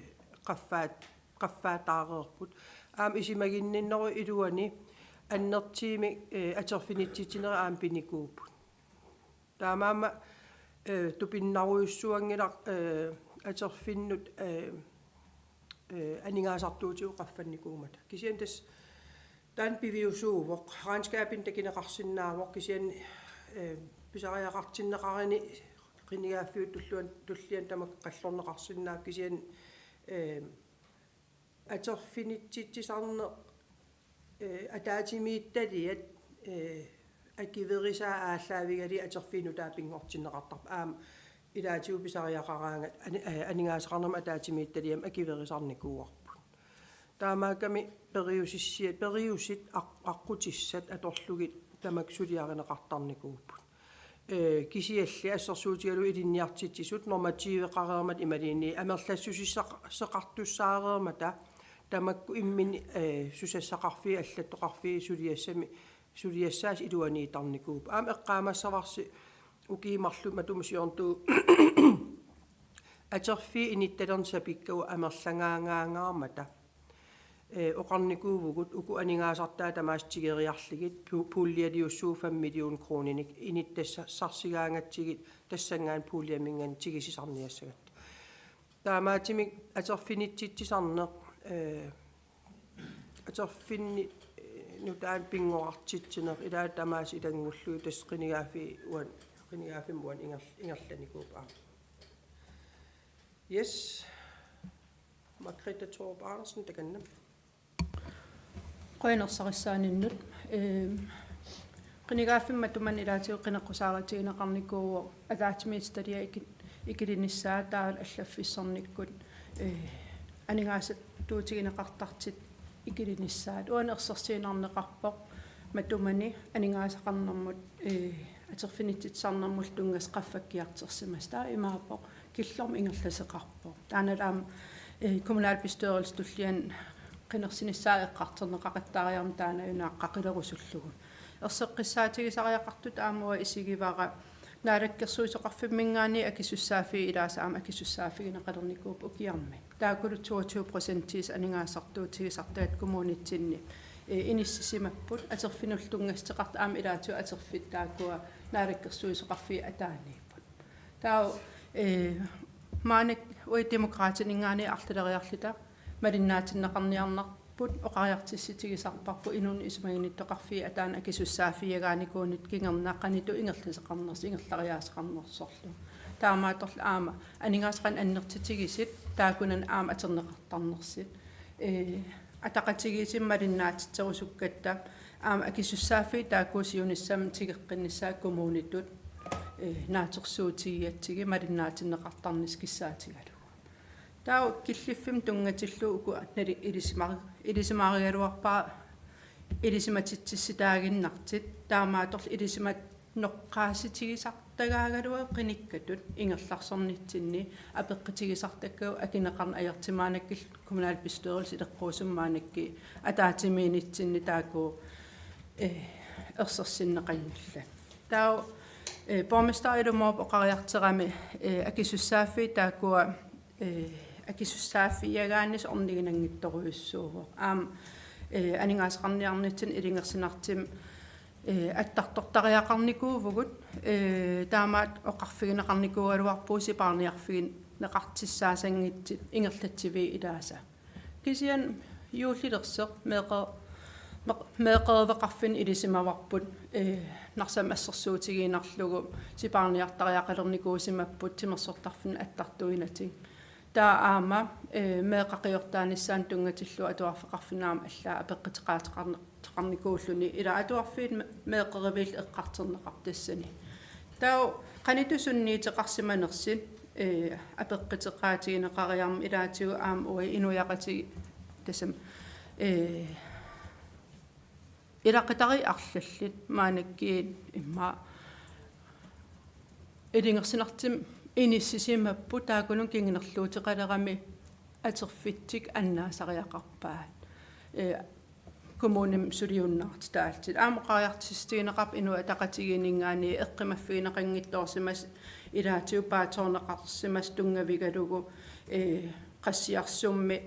qaffaat-, qaffaataareerput. Aamma isumaginninnerup iluani annertuumik, ee, atorfinitsitsinerit aamma pinikuupput. Taamaammat, ee, tupinnarujussuanngilaq, ee, atorfinnut, ee, ee, aningaasartuutigut qaffannikuummata. Kisianni tassa taanna piviusuuvoq, regnskabini takuneqarsinnaavoq, kisianni, ee, pisariaqartinneqaruni qinigaaffiup tulluan-, tulliani tamakku qallorneqarsinnaavoq, kisianni, ee, atorfinitsitsisarneq, ee, ataatsimiititaliat, ee, akuerisaa aallaavigalugit atorfiit nutaat pinngortinneqartarput. Aamma ilaatigut pisariaqaraangat ani-, eh, aningaasaqarnermut ataatsimiititaliami akuerisarnikuuarput. Taamaakkami periusissiat, periusit aq-, aqqutissat atorlugit tamakku suliarineqartarnikuupput. Eh, kisianni assersuutigalugu ilinniartitsisut normativeqareermata imaluunniit amerlassuseqartussaareermata tamakku imminnut, eh, susassaqarfiit allattoqarfiit suliassami, suliassaasa iluaniittarnikuupput. Aamma eqqaamassavarsi ukiut marluk matuma siornatigut atorfiit inittalernut sapikkavut amerlangaangaangaarmata. Eh, oqarnikuuvugut uku aningaasartaat tamaasa tigoriarlugit pu-, puljeliussuuvoq fem million kroninik inittassarsigaangatsigit tassanngaanniit puljeminngaanniit tigusisarniassagatta. Taamaattumik atorfinitsitsisarneq, eh, atorfinni, eh, nutaamik pinngortitsineq ilaat tamaasa ilanngullugit tassa qinigaaffii uan-, qinigaaffimmi uani inger-, ingerlanikuupput aamma. Yes. Margrethe Thorup Andersen, takanna. Qujanaq ersarissaaninnut. Ehm, qinigaaffimmi matumani ilaatigut qineqqusaarutigineqarnikuuvoq ataatsimiititaliap iki-, ikilinissaa taavalu allaffissornikkut, eh, aningaasatuutigineqartartut ikilinissaat. Uani ersersiinnarneqarpoq matumani aningaasaqarnermut, eh, atorfinitsitsisarnermullu tunngasut qaffakkiartorsimasut. Taava imaappoq killormut ingerlateqarpoq. Taanna aamma, eh, kommunalbestyrelsip tulliani qinersinissaa eqqartorneqaqattaariarmat taanna una qaqilerusullugu. Erseqqissaatigisariaqartutut aamma uanga isigivara Naalakkersuisoqarfimminngaanniit akisussaaffiit ilaasa aamma akisussaaffigineqalernikuupput ukiarmi. Taakkulu toogtyve procentiisa aningaasartuutigisartaat kommunitsinni, eh, inissisimapput, atorfinillu tunngassuteqartut aamma ilaatigut atorfittut taakkua Naalakkersuisoqarfiit ataaniipput. Taava, eh, maannakkut uagut Demokraatininngaanniit arlaleriarluta malinnaatinneqarniarnarput oqariartuutigisarparput inunnut isumaginnittoqarfiit ataannut akisussaaffigigaanikuunut kingorna qanoq ingerlateqarnersoq, ingerlariaaseqarnersorlu. Taamaattorli aamma aningaasaqarnermut annertutigisut taakkunani aamma atorneqartarnersut. Eh, ataqatigiissinnut malinnaatitserusukkatta aamma akisussaaffiit taakku siunissami tigeqqinnissaat kommunitut, eh, naatsorsuutigigatsigit malinnaatinneqartarnissaq kissaatigalugu. Taava killiffimmi tunngatillugu uku nali-, ilisimar-, ilisimaarigaluarpara ilisimatitsissutaaginnartut, taamaattorli ilisimat- noqqaassutigisartagaagaluarput qinikkatut ingerlarsornitsinni apeqqutigisartakkagut akineqarneq ajortumik maannakkut kommunalbestyrelsi ileqquusumik maannakkut ataatsimiinnitsinni taakku, eh, ersersinneqanngillat. Taava, eh, borgmester Ilumoorup oqariartorami, eh, akisussaaffiit taakkua, eh, akisussaaffigigaanni orniginanngitsorujussuuvoq. Aamma, eh, aningaasaqarniarnitsinni ilungersunartumik eh, attartortariaqarnikuuvugut, eh, taamaattoq oqarfigineqarnikuugaluarpugut sipaarniarfigineqartussaasanngitsut ingerlatsiviit ilaasa. Kisianni juullilersoq meeqqe-, meeq-, meeqqeriveqarfinni ilisimavarput, eh, Narsami assersuutigiinnarlugu sipaarniartariaqalernikuusimapput timersortarfinni attartuinnatik. Taava aamma, eh, meeqqat qiortaanissaannut tunngatillugu atuarfeqarfinnut aamma allaat apeqquteqaateqarne-, -teqarnikuulluni, ila atuarfiit me-, meeqqeriviillu eqqartorneqartut tassani. Taava qanoq sunniuteqarsimanersut, eh, apeqquteqaatigineqariarmat ilaatigut aamma uagut inuiaqatigiit tassami, eh, ilaqutariit arlallit maannakkut immaqa ilungersunartumik inissisimapput taakkununnga kingunerluuteqalerami atorfitsik annaasariaqarpaat. Eh, kommunimi suliunnaartitaallutik. Aamma oqariartuutigineqarpoq Inuit Ataqatigiinninngaanniit eqqumaffigineqanngitsoorsimasut ilaatigut paatsoorneqarsimasut tunngavigalugu, eh, qassiarsummi,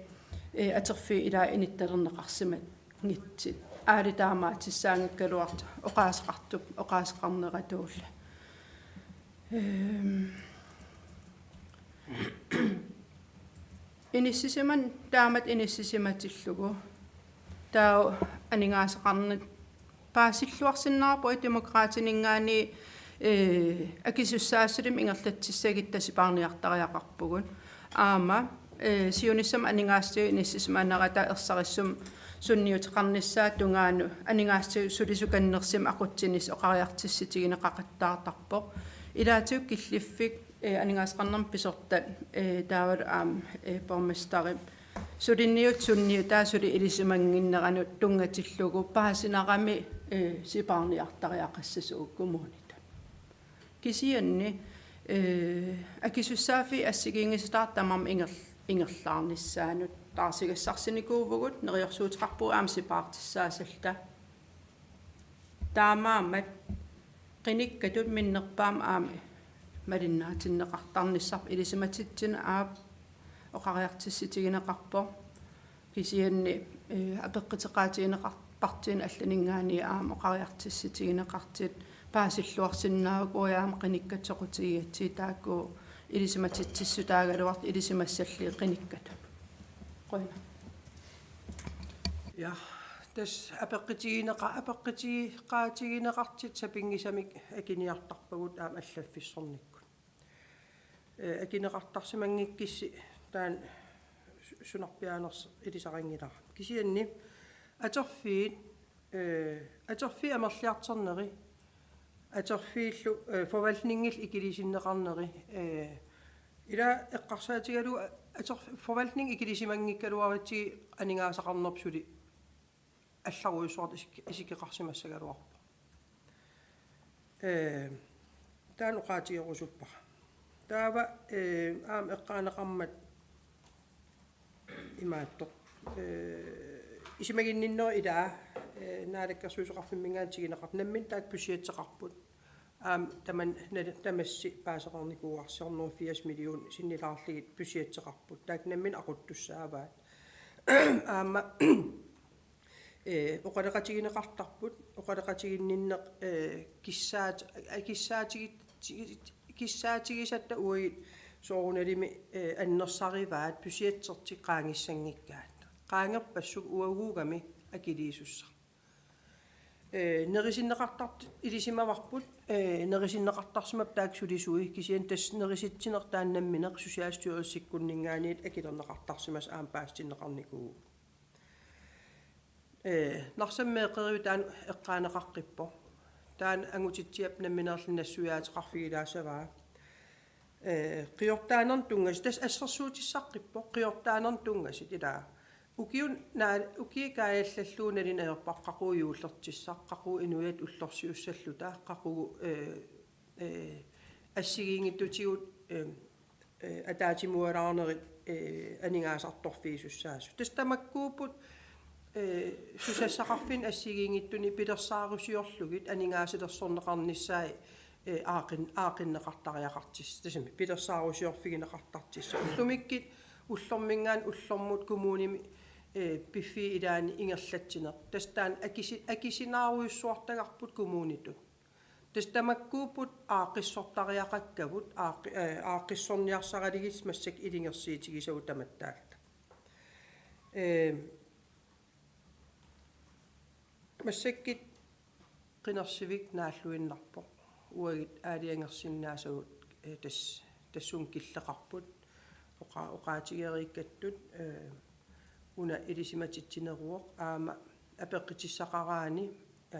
eh, atorfiit ilaat inittalerneqarsimanngitsut. Aali taamaatissaanngikkaluartoq oqaaseqartup, oqaaseqarneratuullu. Ehm. Inissisiman-, taamatut inissisimatillugu. Taava aningaasaqarneq paasilluarsinnaavarput Demokraatininngaanniit, eh, akisussaassulimmi ingerlatsissagutta sipaarniartariaqarpugut. Aamma, eh, siunissami aningaasatigut inissisimanerata ersarissumik sunniuteqarnissaata tungaanut aningaasat sulisukannersumik aqutsinissaa oqariartuutigineqaqattaartarpoq. Ilaatigut killiffik, eh, aningaasaqarnermut pisortat, eh, taavalu aamma, eh, borgmesterip suliniut sunniutaa suli ilisimannginneranut tunngatillugu paasinarami, eh, sipaarniartariaqassasugut kommunitut. Kisianni, eh, akisussaaffiit assigiinngisitaat tamarmik inger-, ingerlaarnissaannut taarsigassarsinikuuvugut, neriorsuuteqarpugut aamma sipaartissaasalluta. Taamaammat qinikkatut minnerpaamik aamma malinnaatinneqartarnissarput ilisimatitsinut aap oqariartuutigineqarpoq. Kisianni, eh, apeqquteqaatigineqar-, partiinit allaninngaanniit aamma oqariartuutigineqartut paasilluarsinnaavagut uagut aamma qinikkat soqutigigatsigit taakku ilisimatitsissutaagaluartut ilisimassallugit qinikkatut. Qujanaq. Ja, tassa apeqqutigineqa-, apeqqutigineqartut sapinngisamik akiniartarpagut aamma allaffissornikkut. Eh, akineqartarsimanngikkussi taanna su-, sunarpiaanersoq ilisarinngilara. Kisianni atorfiit, eh, atorfiit amerliartorneri, atorfiillu, eh, forvaltningillu ikilisinneqarneri, eh, ila eqqarsaatigalugu ator-, forvaltning ikilisimanngikkaluaritsigit aningaasaqarnerput suli allarujussuartut isik-, isikkoqarsimassagaluarpoq. Ee, taanna oqaatigerusuppara. Taava, ee, aamma eqqaaneqarmat imaattoq. Ee, isumaginninnerit ilaa, ee, Naalakkersuisoqarfimminngaanniit tiguneqartut namminneq taakku budgeteqarput. Aamma tamanna, tamassi paaseqarnikuuarsi hundrede og firs million sinnilaarlugit budgeteqarput. Taakku namminneq aquttussaavaat. Aamma ee, oqaloqatigineqartarput, oqaloqatiginninneq, ee, kissaat-, ee, kissaatigit-, tigit-, kissaatigisatta uagut soorunalimi, ee, annersarivaat budgetsertik qaangissanngikkaat. Qaangerpassuk uaguugami akiliisussaq. Ee, nerisinneqartart-, ilisimavarput, ee, nerisinneqartarsimapput taakku sulisui, kisianni tassa nerisitsineq taanna nammineq Socialstyrelsikkunninngaanniit akilerneqartarsimasoq aamma paasitinneqarnikuuvoq. Ee, Narsami meeqqeriviup taanna eqqaaneqaqqippoq. Taanna angutitsiap nammineerluni nassuiaateqarfigilaassavaa. Ee, qiortaanernut tunngasut, tassa assersuutissaqqippoq, qiortaanernut tunngasut, ilaa. Ukiut naa-, ukiut kaajallallugu nalunaarpara qaqugu juullertissaq, qaqugu inuiaat ullorsiussalluta, qaqugu, ee, ee, assigiinngitsutigut, ee, ee, ataatsimualaarnerit, ee, aningaasartorfiusussaasut. Tassa tamakkuupput, ee, susassaqarfinni assigiinngitsuni pilersaarusiorlugit aningaasilersorneqarnissaat, ee, aaqqin-, aaqqinneqartariaqartissaq. Tassami pilersaarusiorfigineqartartissaq. Ullumikkut, ullorminngaanniit ullormut kommunimi, ee, piffiit ilaanni ingerlatsineq. Tassa taanna akisi-, akisinaarujussuartagarput kommunitut. Tassa tamakkuupput aaqqissortariaqakkavut, aaqqi-, ee, aaqqissorniarsaralugit massakkut ilungersuutigisagut tamatta. Ee, massakkut qinersivik naalluinnarpoq. Uagut aalajangersinnaasagut, ee, tas-, tassunga killeqarput. Oqa-, oqaatigereerikkattut, ee, una ilisimatitsineruvoq aamma apeqqutissaqaraanni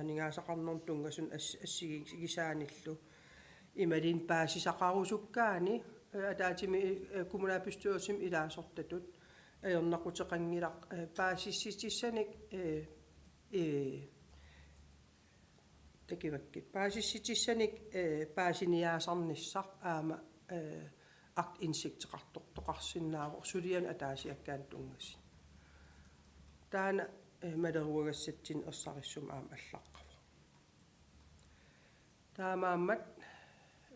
aningaasaqarnermut tunngasut as-, assigisaanillu. Imaluunniit paasisaqarusukkaanni, ee, ataatsimi, ee, kommunalbestyrelsimi ilaasortatut ajornaquteqanngilaq, ee, paasissutissanik, ee, ee, takuakkit. Paasissutissanik, ee, paasiniaasarnissaq aamma, ee, aktindsigteqartortoqarsinnaavoq sulianut ataasiakkaanut tunngasut. Taanna, ee, maleruagassatsinnik ersarissumik aamma allaqqavoq. Taamaammat,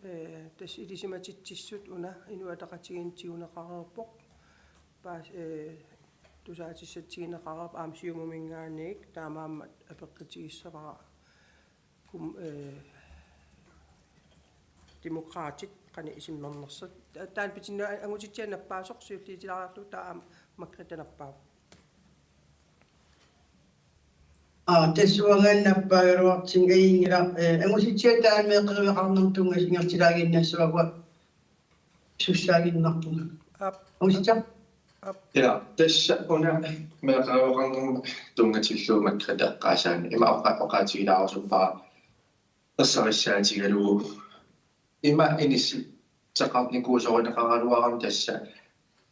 ee, tassa ilisimatitsissut una Inuit Ataqatigiinni tiguneqareerpoq. Paas-, ee, tusaatissatut tiguneqareerpoq aamma Siumuminngaanniit, taamaammat apeqqutigissavara kum-, ee, Demokraatit qanoq isummernersut. Ta-, taanna pitsinna angutitsiaq nappaasoq siulliutilaariarlugu, taava aamma Margrethe nappaavoq. Aa, tassunga nappaagaluartinnginngilara, ee, angutitsiaq taanna meeqqeriveqarnermut tunngasut ingerlalaaginnassavat uanga sussaaginnarpunga. Aap. Angutitsiaq? Ja, tassa una meeqqerivimmi tunngatillugu Margrethe eqqaasaanni ima oqa-, oqaatigilaarusuppara ersarissaatigalugu ima inissi- teqarnikuusorineqaraluarami tassa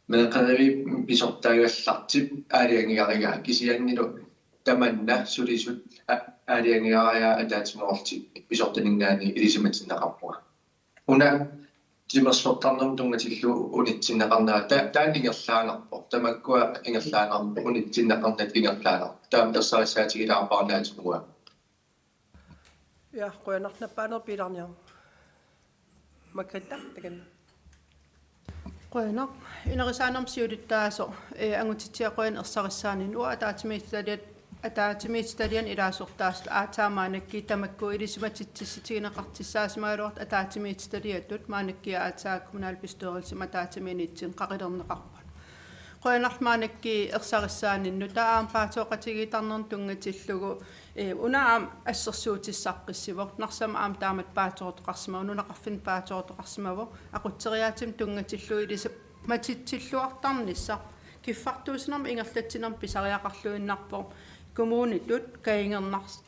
meeqqeriviit pisortaagallartip aalajangigaraa kisiannili tamanna sulisut a-, aalajangigaraa ataatsimoorlutik pisortaninngaanniit ilisimatinneqarpunga. Una timersortarnermut tunngatillugu unitsinneqarnera ta-, taanna ingerlaannarpoq. Tamakkua ingerlaannarput, unitsinneqarnerat ingerlaannarpoq. Taama ersarissaatigilaarpara naatsunnguamik. Ja, qujanaq, nappaaneq piilaarniaruk. Margrethe, takanna. Qujanaq, inerisaanermi siulittaasoq, ee, angutitsiaq qujanaq ersarissaanini. Uanga ataatsimiititaliat, ataatsimiititaliani ilaasortaasut aatsaat maannakkut tamakku ilisimatitsissutigineqartussaasimagaluartut ataatsimiititaliatut maannakkut aatsaat kommunalbestyrelsimi ataatsimiinnitsinni qaqilerneqarput. Qujanarlu maannakkut ersarissaaninnut, taava aamma paatsoqatigiittarnermut tunngatillugu, ee, una aamma assersuutissaqqissivoq, Narsami aamma taamatut paatsoortoqarsimavoq, nunaqarfinni paatsoortoqarsimavoq, aqutseriaatsimut tunngatillugu ilisimatitsilluartarnissaq, kiffartuussinermi ingerlatsinermi pisariaqarluinnarpoq, kommunitut kajungernars-,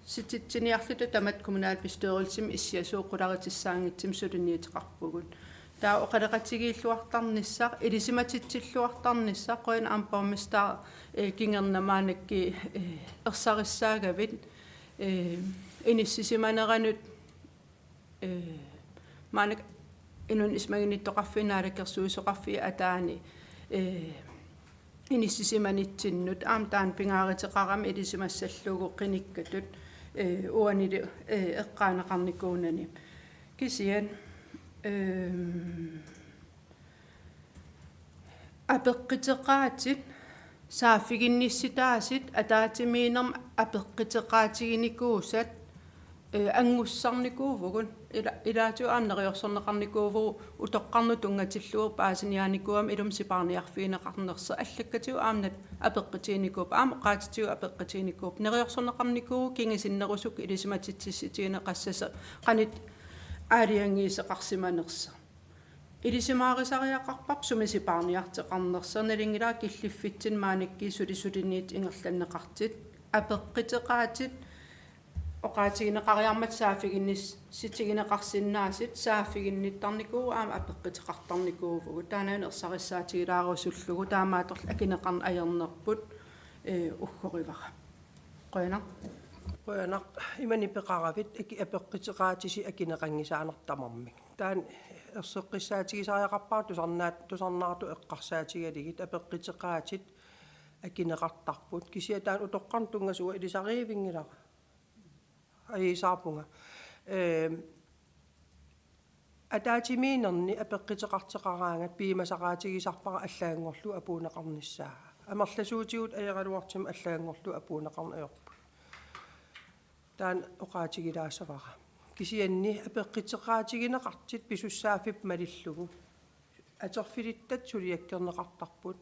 sititsiniarluta tamatta kommunalbestyrelsimi issiasugut qularitissaanngitsumik suliniuteqarpugut. Taava oqaloqatigiilluartarnissaq, ilisimatitsilluartarnissaq, qujanaq aamma borgmester, eh, kingorna maannakkut, eh, ersarissaagavit, eh, inissisimaneranut, eh, maannakkut Inunnut Isumaginnittoqarfiup Naalakkersuisoqarfiup ataani, eh, inissisimanitsinni aamma taanna pingaaruteqarami ilisimassallugu qinikkatut, eh, uanilu, eh, eqqaaneqarnikuunani. Kisianni, ehm, apeqquteqaatit, saaffiginnissitaasut ataatsimiinnermi apeqquteqaatiginikuusat, eh, angussarnikuuvugut. Ila-, ilaatigut aamma neriorsorneqarnikuuvugut utoqqarnut tunngatillugu paasiniaanikuugami ilumut sipaarniarfigineqarnersoq, allakkatigut aamma apeqqutiginikuupput, aamma oqaatsitigut apeqqutiginikuupput, neriorsorneqarnikuuvugut kingusinnerusukkut ilisimatitsissutigineqassasoq qanoq aalajangiisoqarsimanersoq. Ilisimaarisariaqarparput sumi sipaarniartoqarnersoq, nalunngilara killiffitsinni maannakkut sulisuliniit ingerlanneqartut, apeqquteqaatit, oqaatigineqariarmata saaffiginnissutigineqarsinnaasut, saaffiginnittarnikuuvugut aamma apeqquteqartarnikuuvugut. Taanna una ersarissaatigilaarusuppugut, taamaattorli akineqarneq ajornerput, eh, uggorivara. Qujanaq. Qujanaq, ima nipeqaravit, aki-, apeqquteqaatisi akineqanngisaannartut tamarmik. Taanna erseqqissaatigisariaqarpara tusarnaat-, tusarnaartut eqqarsaatigalugit, apeqquteqaatit akineqartarput. Kisianni taanna utoqqarnut tunngasut ilisarivinngilara. Ajuusaarpunga. Ehm, ataatsimiinnerni apeqquteqartoqaraangat piumasaqaatigisarpara allaanngorlugu apuunneqarnissaa. Amerlasuutigut ajoraluartumik allaanngorlugu apuunneqarneq ajorput. Taanna oqaatigilaassavara. Kisianni apeqquteqaatigineqartut pisussaaffipput malillugu atorfilittat suliakkerneqartarput.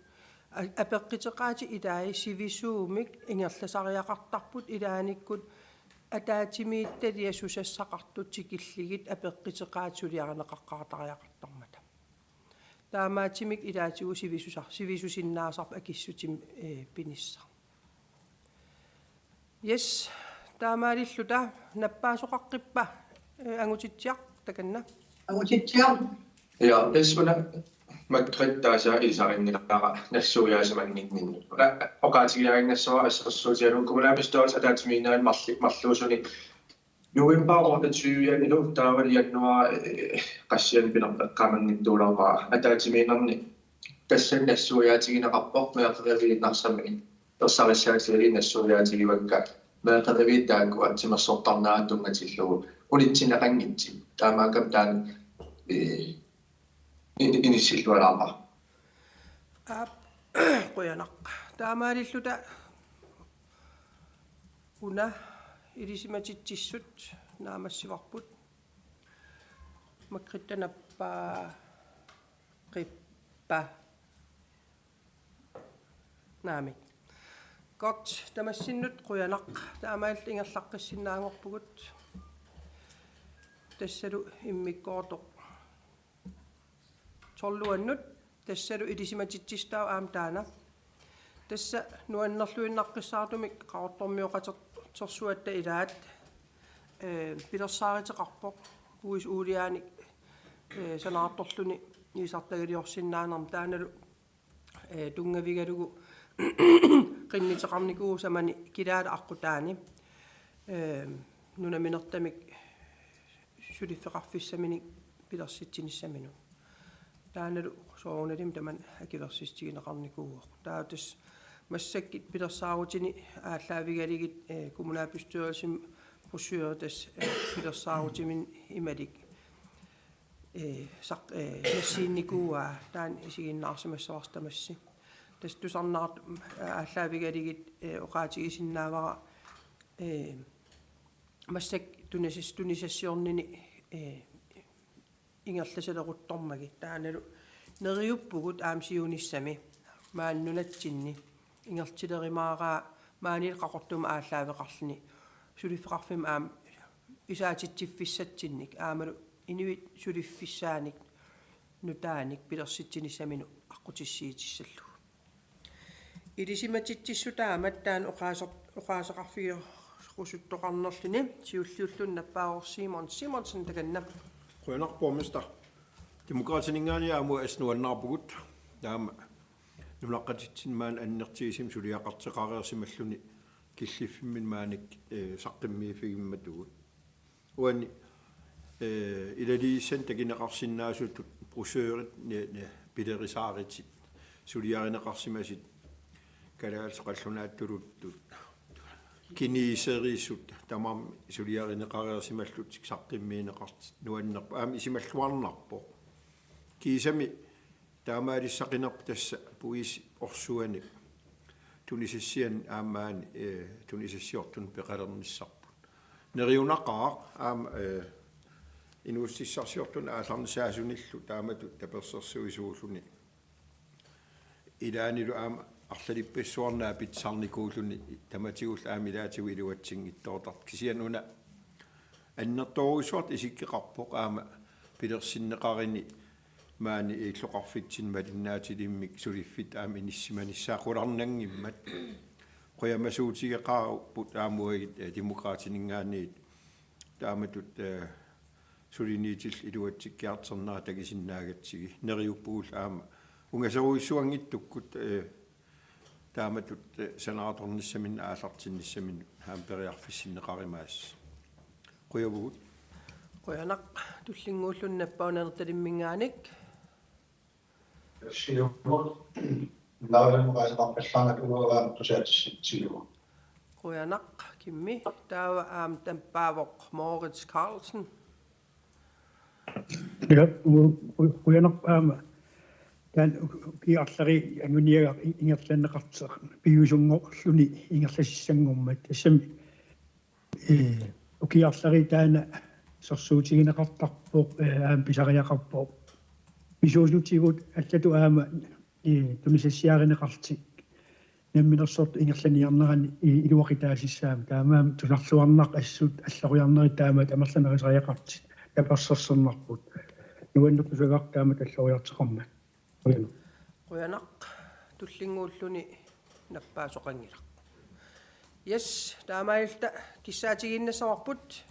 A-, apeqquteqaatit ilai sivisuumik ingerlasariaqartarput, ilaannikkut ataatsimiititaliat susassaqartut tikillugit apeqquteqaatit suliarineqaqqaartariaqartarmata. Taamaattumik ilaatigut sivisusa-, sivisusinnaasarput akissutimik, eh, pinissaq. Yes, taamaalilluta nappaasoqaqqippa, eh, Angutitsiaq, takanna. Angutitsiaq. Ja, tassa una Margrethe taasaa ilisarinngilara nassuiaasimannginninnut. Una oqaatigiaannassaaq assersuutigalugu kommunalbestyrelsip ataatsimiinnerani marli-, marluusuni november otteogtyve-anilu taavalu januar, eh, qassiani pinerpeqqaamanngitsuulaarpara ataatsimiinnerni. Tassani nassuiaatigineqarpoq meeqqeriviit Narsami ersarissaatigalugit nassuiaatigivakka meeqqeriviit taakkua timersortarnerat tunngatillugu unitsinneqanngitsut. Taamaakkami taanna, eh, i-, inissillualaarpara. Aap, qujanaq. Taamaalilluta una ilisimatitsissut naammassivarput. Margrethe nappaaqippa? Naamik. Godt, tamassinnut qujanaq. Taamaalilluta ingerlaqqissinnaanngorpugut. Tassalu immikkoortoq tolviannut. Tassalu ilisimatitsissutaavoq aamma taanna. Tassa nuannerluinnaqqissaartumik Qaqortormioqatersuatta ilaat, ee, pilersaaruteqarpoq puisit uuliaanik, ee, sanaartorluni iisartagaliorsinnaanermut, taannalu, ee, tunngavigalugu qinnuteqarnikuuvoq samani kilaalu aqqutaani, ee, nunaminertamik suliffeqarfissaminik pilersitsinissaminut. Taannalu soorunalimi tamanna akuersissutigineqarnikuuvoq. Taava tassa massakkut pilersaarutini aallaavigalugit, ee, kommunalbestyrelsimi brochurertut, ee, pilersaarutiminnik imaluunniit, ee, saq-, ee, nassiunnikuuaa, taanna isiginnaarsimassavarsi tamassi. Tassa tusarnaartut, ee, aallaavigalugit, ee, oqaatigisinnaavara, ee, massakkut tunisas-, tunisassiornini, ee, ingerlasaleruttormagit. Taannalu neriuppugut aamma siunissami maani nunatsinni ingerlatilerumaaraa maanilu Qaqortumi aallaaveqarluni suliffeqarfimmut aamma isaatitsiffissatsinnik aammalu inuit suliffissaannik nutaanik pilersitsinissaminut aqqutissiuutissallugu. Ilisimatitsissutaavoq taanna oqaaseq-, oqaaseqarfigerusuttoqarnerluni, siulliulluni nappaavoq Simon Simonsen, takanna. Qujanaq borgmester. Demokraatininngaanniit aamma assut nuannaarpugut. Taama nunaqqatitsinni maani annertuumik suliaqartoqareersimalluni killiffimminni maannakkut, ee, saqqummiiffigimmatugut. Uani, ee, ilaliissannik takuneqarsinnaasutut brochurit ni-, ni-, pilerisaarutit, suliarineqarsimasut kalaallisut qallunaatulutut, kineserisut tamarmik suliarineqareersimallutik saqqummiunneqartut nuannerpoq, aamma isumalluarnarpoq. Kiisami taamaalissaqinerput tassa puisit orsuani tunisassiannut aamma maani, ee, tunisassiortunut peqalernissarput. Neriunaqaaq aamma, ee, inuussutissarsiortunut aallarnissaasunillu taamatut tapersersuisuulluni. Ilaannilu aamma arlalippassuarnut pitsarnikuulluni tamatigullu aamma ilaatigut iluatsinngitsoortartut. Kisianni una annertoorujussuartut isikkoqarpoq aamma pilersinneqarani maani illoqarfitsinni malinnaatilimmik suliffittut aamma inissisimanissaat qularnanngimmat. Qujamasuutigeqaarput aamma uagut, ee, Demokraatininngaanniit taamatut, ee, suliniutillu iluatsikkiartornera takusinnaagatsigit. Neriuppugut aamma ungasorujussuanngitsukkut, ee, taamatut, ee, sanaartornissaminnik aallartinnissaminnik aamma periarfissinneqarumaassaaq. Qujavugut. Qujanaq, tullinnguulluni nappaavoq Nanortalimminngaanniit. Siumut. Naavimmut oqaaseqarpallaarnanga uanga aamma tusaatissitsigu. Qujanaq, Kimmi. Taava aamma nappaavoq Moritz Carlsen. Ja, u-, u-, qujanaq aamma. Taanna u-, ukiut arlallit anguniagaq i-, ingerlanneqartoq piviusunngorluni ingerlasassanngormat. Tassami, ee, ukiut arlallit taanna sorsuutigineqartarpoq, ee, aamma pisariaqarpoq. Pisuussutigut allatut aamma, ee, tunisassiarineqartut namminersortut ingerlaniarneranni i-, iluaqutaasissaammat. Taamaammat tusarluarnarpoq assut alloriarnerit taamaat amerlanerusariaqartut tapersersornarput. Nuannertusarput taamatut alloriartoqarmat. Qujanaq. Qujanaq, tullinnguulluni nappaasoqanngilaq. Yes, taamaalilluta kissaatigiinnassavarput.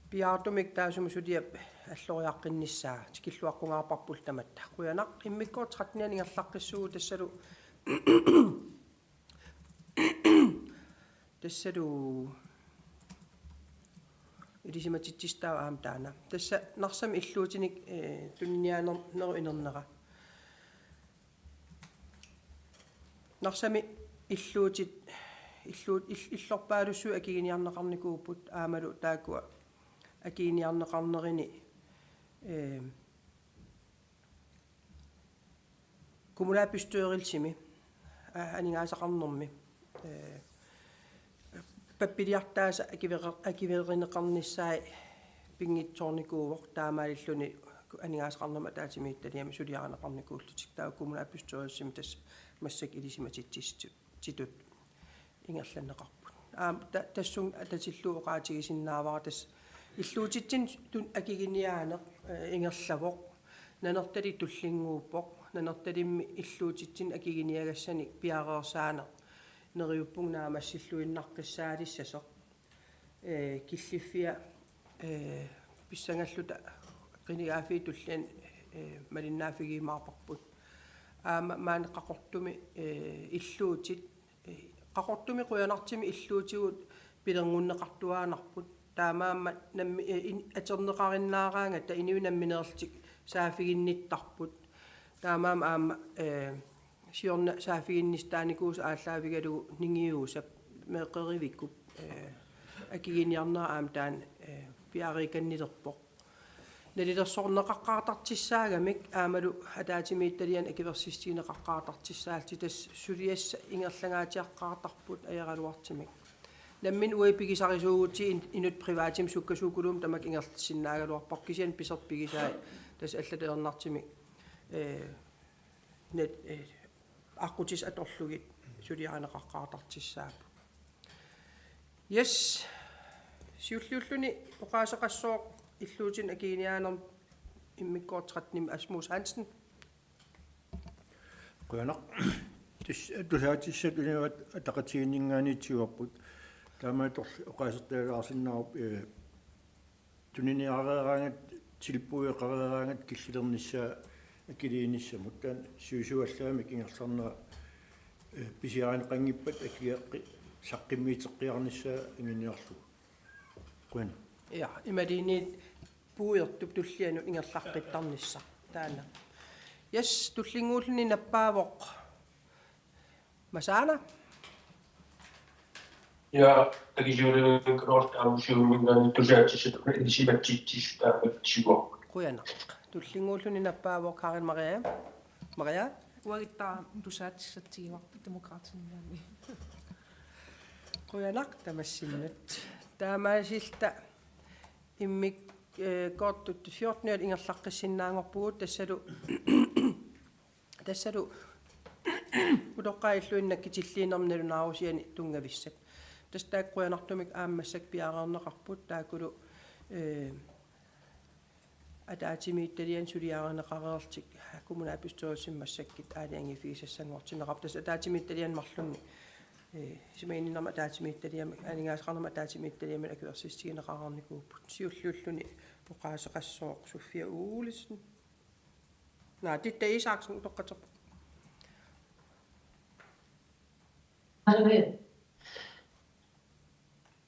Piaartumik taassuma suliap alloriaqqinnissaa tikilluaqqungaarparput tamatta. Qujanaq, immikkoortoq trettenianut ingerlaqqissuugut tassalu. Tassalu ilisimatitsissutaavoq aamma taanna. Tassa Narsami illuutinik, ee, tuniniaanerup inernera. Narsami illuutit, illuut-, ill-, illorpaalussuit akuginiarneqarnikuupput aammalu taakkua akuginiarneqarnerini, ee, kommunalbestyrelsimi, aa, aningaasaqarnermi, ee, pappiliartaasa akivere-, akiverineqarnissaat pinngitsoornikuuvoq, taamaalilluni aningaasaqarnermut ataatsimiititaliami suliarineqarnikuullutik. Taava kommunalbestyrelsimi tassa massakkut ilisimatitsissutitut ingerlanneqarput. Aamma ta-, tassunga atatillugu oqaatigisinnaavara tassa illuutitsinni tun-, akuginiaaneq, ee, ingerlavoq. Nanortalik tullinnguuppoq, Nanortalimmi illuutitsinni akiginiagassanik piareersaaneq neriuppunga naammassilluinnaqqissaalissasoq. Ee, killiffia, ee, pissangalluta qinigaaffii tulliani, ee, malinnaaffigiumaarparput. Aamma maani Qaqortumi, ee, illuutit, ee, Qaqortumi qujanartumik illuutigut pilerngunneqartuaannarput. Taamaammat nammi-, ee, in-, atorneqarinnaaraangatta inuit nammineerlutik saaffiginnittarput. Taamaammat aamma, ee, siorna saaffiginnissaq taanikuusoq aallaavigalugu Ningiusap meeqqerivikkup, ee, akiginiarnera aamma taanna, ee, piareekannilerpoq. Nalilersorneqaqqaartartussaagamik aammalu ataatsimiititaliani akuersissutigineqaqqaartartussaallutik, tassa suliassaq ingerlangaatsiaqqaartarput ajoraluartumik. Nammineq uagut pigisarisuugutsigu in-, inuit privatimik sukkasuukulummik tamakku ingerlatissinnaagaluarparput, kisianni piserput pigisai tassa allatut ajornartumik, ee, net, ee, aqqutissat atorlugit suliarineqaqqaartartussaapput. Yes. Siulliulluni oqaaseqassooq illuutini akiginiaanermi immikkoortoq tretten-imi, Asmus Hansen. Qujanaq. Tus-, tusaatissat unaat ataqatigiinninngaanniit tiguarput. Taamaattorli oqaasertalaarsinnaavarput, ee, tuniniaareeraangat, tilbudeqareeraangat killilernissaa akiliinissamut. Taanna sivisuallaamik ingerlanera, ee, pisiarineqanngippat akiaqqi-, saqqummiuteqqiarnissaa anguniarlugu. Qujanaq. Ja, imaluunniit puuertup tullianut ingerlaqqittarnissaq taanna. Yes, tullinnguulluni nappaavoq Masaana. Ja, akiliulivikkaluarluta aamma Siumuminngaanniit tusaatissat ilisimatitsissutaat tiguarput. Qujanaq. Tullinnguulluni nappaavoq Karin Maria. Maria. Uaguttaaq tusaatissat tiguarput Demokraatininngaanniit. Qujanaq tamassinnut. Taamaasilluta immik-, ee, kortut fjorten ingerlaqqissinnaanngorpugut, tassalu, tassalu utoqqaat illuini nakkutilliinermi nalunaarusianik tunngavissat. Tassa taakku qujanartumik aamma massakkut piareerneqarput, taakkulu, ee, ataatsimiititaliani suliarineqareerlutik kommunalbestyrelsimi massakkut aalajangiiffigisassanngortinneqarput. Tassa ataatsimiititaliani marlunni, ee, isumaginninnermi ataatsimiititaliami, aningaasaqarnermut ataatsimiititaliami akuersissutigineqareernikuupput. Siulliulluni oqaaseqassooq Sofia Olsen. Naa, Titta Isaksen utoqqatserpoq.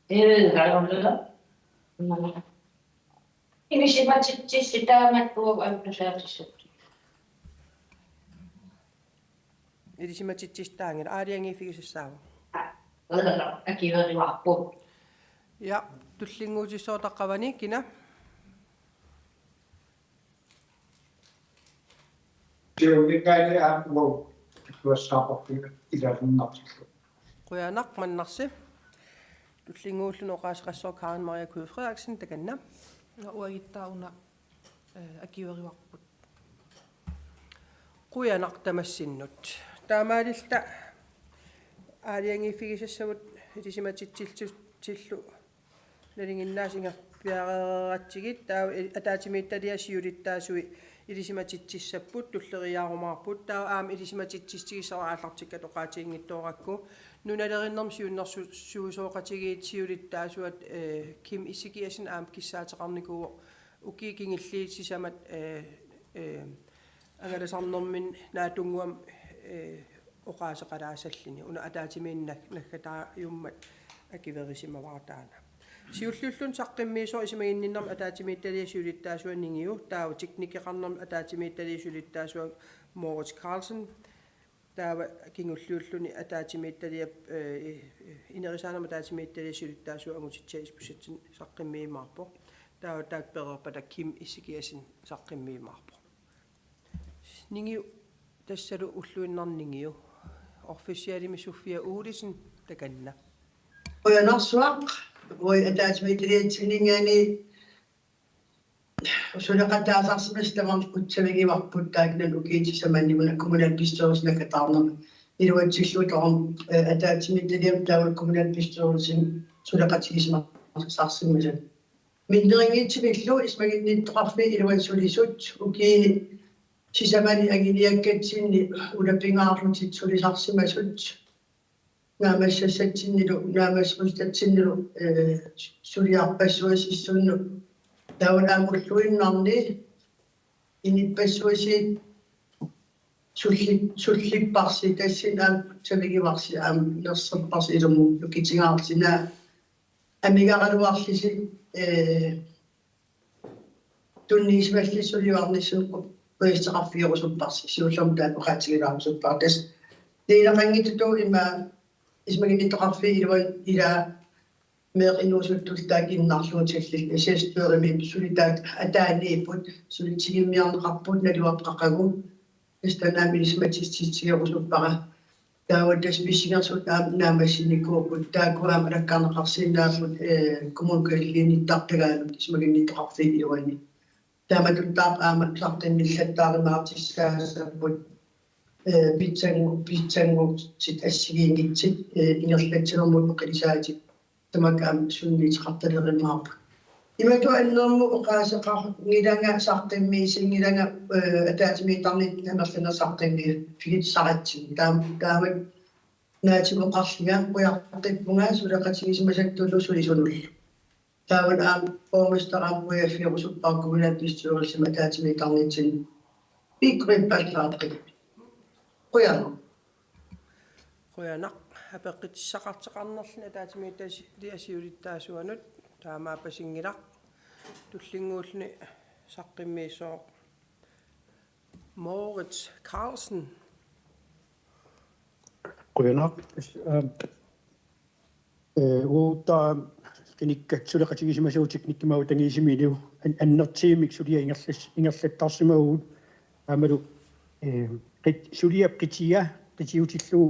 Ee, ilisimatitsissut taamatut uagut tusaatissat. Ilisimatitsissut taanngilaq, aalajangiiffigisassaavoq. Akuerivarput. Ja, tullinnguutissooq taqqavani, kina? Siumuminngaanniit aamma uagut tusaassaaqarput ilaarunnartillugu. Qujanaq Mannarsi. Tullinnguulluni oqaaseqassooq Karen Maria Knud Frederiksen, takanna. Uaguttaaq una, ee, akuerivarput. Qujanaq tamassinnut. Taamaalilluta aalajangiiffigisassavut ilisimatitsillutillu nalinginnaasut ingerlareeratsigit, taava i-, ataatsimiititaliap siulittaasui ilisimatitsissapput, tulleriiaarumaarput, taava aamma ilisimatitsissutigissavat aallartikkatta oqaatiginngitsoorpakka. Nunaleriinnermi siunnersu-, suusooqatigiit siulittaasuat, ee, Kim Ezekiassen aamma kissaateqarnikuuvoq ukiut kingulliit sisamat, ee, ee, angalasarnerminni naatsunnguamik, ee, oqaaseqalaasalluni. Una ataatsimiinneq nag-, naggataajummat akuerisimavara taanna. Siulliulluni saqqummiisoq isumaginninnermi ataatsimiititaliap siulittaasua Ningiu, taava teknikeqarnermi ataatsimiititaliap siulittaasua Moritz Carlsen, taava kingulliulluni ataatsimiititaliap, ee, inerisaanermi ataatsimiititaliap siulittaasua Angutitsai Isbosethsen saqqummiumaarpoq. Taava taakku pereerpata Kim Ezekiassen saqqummiumaarpoq. Ningiu, tassalu ulluinnarni Ningiu. Officialimi Sofia Olsen, takanna. Qujanarsuaq, uagut ataatsimiititaliatsinngaanniit suleqataasarsimasut tamarmik qutsavigivarput, taakkunani ukiut sisamanni una kommunalbestyrelsip naggataarnermi iluatsillugu, ee, ataatsimiititaliami taavalu kommunalbestyrelsimi suleqatigisimasarsimasut. Minnerunngitsumillu isumaginnittoqarfiit iluani sulisut ukiuni sisamani anguniakkatsinni ulapingaarlutik sulisarsimasut naammassassatsinnilu naammassissutatsinnilu, eh, suliarpassuassissunnut taavalu aamma ulluinnarni inuppassuit sulli-, sullipparsi, tassani aamma savigivarsi aamma nersorparsi ilumut nukitingaarsinaa amigaraluarlusi, eh, tunniusimallusi suliarnissuupput qujasteqarfigerusupparsi, siullermik taanna oqaatigilaarusuppara. Tassa niileqanngitsutut ima isumaginnittoqarfiit iluanni ilaa meeqqat inuusuttullu taakku innarluutillugit, assessørimik suli taakku ataaniipput, suli tigummiarneqarput, naluara qaqugu, tassa taanna aamma ilisimatitsissutigerusuppara. Taava tassa pissangersuut aamma naammassinikuupput, taakku aamma alakkarneqarsinnaapput, eh, kommuneqarliniittartagaanut isumaginnittoqarfiit iluanni. Taamatuttaaq aamma saqqummillattaarumaartussaassapput, eh, pitsanngu-, pitsannguutit assigiinngitsut, eh, ingerlatsinermut oqilisaatit tamakku aamma sunniuteqartalerumaarput. Imatut annermut oqaaseqanngilanga saqqummiussinngilanga, eh, ataatsimiittarnit amerlanerit saqqummiussaqartut. Taam-, taamak naatsukuqarlunga qujartippunga suleqatigisimasattullu sulisunullu. Taava aamma borgmesteri aamma qujaffigerusuppara kommunalbestyrelsimi ataatsimiittarnitsinni. Pikkorippallaaqqi. Qujanaq. Qujanaq. Apeqqutissaqartoqarnerluni ataatsimiititaliap siulittaasuanut taamaappasinngilaq. Tullinnguulluni saqqummiisoq Moritz Carlsen. Qujanaq. Aam, eh, uagut taava qinikkat suleqatigisimasuutit teknikkimut avatangiisiminilu an-, annertuumik suliat ingerlas-, ingerlattarsimavugut aammalu, eh, qit-, suliap qitia, qitiutillugu,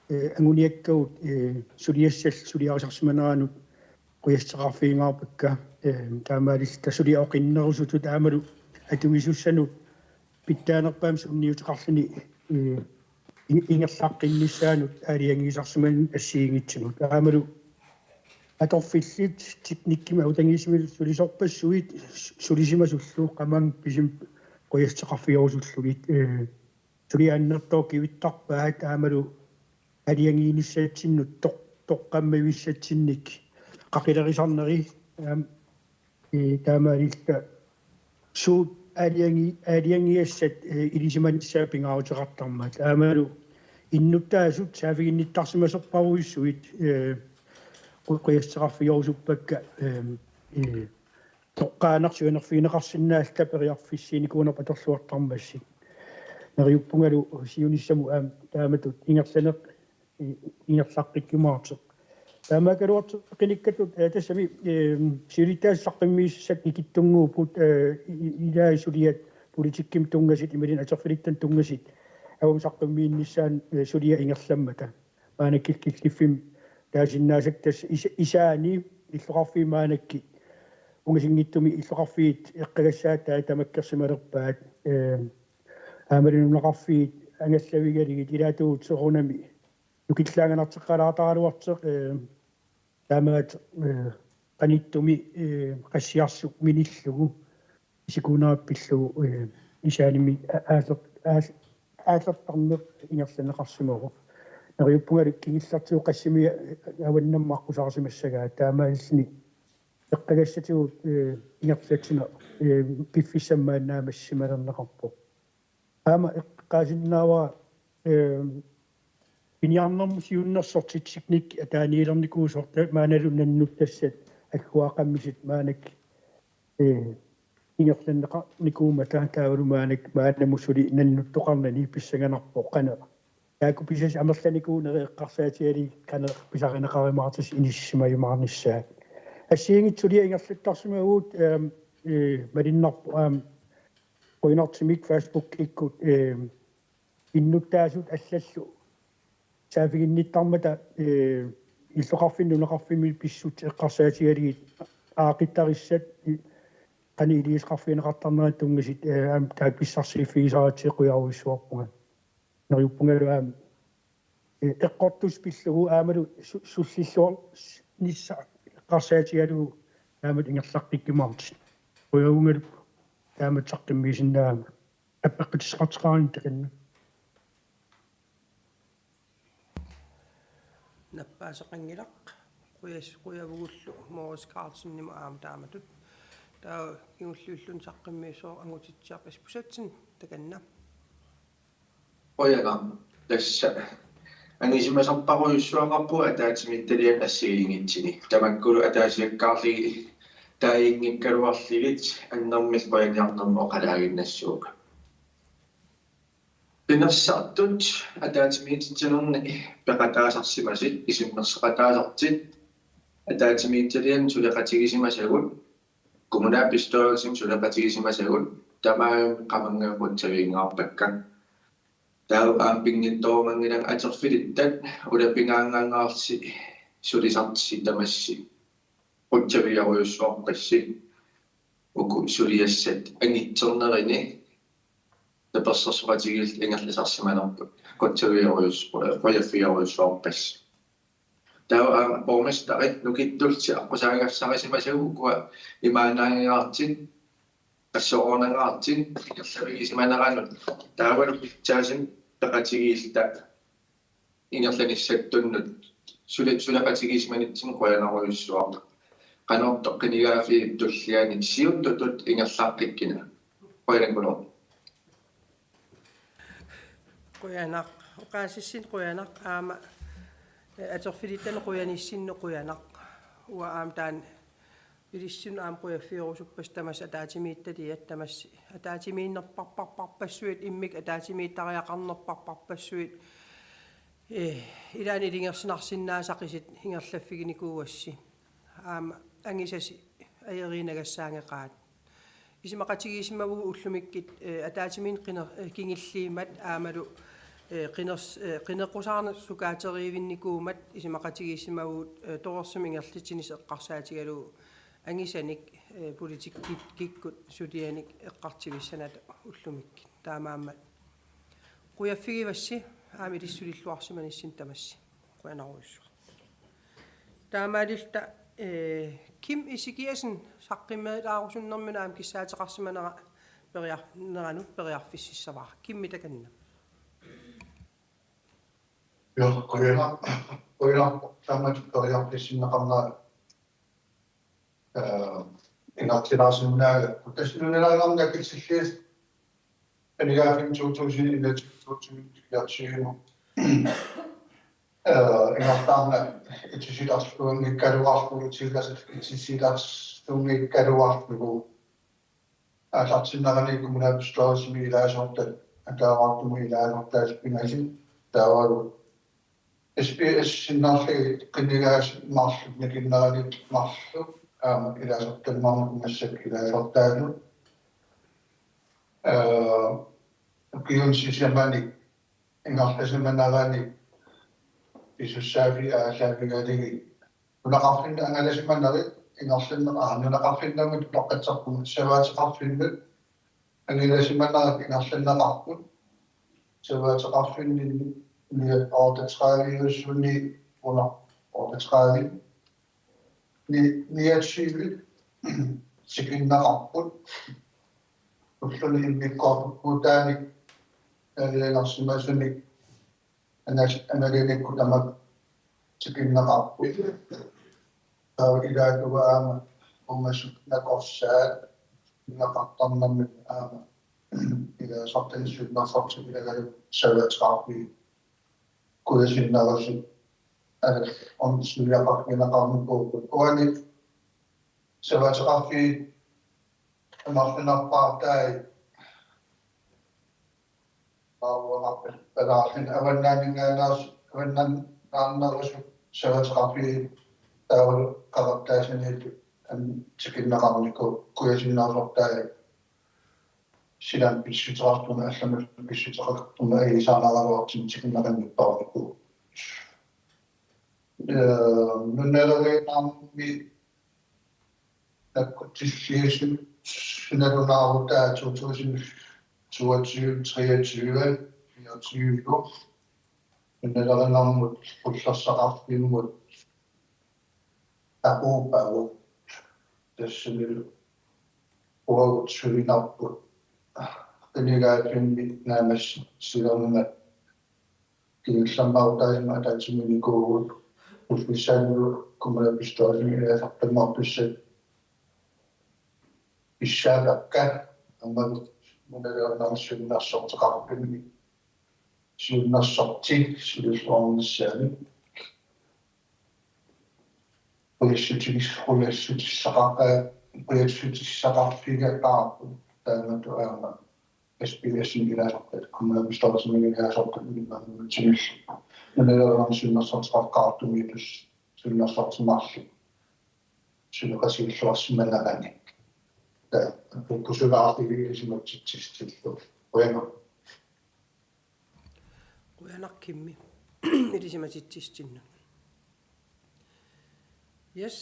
eh, anguniakkagut, eh, suliassallu suliarisarsimaneranut qujasteqarfigingaarpakka, eh, taamaalilluta suliaq oqinnerusutut aammalu atuisussanut pitsaanerpaamik sunniuteqarluni, eh, in-, ingerlaqqinnissaanut aalajangiisarsimanut assigiinngitsunut. Aammalu atorfillit teknikkimut avatangiisimillu sulisorpassuit su-, sulisimasullu qamani pisumik qujasteqarfigerusullugit, eh, suliaannertooq kivittarpaat aammalu aalajangiinissatsinnut toq-, toqqammavissatsinnik qaqilerisarneri, aam, eh, taamaalilluta suut aalajangi-, aalajangigassat, eh, ilisimanissaat pingaaruteqartarmat. Aammalu innuttaasut saaffiginnittarsimasorpassuit, eh, qu-, qujasteqarfigerusuppakka, eh, eh, toqqaannaq siunerfigineqarsinnaalluta periarfissiinikuunerput atorluartarmassuk. Neriuppungalu siunissamut aamma taamatut ingerlaneq i-, ingerlaqqikkumaartoq. Taamaakkaluartoq qinikkattut, eh, tassami, eh, siulittaasup saqqummiussat ikittunnguupput, eh, i-, i-, ilaat suliat politikkimut tunngasut imaluunniit atorfilittanut tunngasut avammut saqqummiinnissaannut, eh, suliaq ingerlammata. Maannakkut killiffimmi taasinnaasakka tassa is-, isaanni illoqarfiit maannakkut ungasinngitsumi illoqarfiit eqqagassaat taava tamakkersimalerpaat, eh, aammalu nunaqarfiit angallavigalugit ilaatigut soorunami nukillaanganarteqqalaartaraluartoq, eh, taamaattoq, eh, qanittumi, eh, qassiarsuk minillugu isikuunerput pillugu, eh, isaanimi a-, aalleq-, aal-, aallertarneq ingerlanneqarsimavoq. Neriuppungalu kingullertigut qassimi avannamut aqqusaarsimassagaat taamaalilluni eqqagassatigut, eh, ingerlatsineq, eh, piffissami maani naammassimalerneqarpoq. Aamma eqqaasinnaavara, eh, piniarnermut siunnersortit teknikki ataaniilernikuusoq maannalu nannuttassat agguaaqqammisut maannakkut, eh, ingerlanneqarnikuummata taavalu maannakkut maannamut suli nannuttoqarnani pissanganarpoq qanoq. Taakku pisassat amerlanikuunerit eqqarsaatigalugit qanoq pisarineqarumaartussat inissisimajumaarnissaat. Assigiinngitsut suliat ingerlattarsimavugut, ehm, eh, malunnarpoq aamma qujanartumik Facebookikkut, eh, innuttaasut allallu saaffiginnittarmata, eh, illoqarfinni nunaqarfimmi pissutsit eqqarsaatigalugit aaqqittarissat i-, qanoq iliuuseqarfigineqartarnerat tunngasut, eh, aamma taakku pissarsiiffigisaratsigu qujarujussuarpunga. Neriuppungalu aamma, eh, eqqortussat pillugu aammalu su-, sullilluarnissaq eqqarsaatigalugu taamatut ingerlaqqikkumaartut. Qujavugaluarpoq taamatut saqqummiusinnaagama. appeqqutissaqartoqarani takanna. Nappaaseqanngilaq. Qujas-, qujavugullu Mogens Carlsenimut aamma taamatut. Taava kingulliulluni saqqummiussooq Angutitsiaq Isbosethsen takanna. Qujanaq. Tassa angisumasorpassuaqarpugut ataatsimiititaliani assigiinngitsuni. Tamakkulu ataasiakkaarlugit taaginngikkaluarlugit annermik qujaniarnermik oqalaaginnassuugut. Qinersisartut ataatsimiititaliani peqataasarsimasut isummersoqataasartut ataatsimiititaliani suleqatigisimasagut, kommunalbestyrelsimi suleqatigisimasagut tamarmik qamannga qutsavigigaarpakka. Taava aamma pinngitsoorumanngilanga atorfilittat ulapigaangaangaarsi sulisarsi tamassi qutsavigerujussuarpassi uku suliassat angitsernerini tapersersoqatigiilluta ingerlasarsimanerput qutsavigerujus-, qujaffigerujussuarpassi. Taava aamma borgmesteri nukittullutik aqqusaagassarisimasagut ukua imaannaangaartut, assorornangaartut ingerlavigisimaneranut taavalu pitsaasumik peqatigiilluta ingerlanissattunnut sule-, suleqatigisimanitsinni qujanarujussuaq. Qanortoq qinigaaffii tulliani siuttutut ingerlaqqikkiga. Qujanaq. Qujanaq. Oqaasissinni qujanaq aamma, eh, atorfilittanut qujanissinnut qujanaq. Uanga aamma taanna ilissinnut aamma qujaffigerusuppassi tamassi ataatsimiititaliat tamassi ataatsimiinnerparparparpassuit immikkut ataatsimiititariaqarnerparparpassuit, eh, ilaanni ilungersunarsinnaasaqisut ingerlaffiginikuuassi. Aamma angisasi ajoriinnagassaangeqaat. Isumaqatigiissimavugut ullumikkut, eh, ataatsimiinneq qiner-, eh, kingulliummat aammalu, eh, qiners-, eh, qineqqusaarneq sukaateriivinnikuummat isumaqatigiissimavugut, eh, torersumik ingerlatsinissaq eqqarsaatigalugu angusanik, eh, politikki-, -kikkut sulianik eqqartuissanerata ullumikkut. Taamaammat qujaffigivassi aamma ilissi sulilluarsimanissinni tamassi. Qujanarujussuaq. Taamaalilluta, eh, Kim Ezekiassen saqqummerilaarusunnermini aamma kissaateqarsimanera periar-, neranut periarfississavara. Kimmi takanna. Joo, qujanaq, qujanaq, taamatut periarfissinneqarnera, eh, ingerlaarsinnaagakku. Tassa nunalerinermut akitsillugu qinigaaffimmi to tusind enogtyve, to tusind fireogtyve. Eh, ingerlaarnera itisilersuunngikkaluarlugu, itisiler-, itisilersuunngikkaluarlugu. Aallartinnerani kommunalbestyrelsimi ilaasortat, ataavartumut ilaasortaat pingasut, taavalu S P S sinnerlugit qinigaasut marluk nikinnerani marluk, aamma ilaasortat marluk massakkut ilaasortaatut. Eh, ukiuni sisamanik ingerlasimanerani pisussaaffiit aallaavigalugit nunaqarfinni angalasimanerit ingerlanneq, aa, nunaqarfinnut utoqqatserpunga, savaateqarfinnut angalasimanerit ingerlanneqarput, savaateqarfinni niogtredive-iusuni under otteogtredive, ni-, niogtyve tikinneqarput, ulluni immikkoortup kvotanik, eh, nalilersimasunik, anas-, analinikkut tamakku tikinneqarput. Taava ilaatigut aamma uumasut nakorsaat nunaqartarnermik aamma ilaasortanik sunnersortigut ilagalugu savaateqarfiit kujasinnerusut, eh, on suliaqarfigineqarnikuupput. Uani savaateqarfiit amerlanerpaartai, aamma palaarluni avannaaninngaanneersoq, avannaaninngaanneersoq savaateqarfiit taavalu qaqattaasaniittut aamma tikinneqarnikuupput, kujasinnerusortai silaannut pissuteqartumut, allamut pissuteqartumut ajuusaarnaraluartumik tikinneqarnikuupput. Eh, nunalerinermi nakkutilliisut nalunaarutaa to tusind toogtyve, treogtyve, fireogtyve. Nunalerinermut qullersaqarfimmut aquuppaagut, tassanilu uagut sulinerput Qinigaaffimmi naammassilermat kingullermik aamma ataatsimiinnikuuvugut, ullumimut kommunalbestyrelsimi iliasartanngortussat pissaappakka, aamma nunalernarni siunnersorteqarluni, siunnersorti siullernissaani. Qujassutigis-, qujassutissaqa-, qujassutissaqqaarfigigatsigu taamatut aamma S P S-imi ilaasortat, kommunalbestyrelsimi ilaasortat, imaluunniit nunalernarni siunnersorteqarluni, siunnersortitsinermi suleqatigiilluarsimanerani. Taava pusugaartigiisimatitsistillu. Qujanaq. Qujanaq Kimmi. Ilisimatitsissutinnut. Yes,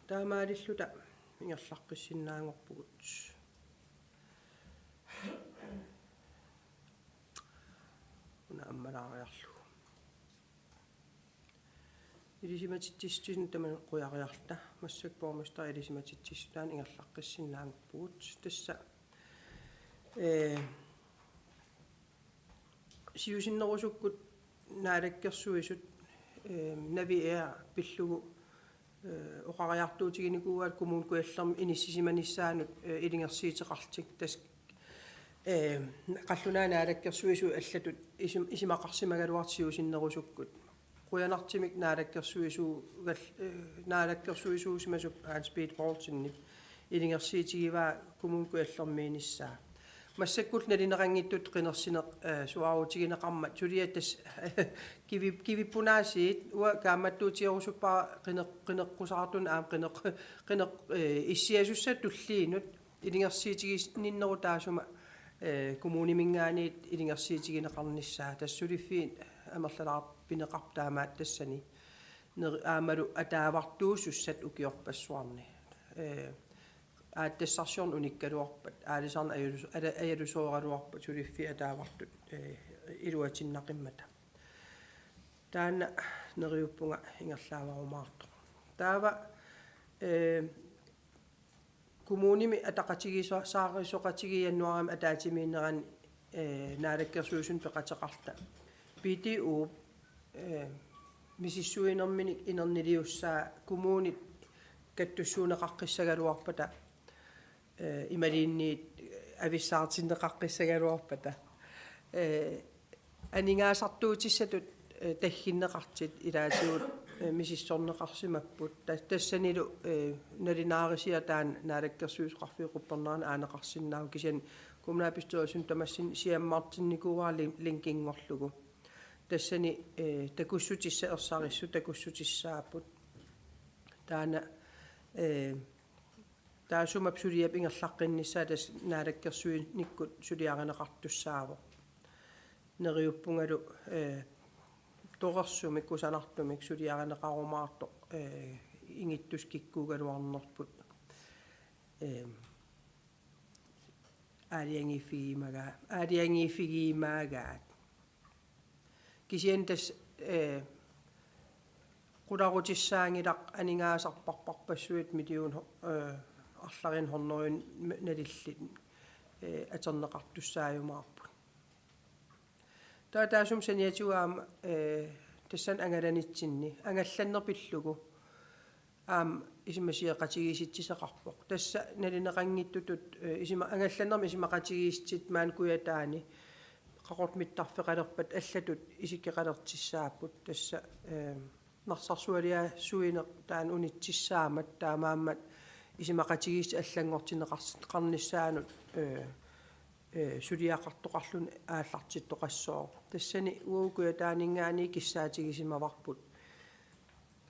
taamaalilluta ingerlaqqissinnaanngorpugut. Una ammalaariarlugu. Ilisimatitsissutinnut tamanut qujariarluta, massakkut borgmesteri ilisimatitsissutaanut ingerlaqqissinnaanngorpugut. Tassa, ee, siusinnerusukkut naalakkersuisut, ee, Naviair pillugu, ee, oqariartuutiginikuuaat Kommune Kujallermi inissisimanissaanut, ee, ilungersuuteqarlutik, tassa, ee, qallunaat naalakkersuisui allatut isum-, isumaqarsimagaluartut siusinnerusukkut. Qujanartumik naalakkersuisuugal-, ee, naalakkersuisuusimasup Hans Peter Poulsenip ilungersuutigivaa Kommune Kujallermiinissaa. Massakkut nalineqanngitsutut qinersineq, ee, suaarutigineqarmat suliat tassa kivi-, kivippunaasiit, uanga kaammattuutigerusuppara qineq-, qineqqusaartunut aamma qineq-, qineq-, ee, issiasussat tulliinut ilungersuutigisinninnerup taassuma, ee, kommuniminngaanniit ilungersuutigineqarnissaa, tassa suliffiit amerlalaarpineqarput taamaattut tassani. Neri-, aammalu ataavartuusussat ukiorpassuarni. Ee, aatsitassarsiorneq unikkaluarpat, aalisarneq ajalus-, ala-, ajalusooraluarpat suliffiit ataavartut, ee, iluatinnaqimmata. Taanna neriuppunga ingerlaavarumaartoq. Taava, ee, kommunimi ataqatigiissaarisoqatigiit januaarimi ataatsimiinnerani, ee, naalakkersuisunut peqateqarluta. P T O, ee, misissuinerminik inerniliussaa kommunit kattussuunneqaqqissagaluarpata, ee, imaluunniit avissaartinneqaqqissagaluarpata, ee, aningaasartuutissatut, ee, tagginneqartut ilaatigut, ee, misissorneqarsimapput. Ta-, tassanilu, ee, nalunaarisiaq taanna naalakkersuisoqarfiup quppernerani aaneqarsinnaavoq, kisianni kommunalbestyrelsinut tamassinnut siammartinnikuuara lin-, linkinngorlugu. Tassani, ee, takussutissat ersarissut takussutissaapput. Taanna, ee, taassuma suliap ingerlaqqinnissaa tassa naalakkersuinikkut suliarineqartussaavoq. Neriuppungalu, ee, torersumik kusanartumik suliarineqarumaartoq, ee, ingittussat kikkuugaluarnerput, ee, aalajangiiffigiumaga-, aalajangiiffigiumagaat. Kisianni tassa, ee, qularutissaanngilaq aningaasarparparpassuit million, ee, arlalinnik hundrede nalillit, ee, atorneqartussaajumaarput. Taava taassuma saniatigut aamma, ee, tassani angalanitsinni, angallanneq pillugu aamma isumasioqatigiissitissaqarpoq. Tassa nalineqanngitsutut, ee, isuma-, angallannermi isumaqatigiissitsitut maani Kujataani qaqortoq mittarfeqalerpat allatut isikkoqalertussaapput. Tassa, ee, narsarsualiaasuineq taanna unitsissaammat, taamaammat isumaqatigiissut allanngortinneqars-, qarnissaanut, ee, ee, suliaqartoqarluni aallartittoqassooq. Tassani uagut Kujataaninngaanniit kissaatigisimmavarput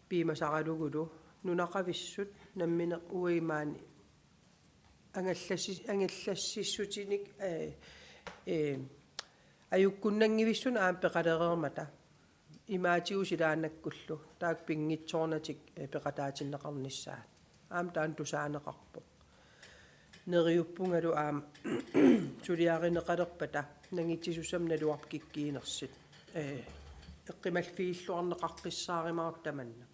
piumasaaralugulu nunaqavissut namminneq uagut maani angallassi-, angallassissutinik, ee, ee, ajukkunnanngivissunik aamma peqalereermata. Imaatigut silaannakkullu taakku pinngitsoornatik, ee, peqataatinneqarnissaat. Aamma taanna tusaaneqarpoq. Neriuppungalu aamma suliarineqalerpata nangitsisussat naluarput kikkuunersut, ee, eqqumalfigilluarneqaqqissaarumaartut tamanna.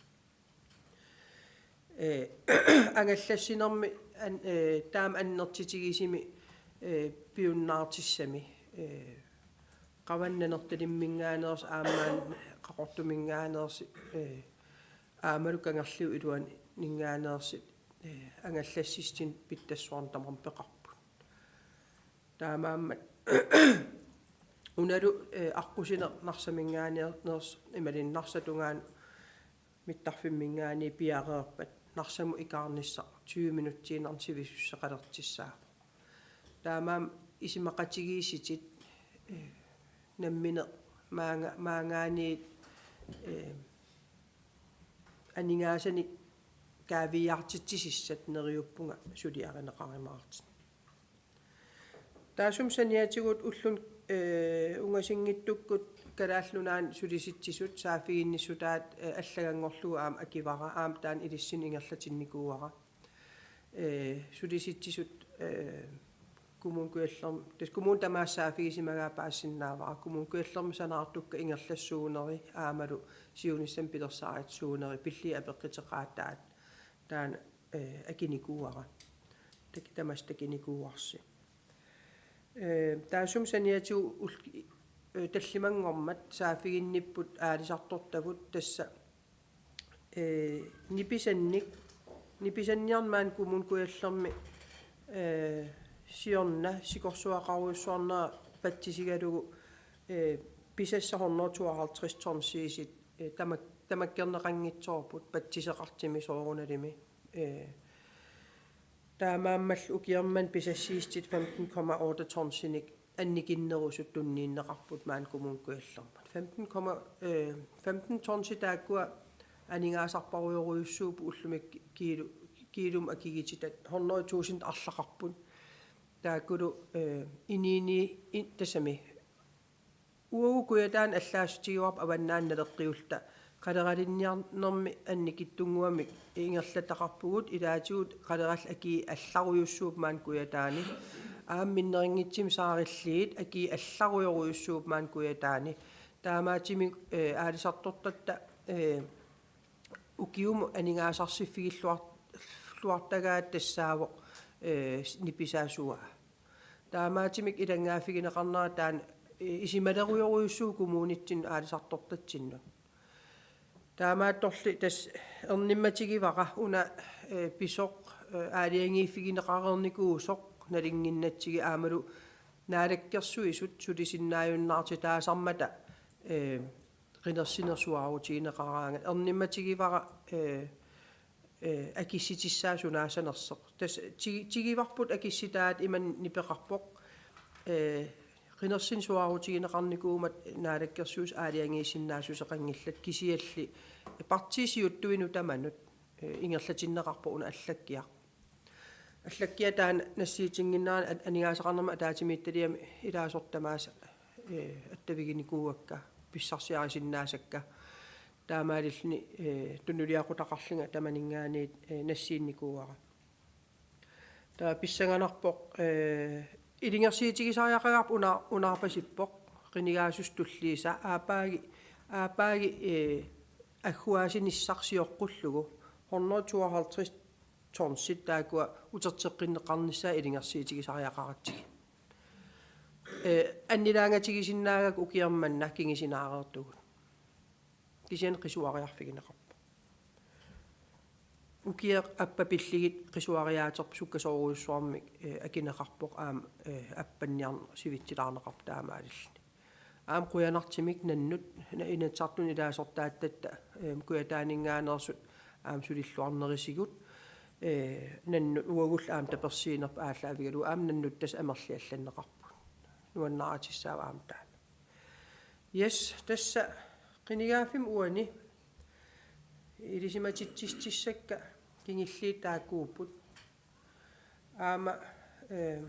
Ee, angallassinermi an-, ee, taama annertutigisumi ee, piunnaartissami, ee, qavannanertalimminngaanneersoq aamma Qaqortuminngaanneersoq, ee, aammalu Kangerluup iluaninngaanneersoq, ee, angallassissutinik pitsassuarnik tamarmik peqarput. Taamaammat unalu, ee, aqqusineq Narsaminngaanneersoq imaluunniit Narsap tungaanut mittarfimminngaanniit piareerpat Narsamut ikaarnissaq tyve minutsiinnarnik sivisussaqalertussaavoq. Taamaammat isumaqatigiissutit, ee, nammineq maanga-, maanngaanniit, ee, aningaasanik kaaviiaartitsisussat neriuppunga suliarineqarumaartunik. Taassuma saniatigut ulluni, ee, ungasinngitsukkut Kalaallit Nunaanni sulisitsisut saaffiginnissutaat, ee, allaganngorlugu aamma akivara, aamma taanna ilissinnut ingerlatinnikuuara. Ee, sulisitsisut, ee, Kommune Kujallermi, tassa kommunit tamaasa saaffigisimagaat paasisinnaavara, Kommune Kujallermi sanaartukkat ingerlassuuneri aammalu siunissami pilersaaruteqarsuuneri pillugit apeqquteqaataat taanna, ee, akunikuuara. Tak-, tamaasa takunikuuarsi. Ee, taassuma saniatigut ul-, ee, tallimanngormat saaffiginnipput aalisartortavut tassa, ee, nipisannik, nipisanniarneq maani Kommune Kujallermi, ee, siorna sikorsuaqarujussuarnera patsisigalugu, ee, pisassat hundrede tooghalvtreds tonsiusut, ee, tamak-, tamakkerneqanngitsoorput patsiseqartumik soorunalimi. Ee, taamaammallu ukiormanna pisassiissutit femten komma otte tonsinik annikinnerusut tunniunneqarput maani Kommune Kujallermut. Femten komma, ee, femten tonsit taakkua aningaasarparujorujussuupput ullumi kiilu-, kiilumut akugutitat hundrede tusind arlaqarput. Taakkulu, ee, inuuni in-, tassami uagut Kujataani allaassutigivara avannaani naleqqiulluta qaleralinniarnermi annikitsunnguamik ingerlataqarpugut, ilaatigut qalerallit akii allarujussuupput maani Kujataani. Aamma minnerunngitsumik saarulliit akii allarujorujussuupput maani Kujataani. Taamaattumik, ee, aalisartortatta, ee, ukiumut aningaasarsiffigilluar-, luartagaat tassaavoq, ee, nipisaasuaa. Taamaattumik ilanngaaffigineqarnera taanna, ee, isumalerujorujussuuvoq kommunitsinnut aalisartortatsinnut. Taamaattorli tassa ernumatigivara una, ee, pisoq, ee, aalajangiiffigineqareernikuusoq nalunnginnatsigit aammalu Naalakkersuisut sulisinnaajunnaartitaasarmata, ee, qinersinersuarutigineqaraangat. Ernumatigivara, ee, ee, akissutissaat sunaassanersoq. Tassa ti-, tiguarput akissutaat imannak nipeqarpoq. Ee, qinersinersuarutigineqarnikuummat Naalakkersuisut aalajangiisinnaassuseqanngillat kisianni partiit siuttuinut tamanut, ee, ingerlatinneqarpoq una allakkiaq. Allakkiaq taanna nassiutinnginnerani at-, aningaasaqarnermut ataatsimiititaliami ilaasortat tamaasa, ee, attaviginikuuakka pissarsiarisinnaasakka. Taamaalilluni, ee, tunuliaqutaqarlunga tamaninngaanniit, ee, nassiunnikuuara. Taava pissanganarpoq, ee, ilungersuutigisariaqagarput una-, unaarpasippoq, qinigaasussat tulliisa, aappaagu, aappaagu, ee, agguaasunissaq sioqqullugu, hundrede tooghalvtreds tonsit taakkua uterteqqinneqarnissaat ilungersuutigisariaqaratsigit. Ee, annilaangatigisinnaagakku ukiormanna kingusinaareertugut. Kisianni qisuariarfigineqarpoq. Ukiaq appa pillugit qisuariaaterput sukkasoorujussuarmik, ee, akuneqarpoq aamma, ee, appanniarneq sivitsilaarneqarpoq taamaalilluni. Aamma qujanartumik nannut, na-, Inatsisartuni ilaasortaatatta, ee, Kujataaninngaanneersut aamma sulilluarnerisigut, ee, nannut uagullu aamma tapersiinerput aallaavigalugu aamma nannut tassa amerliallanneqarput. Nuannaarutissaavoq aamma taanna. Yes, tassa qinigaaffimmi uani ilisimatitsissutissakka kingulliit taakkuupput. Aamma, ee,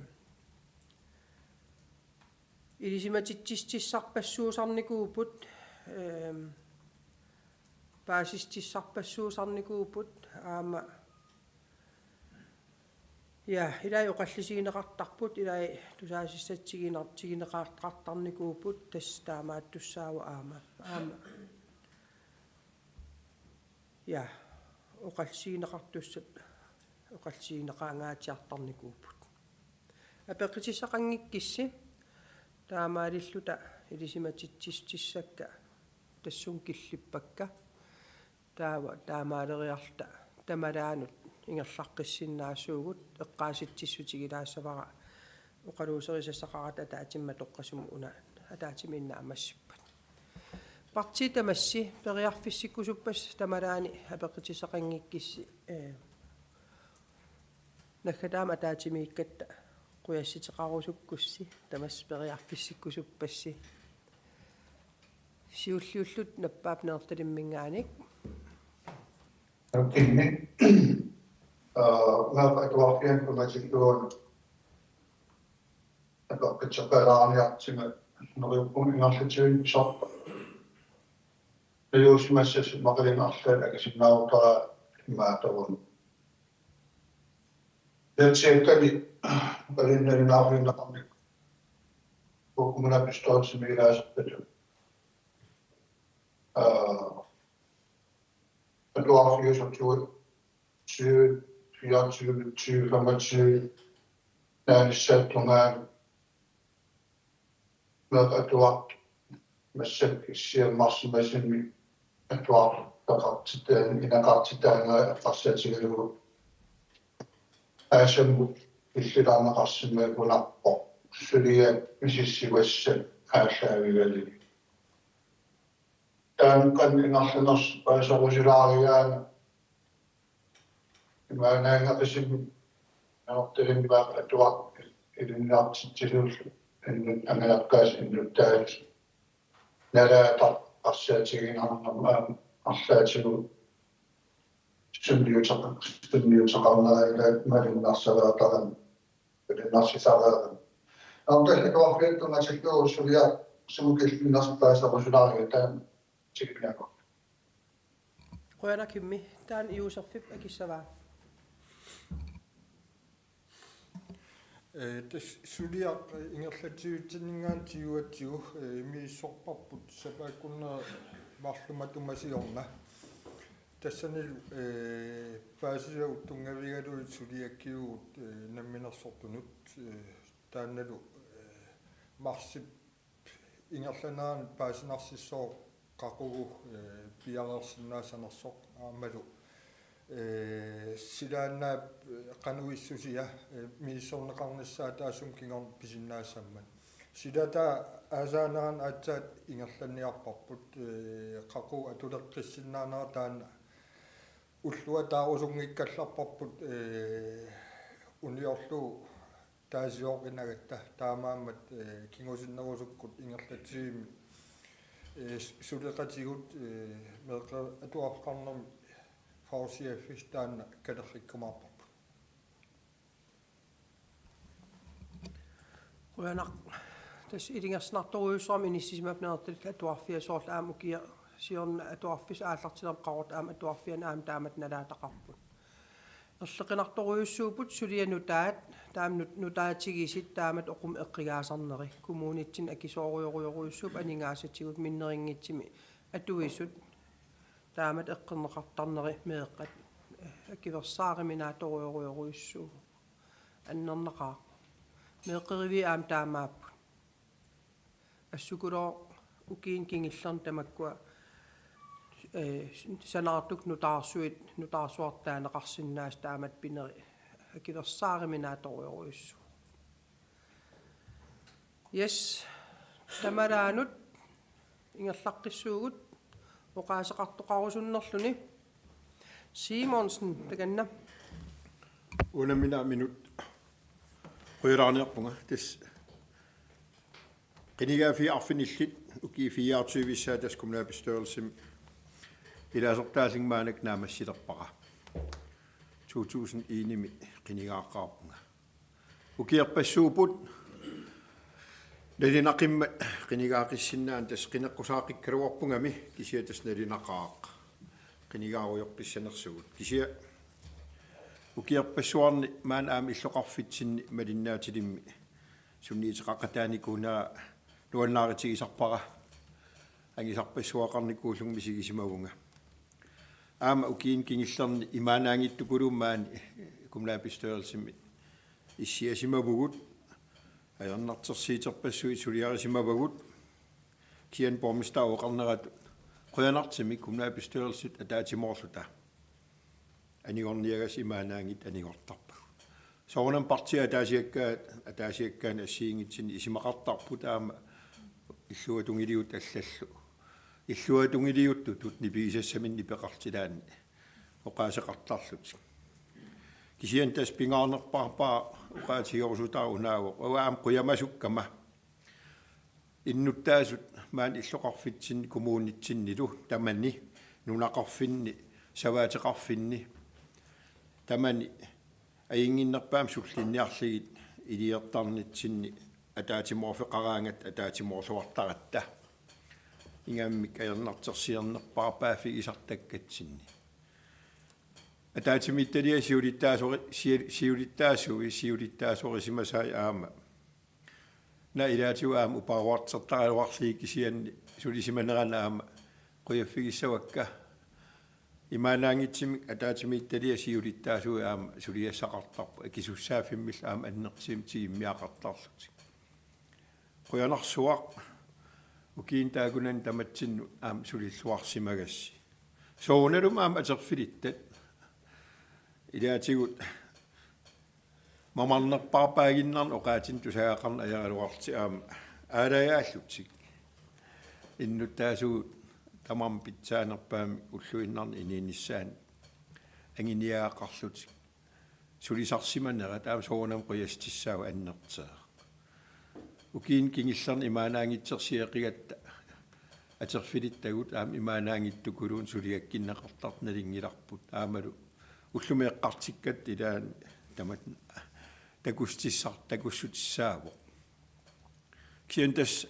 ilisimatitsissutissarpassuusarnikuupput, ee, paasissutissarpassuusarnikuupput, aamma, ja, ilai oqallisigineqartarput, ilai tusaasussatsiginar-, tigineqartartarnikuupput, tassa taamaattussaavoq aamma. Aamma. Ja, oqallisigineqartussat oqallisigineqangaatsiartarnikuupput. Apeqqutissaqanngikkissi, taamaalilluta ilisimatitsissutissakka tassunga killippakka. Taava taamaaleriarluta tamalaanut ingerlaqqissinnaasuugut, eqqaasitsissutigilaassavarput oqaluuserisassaqarata ataatsimut matoqqasumut una ataatsimiinneq naammassippat. Partiit tamassi periarfissikkusuppassi tamalaani apeqqutissaqanngikkissi, ee, naggataamik ataatsimiikkatta qujassuteqarusukkussi tamassi periarfissikkusuppassi. Siulliulluta nappaap Nanortalimminngaanniit. Kimmi. Aa, meeqqat atuarfianni tunngatillugu apeqqutseqqaalaarniartigu neriuppunga ingerlatsivik pisarpoq. Najuussimassasoq maqalingarlaat akisinnaarutaraa imaattoq. Letsekkani qalinnalinnaarfiunneqarnik kommunalbestyrelsimi ilaasortatut. Aa, atuarfiusoq tyve, tyve fireogtyve, tyve femogtyve naanissaata tungaanut meeqqat atuartut massakkut issiammarsimasumi atuartaqartitaani inaqartitaanera eqqarsaatigalugu aasamut illilaarneqarsimagunarpoq suliat misissugassat aallaavigalugit. Taanna qanoq ingerlanersoq paaserusulaarigaanni imaannaanngaqisimi Nanortalimmi atuartut ilinniartitsisuullutik innut angajaqqaas innuttaasut nalaataqarsaatigiinnarnermi aamma arlaatigut sunniuteqa-, sunniuteqarnera ilaat malunnarsilaartarami. Pilinnarsisaraarami. Aamma tassa atuarfianni tunngatillugu suliaq sumut killinnersoq paaserusulaarigaanni taanna tikillugu. Qujanaq Kimmi, taanna Josefip akissavaa. Ee, tassa suliaq, ee, ingerlatsivitsinninngaanniit tigugatsigu, ee, misissorparput sapaatip akunneri marluk matuma siorna. Tassanilu, ee, paasisagut tunngavigalugit suliakkivugut, ee, namminersortunut, ee, taannalu, ee, marsip ingerlanerani paasinarsissooq qaqugu, ee, piareersinnaassanersoq aammalu, ee, silaannaap, ee, qanoq issusia, ee, misissorneqarnissaa taassuma kingorna pisinnaassammat. Silataat aasaanerani aatsaat ingerlanniarparput, ee, qaqugu atuleqqissinnaanera taanna ulloq ataarusunngikkallarparput, ee, uniorlugu taasiornagatta taamaammat, ee, kingusinnerusukkut ingerlatsivimmi, ee, s-, suleqatigut, ee, meeqqerivit atuarfeqarnermi fagchefit taanna kalerrikkumaarparput. Qujanaq. Tassa ilungersunartorujussuarmik inissisimavoq Nanortalimmi atuarfiat soorlu aamma ukiaq siorna atuarfissaq aallartilermat qaqortoq aamma atuarfiani aamma taamatut nalaataqarput. Erloqinartorujussuupput suliat nutaat, taama nut-, nutaatigisut taamatut oqummeq eqqugaasarneri. Kommunitsinni akisoorujorujorujussuupput aningaasatigut minnerunngitsumik atuisut taamatut eqqorneqartarneri meeqqat, ee, akuersaaruminaatorujorujorujussuuvoq. Annernaqaaq. Meeqqeriviit aamma taamaapput. Assukulooq ukiuni kingullerni tamakkua, ee, sanaartukkat nutaarsuit, nutaarsuartut taaneqarsinnaasut taamatut pinerit akuersaaruminaatorujorujussuuvoq. Yes. Tamalaanut ingerlaqqissuugut oqaaseqartoqarusunnerluni. Simonsen, takanna. Una minut. Qujalaarniarpunga. Tassa qinigaaffiit arfinillit ukiut fireogtyve-ssaat tassa kommunalbestyrelsimi ilaasortaallugu maannakkut naammassilerpara. To tusind en-imi qinigaaqqaarpunga. Ukiorpassuupput nalunaqimmat qinigaaqqissinnaaneq, tassa qineqqusaaqikkaluarpungami, kisianni tassa nalunaqaaq qinigaarujoqqissanersugut. Kisianni ukiorpassuarni maani aamma illoqarfitsinni malinnaatilimmik sunniuteqaqataanikuunera nuannaarutigisarpara, angisarpassuaqarnikuullugu misigisimavunga. Aamma ukiuni kingullerni imaannaanngitsukulumik maani kommunalbestyrelsimi issiasimavugut, Ajornartorsiuterpassuit suliarisimavagut. Kisianni borgmesteri oqarnerat qujanartumik kommunalbestyrelsit ataatsimoorluta anigorniagassat imaannaanngitsut anigortarpagut. Soorunami partiit ataasiakkaat, ataasiakkaanni assigiinngitsunik isumaqartarput aamma illuatungiliuttut allallu. Illuatungiliuttutut nipigisassaminnik nipeqartut ilaanni oqaaseqartarlutik. Kisianni tassa pingaarnerpaarpara oqaatigerusutara unaavoq. Uanga aamma qujamasukkama innuttaasut maani illoqarfitsinni, kommunitsinnilu tamani, nunaqarfinni, savaateqarfinni tamani ajunnginnerpaamik sullinniarlugit iliortarnitsinni ataatsimoorfeqaraangatta ataatsimoorluartaratta. Ingammik ajornartorsiornerpaarpaaffigisartakkatsinni. Ataatsimiititaliap siulittaasori-, siu-, siulittaasui, siulittaasorisimasai aamma naak ilaatigut aamma uparuartortaraluarlugit kisianni sulisimanerani aamma qujaffigissavakka. Imaannaanngitsumik ataatsimiititaliap siulittaasui aamma suliassaqartarput akisussaaffimmillu aamma annertuumik tigummiaqartarlutik. Qujanarsuaq ukiuni taakkunani tamatsinnut aamma sulilluarsimagassi. Soorunalumi aamma atorfilittat ilaatigut mamarnerpaarpaaginnarnik oqaatinik tusagaqarneq ajoraluarlutik aamma aalajaallutik. Innuttaasut tamarmik pitsaanerpaamik ulluinnarni inuunissaannik anguniagaqarlutik. Sulisarsimanerat aamma soorunami qujassutissaagut annertuumik. Ukiuni kingullerni imaannaanngitsorsioqqigatta atorfilittagut aamma imaannaanngitsukuluunniit suliakkinneqartartut nalunngilarput. Aammalu ullumi eqqartukkatta ilaanni tamatta takussutissar-, takussutissaavoq. Kisianni tassa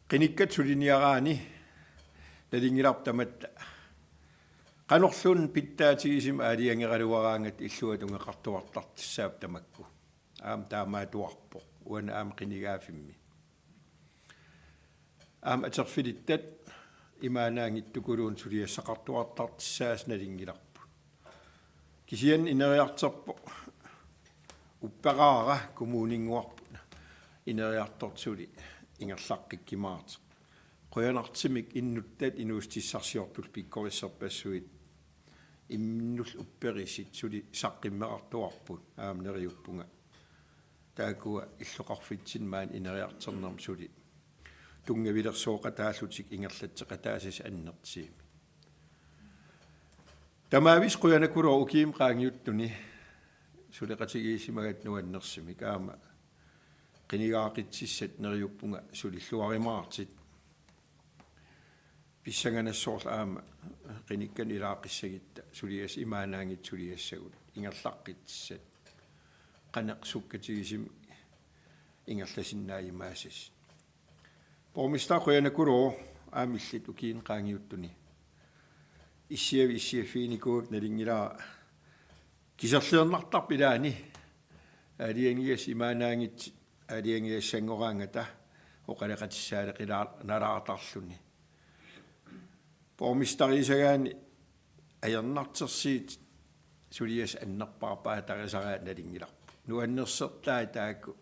qinikkat suliniaraanni nalunngilarput tamatta qanorluunniit pitsaatigisumik aalajangeraluaraangatta illuatungeqartuartartussaapput tamakku. Aamma taamaattuarpoq uani aamma qinigaaffimmi. Aamma atorfilittat imaannaanngitsukuluunniit suliassaqartuartartussaasut nalunngilarput. Kisianni ineriartorpoq upperaara kommuninnguarput ineriartortut suli ingerlaqqikkumaartoq. Qujanartumik innuttaat inuussutissarsiortullu pikkorissorpassuit imminnullu upperisut suli saqqummeqartuarput aamma neriuppunga. Taakkua illoqarfitsinni maani ineriartornermi suli tunngavilersoqataallutik ingerlatseqataasut annertuumik. Tamaavisa qujanakulooq ukiumi qaangiuttuni suleqatigiissimagatta nuannersumik aamma qinigaaqqississat neriuppunga sulilluarumaartut. Pissanganassaaq aamma qinikkanut ilaaqqissagutta suliassat imaannaanngitsut suliassagut ingerlaqqissat qanoq sukkatigisumik ingerlasinnaajumaassasoq. Borgmesteri qujanakulooq aamma illit ukiuni qaangiuttuni. Issiavik issiaffiginikuuakka nalunngilara kiserliornartarpoq ilaanni aalajangigassat imaannaanngitsut aalajangigassanngoraangata oqaloqatissaaleqilaa-, nalaartarluni. Borgmesteriusagaanni ajornartorsiutit suliassat annerpaarpaatarisaraat nalunngilarput. Nuannersortai taakku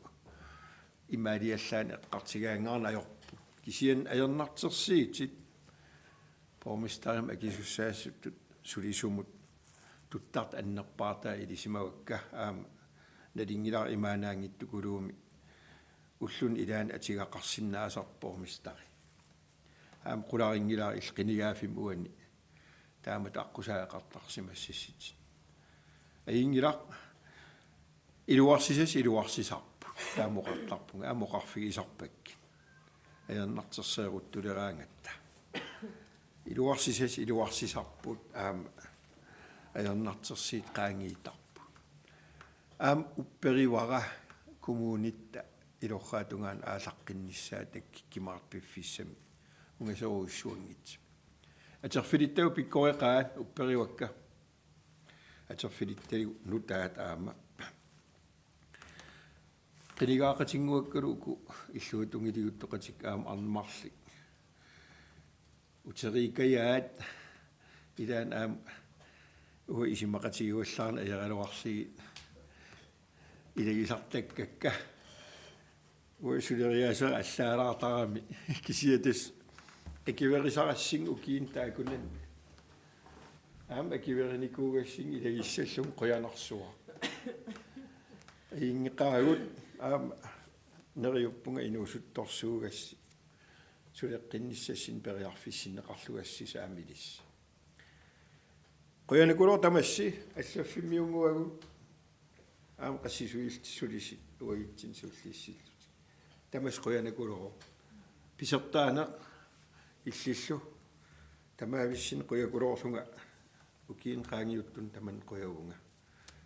imaaliallaannaq eqqartugaangaarneq ajorput. Kisianni ajornartorsiutit borgmesterimut akisussaassutut sulisumut tuttartut annerpaartaat ilisimavakka aamma nalunngilara imaannaanngitsukuluumik ulluni ilaanni atugaqarsinnaasarpoq borgmesteri. Aamma qularinngilara illit qinigaaffimmi uani taamatut aqqusaagaqartarsimassasutit. Ajunngilaq iluarsisassat iluarsisarput. Taama oqartarpunga aamma oqarfigisarpakkit. Ajornartorsioruttuleeraangatta. Iluarsisassat iluarsisarput aamma ajornartorsiutit qaangiuttarput. Aamma upperivara kommunitta ilorraap tungaanut aallaqqinnissaata takkukkumaartoq piffissami ungasorujussuanngitsumik. Atorfilittagut pikkoreqaat upperivakka. Atorfilittagut nutaat aamma. Qinigaaqatinnguakkalu uku illuatungiliuttoqatikka aamma arnat marluk uteriikkajaat ilaanni aamma uanga isumaqatigivallaarneq ajoraluarlugit ilagisartakkakka. Uanga suleriaaseq allaalaartarami kisianni tassa akuerisarassinga ukiuni taakkunani. Aamma akuerinikuugassinga ilagissallugu qujanarsuaq. Ajunngeqaagut aamma neriuppunga inuusuttorsuugassi suleqqinnissassinnut periarfissinneqarlugassisut aamma ilissi. Qujanaqulooq tamassi allaffimmiunnguagut aamma qassisuillutik sulisut uagutsinnut sullissillugit. Tamassi qujanaqulooq. Pisortaaneq illillu tamaavissinnik qujakuloorlunga ukiuni qaangiuttuni tamanna qujavunga.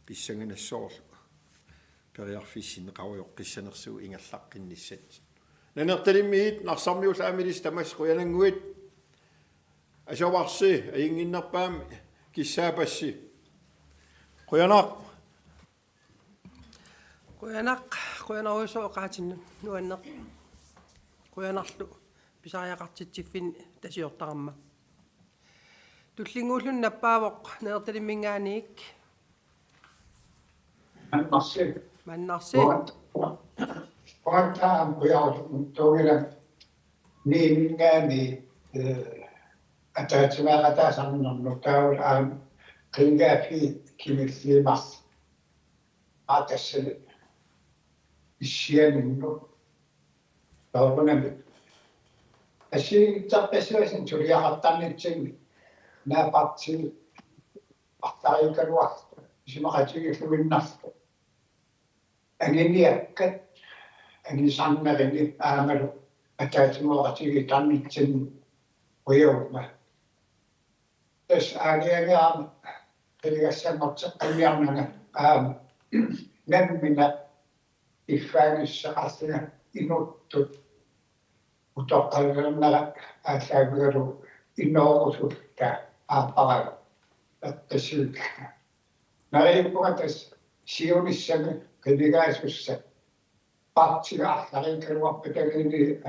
Pissanganassoorlu periarfissinneqarujoqqissanersugut ingerlaqqinnissannut. Nanortalimmiit Narsarmiullu aamma ilissi tamassi qujanannguit. Asovarsi ajunnginnerpaamik kissaapassi. Qujanaq. Qujanaq, qujanarujussuaq oqaatinnut nuanneq. Qujanarlu pisariaqartitsiffinni tasiortaramma. Tullinnguulluni nappaavoq Nanortalimminngaanniit. Mannarsi. Mannarsi. Uanga, uanga aamma qujarusunnguunngilara Nuumminngaanniit, eh, ataatsimeeqataasarnernut taavalu aamma qinigaaffii kimilliimarsi. Aa tassani issianinnut. Soorunami. Assigiinngitsorpassuarnik suliaqartarnitsinni naappaatigut arlariikkaluarluta isumaqatigiilluinnarluta. Anguniakkat angusarinit aammalu ataatsimoortigitarnitsinni qujavunga. Tassa aalajangerama qinigassanngorteqqinniarnanga aamma nammineq iffaanissaqarlunga inuttut utoqqalinermut aallaavigalugu inoorusulluta aapparalu eqqissivillunga. Neriuppunga tassa siunissami qinigaasussat partiit arlariikkaluarpata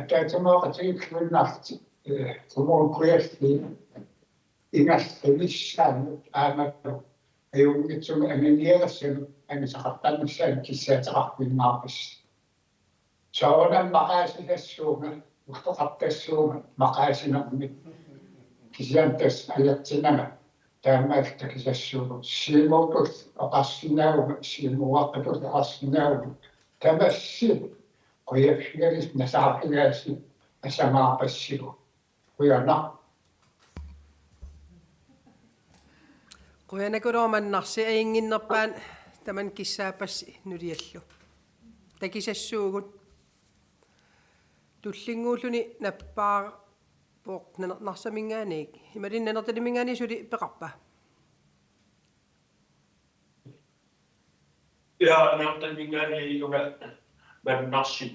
ataatsimoortigiilluinnarlutik, eh, Kommune Kujalleq ingerlanissaanut aammalu ajunngitsumik anguniagassanut angusaqartarnissaanut kissaateqarfiginnarpassi. Soorunami maqaasisassuunga, uffeqartassuunga maqaasinermik. Kisianni tassa ajortinama taamaalluta kisassuugut. Siumut oqarsinnaavunga, siumuaqqatut oqarsinnaavunga. Tamassi qujaffigalisi nasaarfigalisi asamaarpassigu. Qujanaq. Qujanaqulooq Mannarsi, ajunnginnerpaamik tamanna kissaappassi nuliallu. Takisassuugut. Tullinnguulluni nappaavoq Naner-, Narsaminngaanniit. Imaluunniit Nanortalimminngaanniit suli peqarpa? Ja, Nanortalimminngaanniit una Mannarsi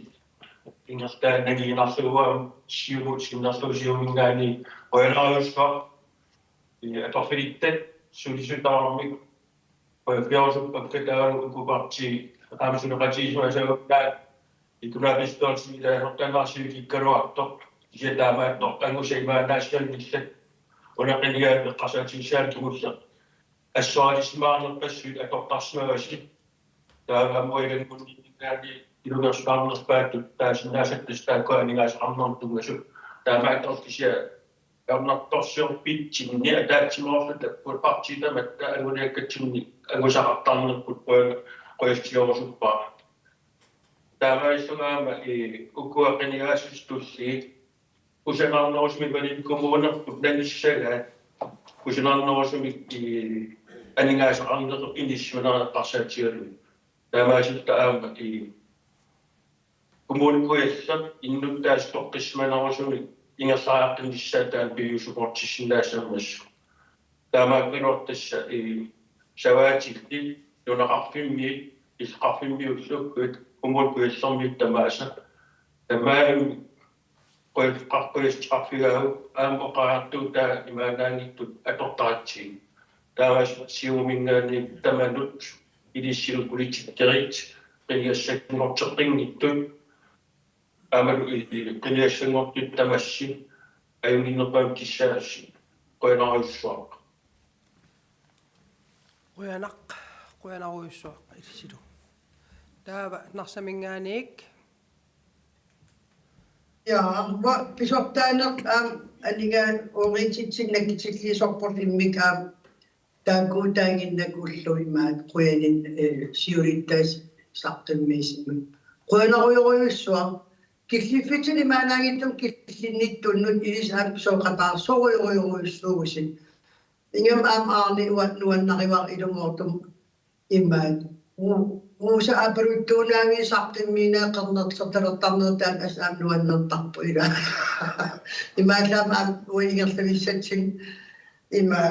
ingerlaannanngilluinnarlugu aamma Siumut sinnerlugu Siumuminngaanniit qujanarujussuaq. Ii, atorfilittat sulisut tamarmik qujaffigerusuppakka taavalu uku partiit aamma suleqatigiissuassaguttaaq kommunalbestyrelsimi ilaasortaannaarsivikikkaluartoq kisianni taamaattoq angusat imaannaassanngillat una qinigaaffik eqqarsaatigissaanut kingulleq assoralisimaarnerpassuit atortarsimavasi. Taava aamma ilanngunninninngaanniit ilungersunarnerpaatut taasinnaasat tassa taakku aningaasaqarnermut tunngasut. Taamaattoq kisianni ajornartorsiorpitsinni ataatsimoorluta partiit tamatta anguniakkatsinnik angusaqartarnerput quja-, qujassigerusuppara. Taamaalillunga aamma, ii, ukua qinigaassuseq tulliit kusanarnerusumik imaluunniit kommunerput nanissagaat kusanarnerusumik, ii, aningaasaqarneq inissinneqarsaatigalugu. Taamaalilluta aamma, ii, Kommune Kujalleq innuttaasut toqqissimanerusumik ingerlariaqqinnissaat taanna piviusukoortissinnaassammassuk. Taamaakkaluartoq tassa, ii, savaatillit nunaqarfimmiit illoqarfimmiullu Kommune Kujallermiut tamaasa tamarmik qujaqqar-, qujassuteqarfigaagut aamma oqariartuutaat imaannaanngitsut atortaratsigu. Taava Siumuminngaanniit tamanut ilissilu politikerit qinigassanngorteqqinngitsut aammalu i-, i-, qinigassanngortut tamassi ajunnginnerpaamik kissaassi. Qujanarujussuaq. Qujanaq, qujanarujussuaq ilissilu. Taava Narsaminngaanniit. Ja, uanga pisortaaneq aamma aniga uungitsitsinnakkutilliisorporlu immikkut aamma taakkuutaaginnakkullu imaattoq qujanaq, eh, siulittaasup saqqummiussimasoq. Qujanarujorujussuaq. Killiffitinni imaannaanngitsumik killinnittunnut ilissi aamma pisooqataarsorujorujorujussuuvusi. Ingammik aamma Aarni uanga nuannarivara ilumoortumik imaattoq. Uu-, uusa apaluttuunaavii saqqummiineq qernertortalertarneq taanna assut aamma nuannertarpoq ila. Imaallaat aamma uanga ingerlavissatsinni ima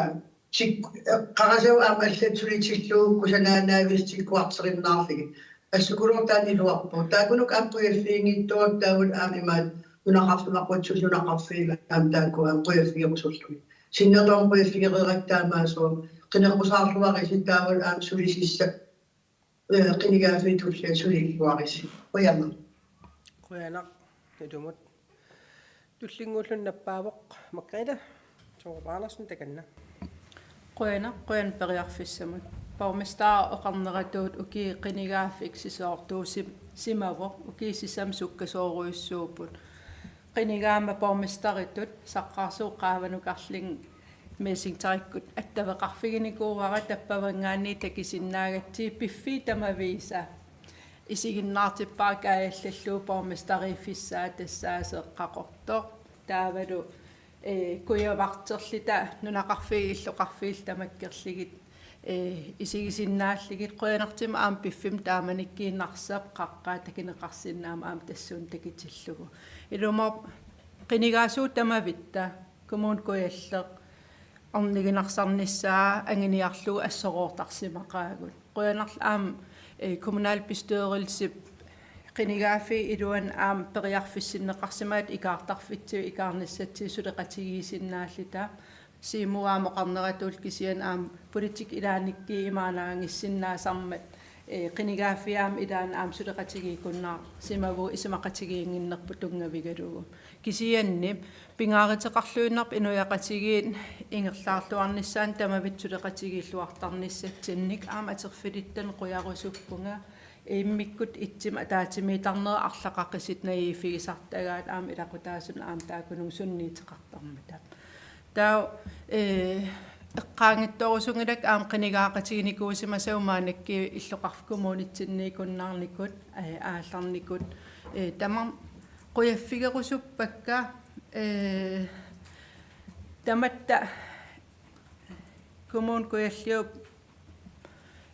tik-, eqqarasavut aamma allat sulitillugu kusanaanaavisa tikkuarterinnaarlugit. Assukulooq taanna iluarpoq. Taakkununnga aamma qujaffiginngitsoorput taavalu aamma imaattoq nunaqarfimmi aqutsisut nunaqarfiit aamma taakku aamma qujaffigerusullugit. Sinnerluarneq qujaffigereerakku taamaasooq qineqqusaarluarisi taavalu aamma sulisissat, eh, qinigaaffiit tulliani sulilluarisi. Qujanaq. Qujanaq ilumut. Tullinnguulluni nappaavoq Margrethe Thorup Andersen, takanna. Qujanaq, qujanaq periarfissamut. Borgmesteri oqarneratuut ukiut qinigaaffik sisoortuusim-, simavoq, ukiut sisamat sukkasoorujussuupput. Qinigaammat borgmesteritut saqqarsuup qaavanukarlunga Messengerikkut attaveqarfiginikuuara, tappavanngaanniit takusinnaagatsigit piffiit tamaviisa isiginnaartippara kaajallallugu borgmesteriuffissaa tassaasut qaqortoq. Taavalu, eh, kujavarterluta nunaqarfiit illoqarfiillu tamakkerlugit, eh, isigisinnaallugit, qujanartumik aamma piffimmi taamanikkuinnarsivoq qaqqaa takuneqarsinnaammat aamma tassuuna takutillugu. Ilumoorpoq qinigaasuup tamavitta Kommune Kujalleq orniginarsarnissaa anguniarlugu assoroortarsimaqaagut. Qujanarlu aamma, eh, kommunalbestyrelsip qinigaaffiup iluani aamma periarfissinneqarsimagatta ikaartarfitsigut ikaarnissatsigut suleqatigiissinnaalluta. Siumup aamma oqarneratuullu kisianni aamma politikki ilaannikkut imaannaanngissinnaasarmat, eh, qinigaaffiup aamma ilaanni aamma suleqatigiikkunnaarsimavugut isumaqatigiinnginnerput tunngavigalugu. Kisianni pingaaruteqarluinnarpoq inuiaqatigiit ingerlaarluarnissaannut tamavitta suleqatigiilluartarnissatsinnik. Aamma atorfilittanut qujarusuppunga, immikkut ittumik ataatsimiittarnerit arlaqaqisut najuuffigisartagaat aamma ilaqutaasunut aamma taakkununnga sunniuteqartarmata. Taava, eh, eqqaanngitsoorusunngilakka aamma qinigaaqatiginikuusimasagut maannakkut illoqarfik kommunitsinniikkunnaarnikut, eh, aallarnikut, eh, tamarmik qujaffigerusuppakka, eh, tamatta Kommune Kujalliup,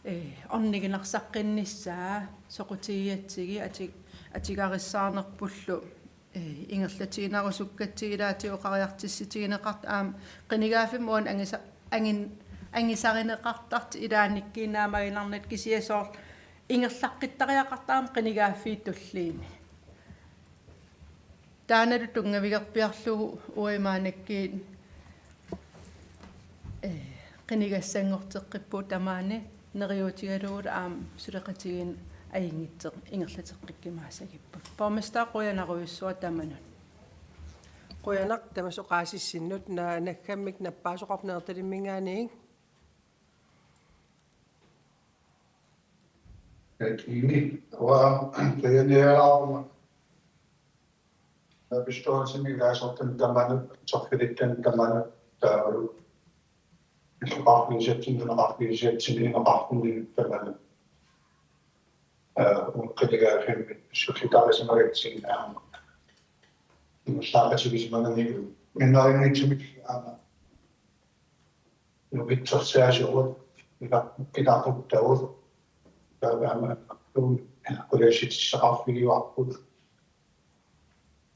eh, orniginarsaqqinnissaa soqutigigatsigit ati-, atugarissaarnerpullu, eh, ingerlatiinnarusukkatsigu ilaatigut oqariartussutigineqartut aamma qinigaaffimmi uani angisa-, angin-, angisarineqartartut ilaannikkuinnaat maanngarnata kisianni soorlu ingerlaqqittariaqartarami qinigaaffiup tulliini. Taannalu tunngavigerpiarlugu uagut maannakkut, eh, qinigassanngorteqqippugut tamaani neriuutigalugulu aamma suleqatigiinneq ajunngitsoq ingerlateqqikkumaassagipput. Borgmester, qujanarujussuaq tamanut. Qujanaq tamassi oqaasissinnut. Na-, naggammik nappaasoqarpoq Nanortalimminngaanniit. Kiimi, uanga qujaniaraaruma. Bestyrelsimi ilaasortanut tamanut, atorfilittanut tamanut, taavalu illoqarfiusatsinni, nunaqarfiusatsinni, imeqarfinni tamanut. Eh, uanga qinigaaffimmi sullitarisimagatsigu aamma ingerlaaqatigisimanani, minnerunngitsumik aamma nukittorsaasugut, ila-, ilaquttagut, taava aamma qulersitissaqarfigivarput,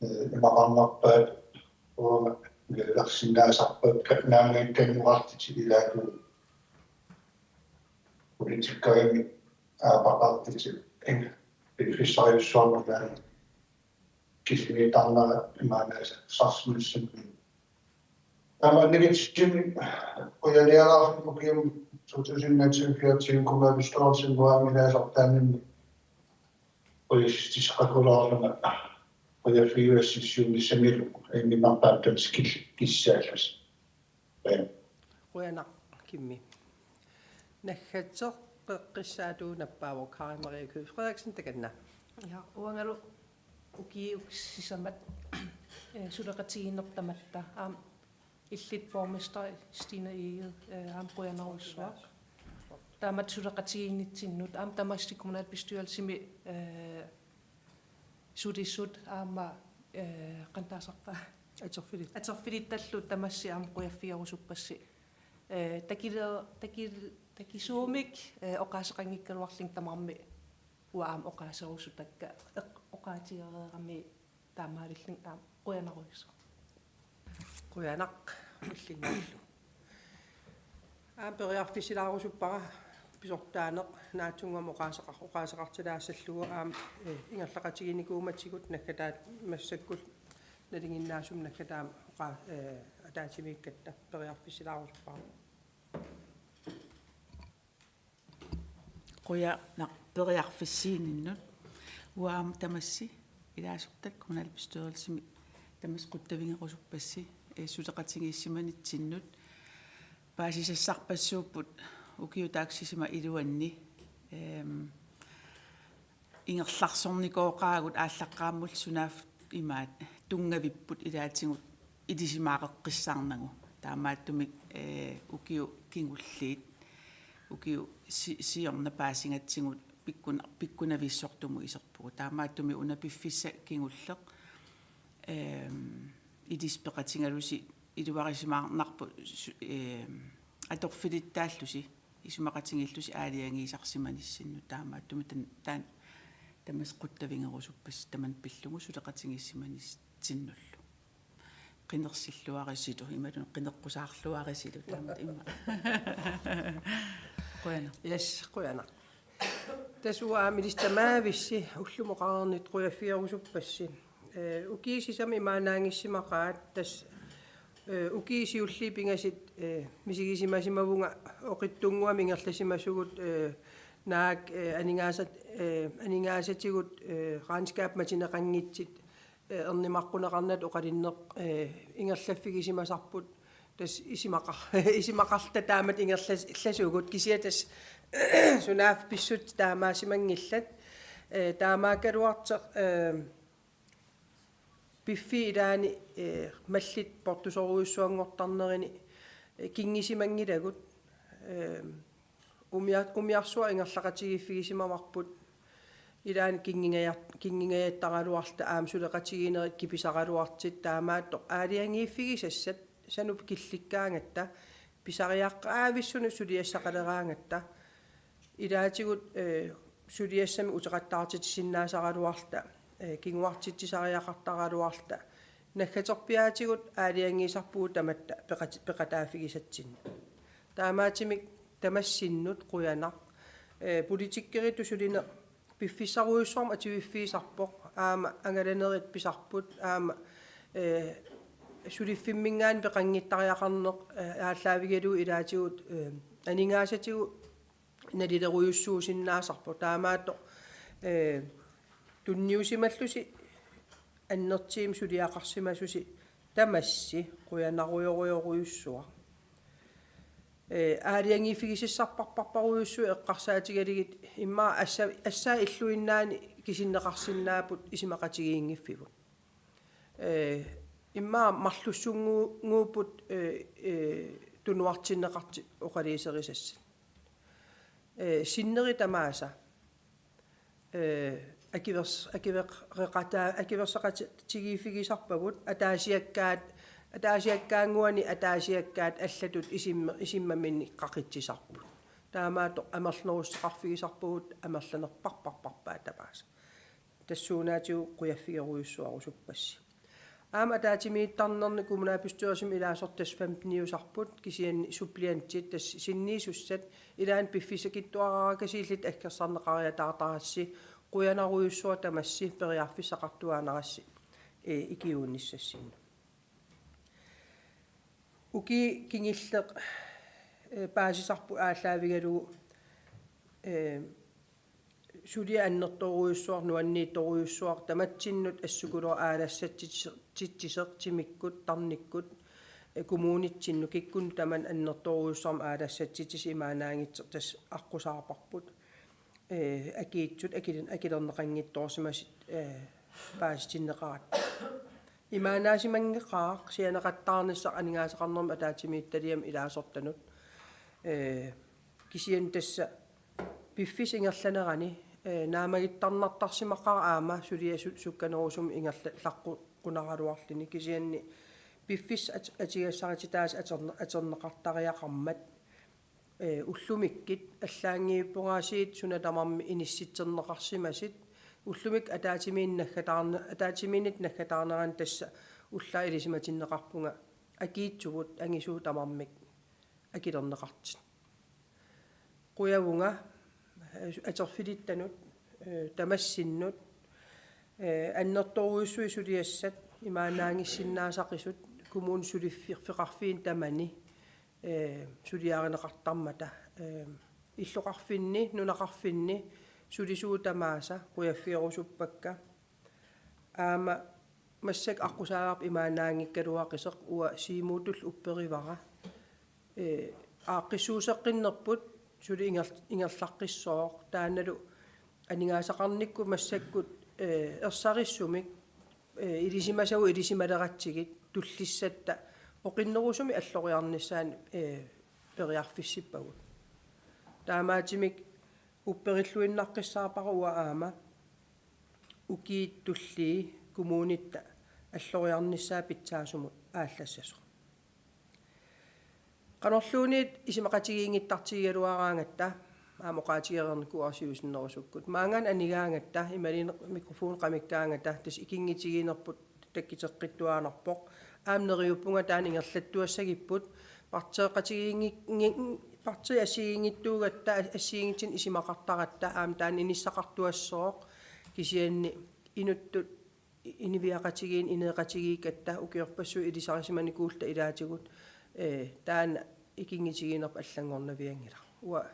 eh, imaqarnerpaat uanga nalilersinnaasarpakka naammagikkannguarlutik ilaatigut politikkerimik aapaqartutik, eh, piffissarujussuarmik ilaatigut kisimiittarnera imaannaasarsimassammat. Tamanna nagitsimi qujaniaraarlunga ukiumut to tusind nitten fjorten kommunalbestyrelsimi uanga ilaasortaanninni qujassutisaqakulaarlunga qujaffigivassiissuunissamilu imminnarpaamik tamassi kil-, kissaallusi. Qujan. Qujanaq Kimmi. Naggatseq qeqqissaatut nappaavoq Kari Marie Kyed Frederiksen, takanna. Ja, uangalu Ukiut sisamat, eh, suleqatigiinneq tamatta. Aamma illit borgmester Stine Egede, eh, aamma qujanarujussuaq. Taamatut suleqatigiinnitsinnut, aamma tamassi kommunalbestyrelsimi, eh, sulisut aamma, eh, qanoq taasarpa? Atorfilit. Atorfilittallu tamassi aamma qujaffigerusuppassi. Eh, takile-, takil-, takisuumik, eh, oqaaseqanngikkaluarlunga tamarmik uanga aamma oqaaserusutakka eq-, oqaatigereerami taamaalillunga aamma qujanarujussuaq. Qujanaq ullinngorlu. Aamma periarfissilaarusuppara pisortaaneq naatsunnguamik oqaaseqar-, oqaaseqartilaassallugu aamma, eh, ingerlaqatiginikuumatigut naggataat massakkut nalinginnaasumik naggataamik oqaa-, eh, ataatsimiikkatta periarfissilaarusuppara. Qujanaq periarfissiininnut. Uanga aamma tamassi ilaasortat kommunalbestyrelsimi tamassi quttavigerusuppassi, eh, suleqatigiissimanitsinnut. Paasisassarpassuupput ukiut taakku sisamat iluanni. Ehm, ingerlaarsornikooqaagut aallaqqaammulli sunaaffa imaat tunngavipput ilaatigut ilisimaaqeqqissaarnagu. Taamaattumik, eh, ukiut kingulliit, ukiut si-, siorna paasigatsigu pikkun-, pikkunavissortumut iserpugut. Taamaattumik una piffissaq kingulleq, ehm, ilissi peqatigalusi iluarisimaarnarpoq su-, ehm, atorfilittaallusi isumaqatigiillusi aalajangiisarsimanissinnut, taamaattumik tan-, taan-, tamassi quttavigerusuppassi tamanna pillugu suleqatigiissimanitsinnullu. Qinersilluarisilu, imaluunniit qineqqusaarluarisilu, taamatut ima. Qujanaq. Yes, qujanaq. Tassa uanga aamma ilissi tamaavissi ullumi oqarnittut qujaffigerusuppassi. Eh, ukiut sisamat imaannaanngissimaqaat, tassa, eh, ukiut siulliit pingasut, eh, misigisimasimavunga oqitsunnguamik ingerlasimasugut, eh, naak, eh, aningaasat-, eh, aningaasatigut, eh, regnskabit matuneqanngitsut, eh, ernumaqqunneqarnata oqalunneq, eh, ingerlaffigisimasarput, tassa isumaqar-, isumaqarluta taamatut ingerlas-, -llasugut, kisianni tassa sunaaffa pissutsit taamaasimanngillat, eh, taamaakkaluartoq, eh, piffiit ilaanni, eh, mallit portusorujussuanngortarnerini, eh, kingusimanngilagut, eh, umia-, umiarsuaq ingerlaqatigiiffigisimavarput, ilaanni kingugajar-, kingugajattaraluarluta aamma suleqatigiinnerit kipisaraluartut, taamaattoq aalajangiiffigisassat sanup killikkaangatta, pisariaqaavissunut suliassaqaleraangatta, ilaatigut, eh, suliassamik uteqattaartitsisinnaasaraluarluta, eh, kinguartitsisariaqartaraluarluta, naggaterpiaatigut aalajangiisarpugut tamatta peqat-, peqataaffigisatsinnut. Taamaattumik tamassinnut qujanaq, eh, politikeritut sulineq piffissarujussuarmik atuiffigisarpoq, aamma angalanerit pisarput, aamma, eh, suliffimminngaanniit peqanngittariaqarneq, eh, aallaavigalugu ilaatigut, eh, aningaasatigut nalilerujussuusinnaasarpoq. Taamaattoq, eh, tunniusimallusi annertuumik suliaqarsimasusi tamassi qujanarujorujorujussuaq. Eh, aalajangiiffigisassarparparparujussuit eqqarsaatigalugit immaqa assa-, assaat illuinnaani kisinneqarsinnaapput isumaqatigiinngiffivut. Eh, immaqa marlussunnguupput, eh, eh, tunuartinneqartut oqaluuserisassat. Eh, sinneri tamaasa, eh, akivers-, akiveqata-, akiversaqatigiiffigisarpagut ataasiakkaat, ataasiakkaannguani ataasiakkaat allatut isimma-, isimmaminnik qaqitsisarput. Taamaattoq amerlanerussuteqarfigisarpugut amerlanerparparparpaat tamaasa. Tassuunaatigut qujaffigerujussuarusuppassi. Aamma ataatsimiittarnerni kommunalbestyrelsimi ilaasortat tassa femteniusarput, kisianni suppleantit tassa sinniisussat, ilaanni piffissakitsuaraarakasiilluta aggersarneqariataartarassi, qujanarujussuaq tamassi periarfissaqartuaannarassi, eh, ikiuunnissassinnut. Ukiut kingulliit, eh, paasisarput aallaavigalugu, eh, suliaq annertoorujussuaq, nuanniittorujussuaq, tamatsinnut assukulooq aalassatsitsisoq timikkut, tarnikkut, eh, kommunitsinnut, kikkunnut tamanut annertoorujussuarmik aalassatsitsisoq imaannaanngitsoq tassa aqqusaarparput. Eh, akiitsut, akilin-, akilerneqanngitsoorsimasut, eh, paasitinneqaratta. Imaannaasimanngikkaaq sianeqattaarnissaq aningaasaqarnermut ataatsimiititaliami ilaasortanut. Ee, kisianni tassa piffissap ingerlanerani, ee, naammagittarnartarsimaqaaq aamma suliassat sukkanerusumik ingerla-, laqqu-, -qunaraluarluni, kisianni piffissap at-, atugassarititaasa atorne-, atorneqartariaqarmat, ee, ullumikkut allaanngivippunga aasiit suna tamarmi inissitserneqarsimasut, ullumikkut ataatsimiinneq naggataarne-, ataatsimiinneq naggataarnerani tassa ullaaq ilisimatinneqarpunga akiitsuvut angisuut tamarmik akilerneqartut. Qujavunga, ee, atorfilittanut, ee, tamassinnut, ee, annertoorujussuit suliassat imaannaanngissinnaasaqisut, kommunip suliffeqarfiini tamani, ee, suliarineqartarmata, ee, illoqarfinni, nunaqarfinni sulisuut tamaasa qujaffigerusuppakka. Aamma massakkut aqqusaagarput imaannaanngikkaluaqisoq, uanga Siumuutullu upperivara. Ee, aaqqissuusseqqinnerput suli inger-, ingerlaqqissooq, taannalu aningaasaqarnikkut massakkut, ee, ersarissumik, ee, ilisimasagut ilisimaleratsigit tullissatta oqinnerusumik alloriarnissaanik, ee, periarfissippavut. Taamaattumik upperilluinnaqqissaarpara uanga aamma ukiut tullii kommunitta alloriarnissaa pitsaasumut aallassasoq. Qanorluunniit isumaqatigiinngittartigigaluaraangatta, aamma oqaatigereernikuuara siusinnerusukkut. Maanngaanniit anigaangatta, imaluunniit mikrofoni qamikkaangata, tassa ikinngutigiinnerput takkuteqqittuaannarpoq. Aamma neriuppunga taanna ingerlattuassagipput, partiiqatigiinngi-, ngi-, partiit assigiinngitsuugatta, assigiinngitsunik isumaqartaratta, aamma taanna inissaqartuassooq, kisianni inuttut i-, inuiaqatigiinni ineeqatigiikkatta ukiorpassuit ilisarisimanikuulluta ilaatigut, ee, taanna ikinngutigiinnerput allanngornavianngilaq. Uanga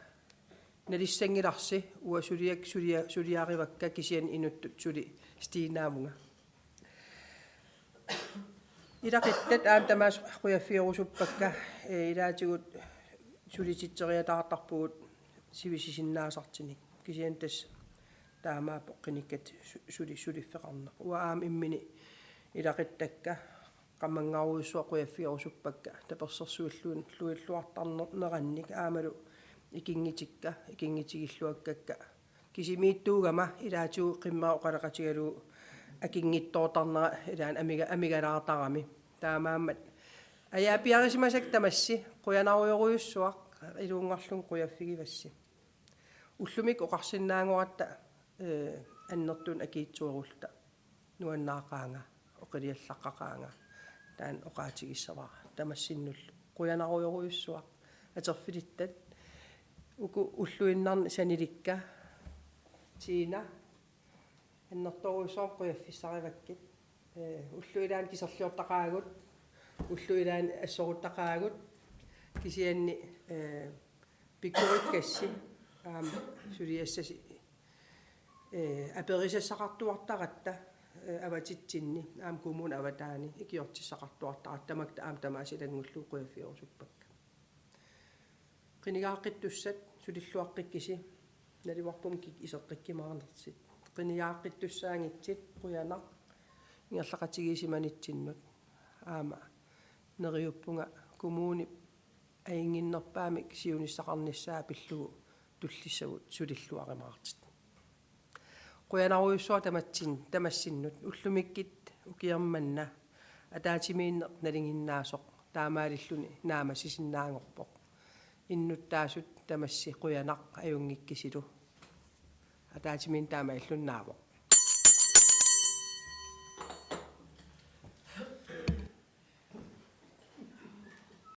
nalissanngilarsi, uanga suliak-, sulia-, suliarivakka, kisianni inuttut suli Stinaavunga. Ilaquttat aamma tamaasa qujaffigerusuppakka, ee, ilaatigut sulititseriataartarpugut sivisusinnaasartunik. Kisianni tassa taamaappoq qinikkat su-, suli-, suliffeqarneq. Uanga aamma imminut ilaquttakka qamanngarujussuaq qujaffigerusuppakka tapersersuilluin-, -luilluartarnerannik aammalu ikinngutikka, ikinngutigilluakkakka. Kisimiittuugama ilaatigut qimmera oqaloqatigalugu akinngitsoortarnera ilaanni amiga-, amigalaartarami. Taamaammat ajaapiarisimasakka tamassi, qujanarujorujussuaq, iluunngarlunga qujaffigivassi. Ullumikkut oqarsinnaanngoratta, ee, annertuumik akiitsuerulluta. Nuannaaqaanga, oqiliallaqqaqaanga, taanna oqaatigissavara. Tamassinnullu qujanarujorujussuaq atorfilittat. Uku ulluinnarni sanilikka, Tina, annertoorujussuarmik qujaffissarivakkit. Ee, ullut ilaanni kiserliortaqaagut, ullut ilaanni assoruttaqaagut, kisianni, ee, pikkorikkassi aamma suliassasi, ee, aperisassaqartuartaratta, ee, avatitsinni, aamma kommunip avataani ikiortissaqartuartaratta, tamakku aamma tamaasa ilanngullugu qujaffigerusuppakka. Qinigaaqqittussat sulilluaqqikkisi, naluarpummi kikkut iseqqikkumaarnertik. Qinigaaqqittussaanngitsut, qujanaq ingerlaqatigiissimanitsinnut. Aamma neriuppunga kommunip ajunnginnerpaamik siunissaqarnissaa pillugu tullissagut sulilluarumaartut. Qujanarujussuaq tamatsin-, tamassinnut, ullumikkut ukioq manna ataatsimiinneq nalinginnaasoq taamaalilluni naammassisinnaanngorpoq. Innuttaasut tamassi qujanaq ajunngikkisilu. Ataatsimiinneq taamaalilluni naavoq.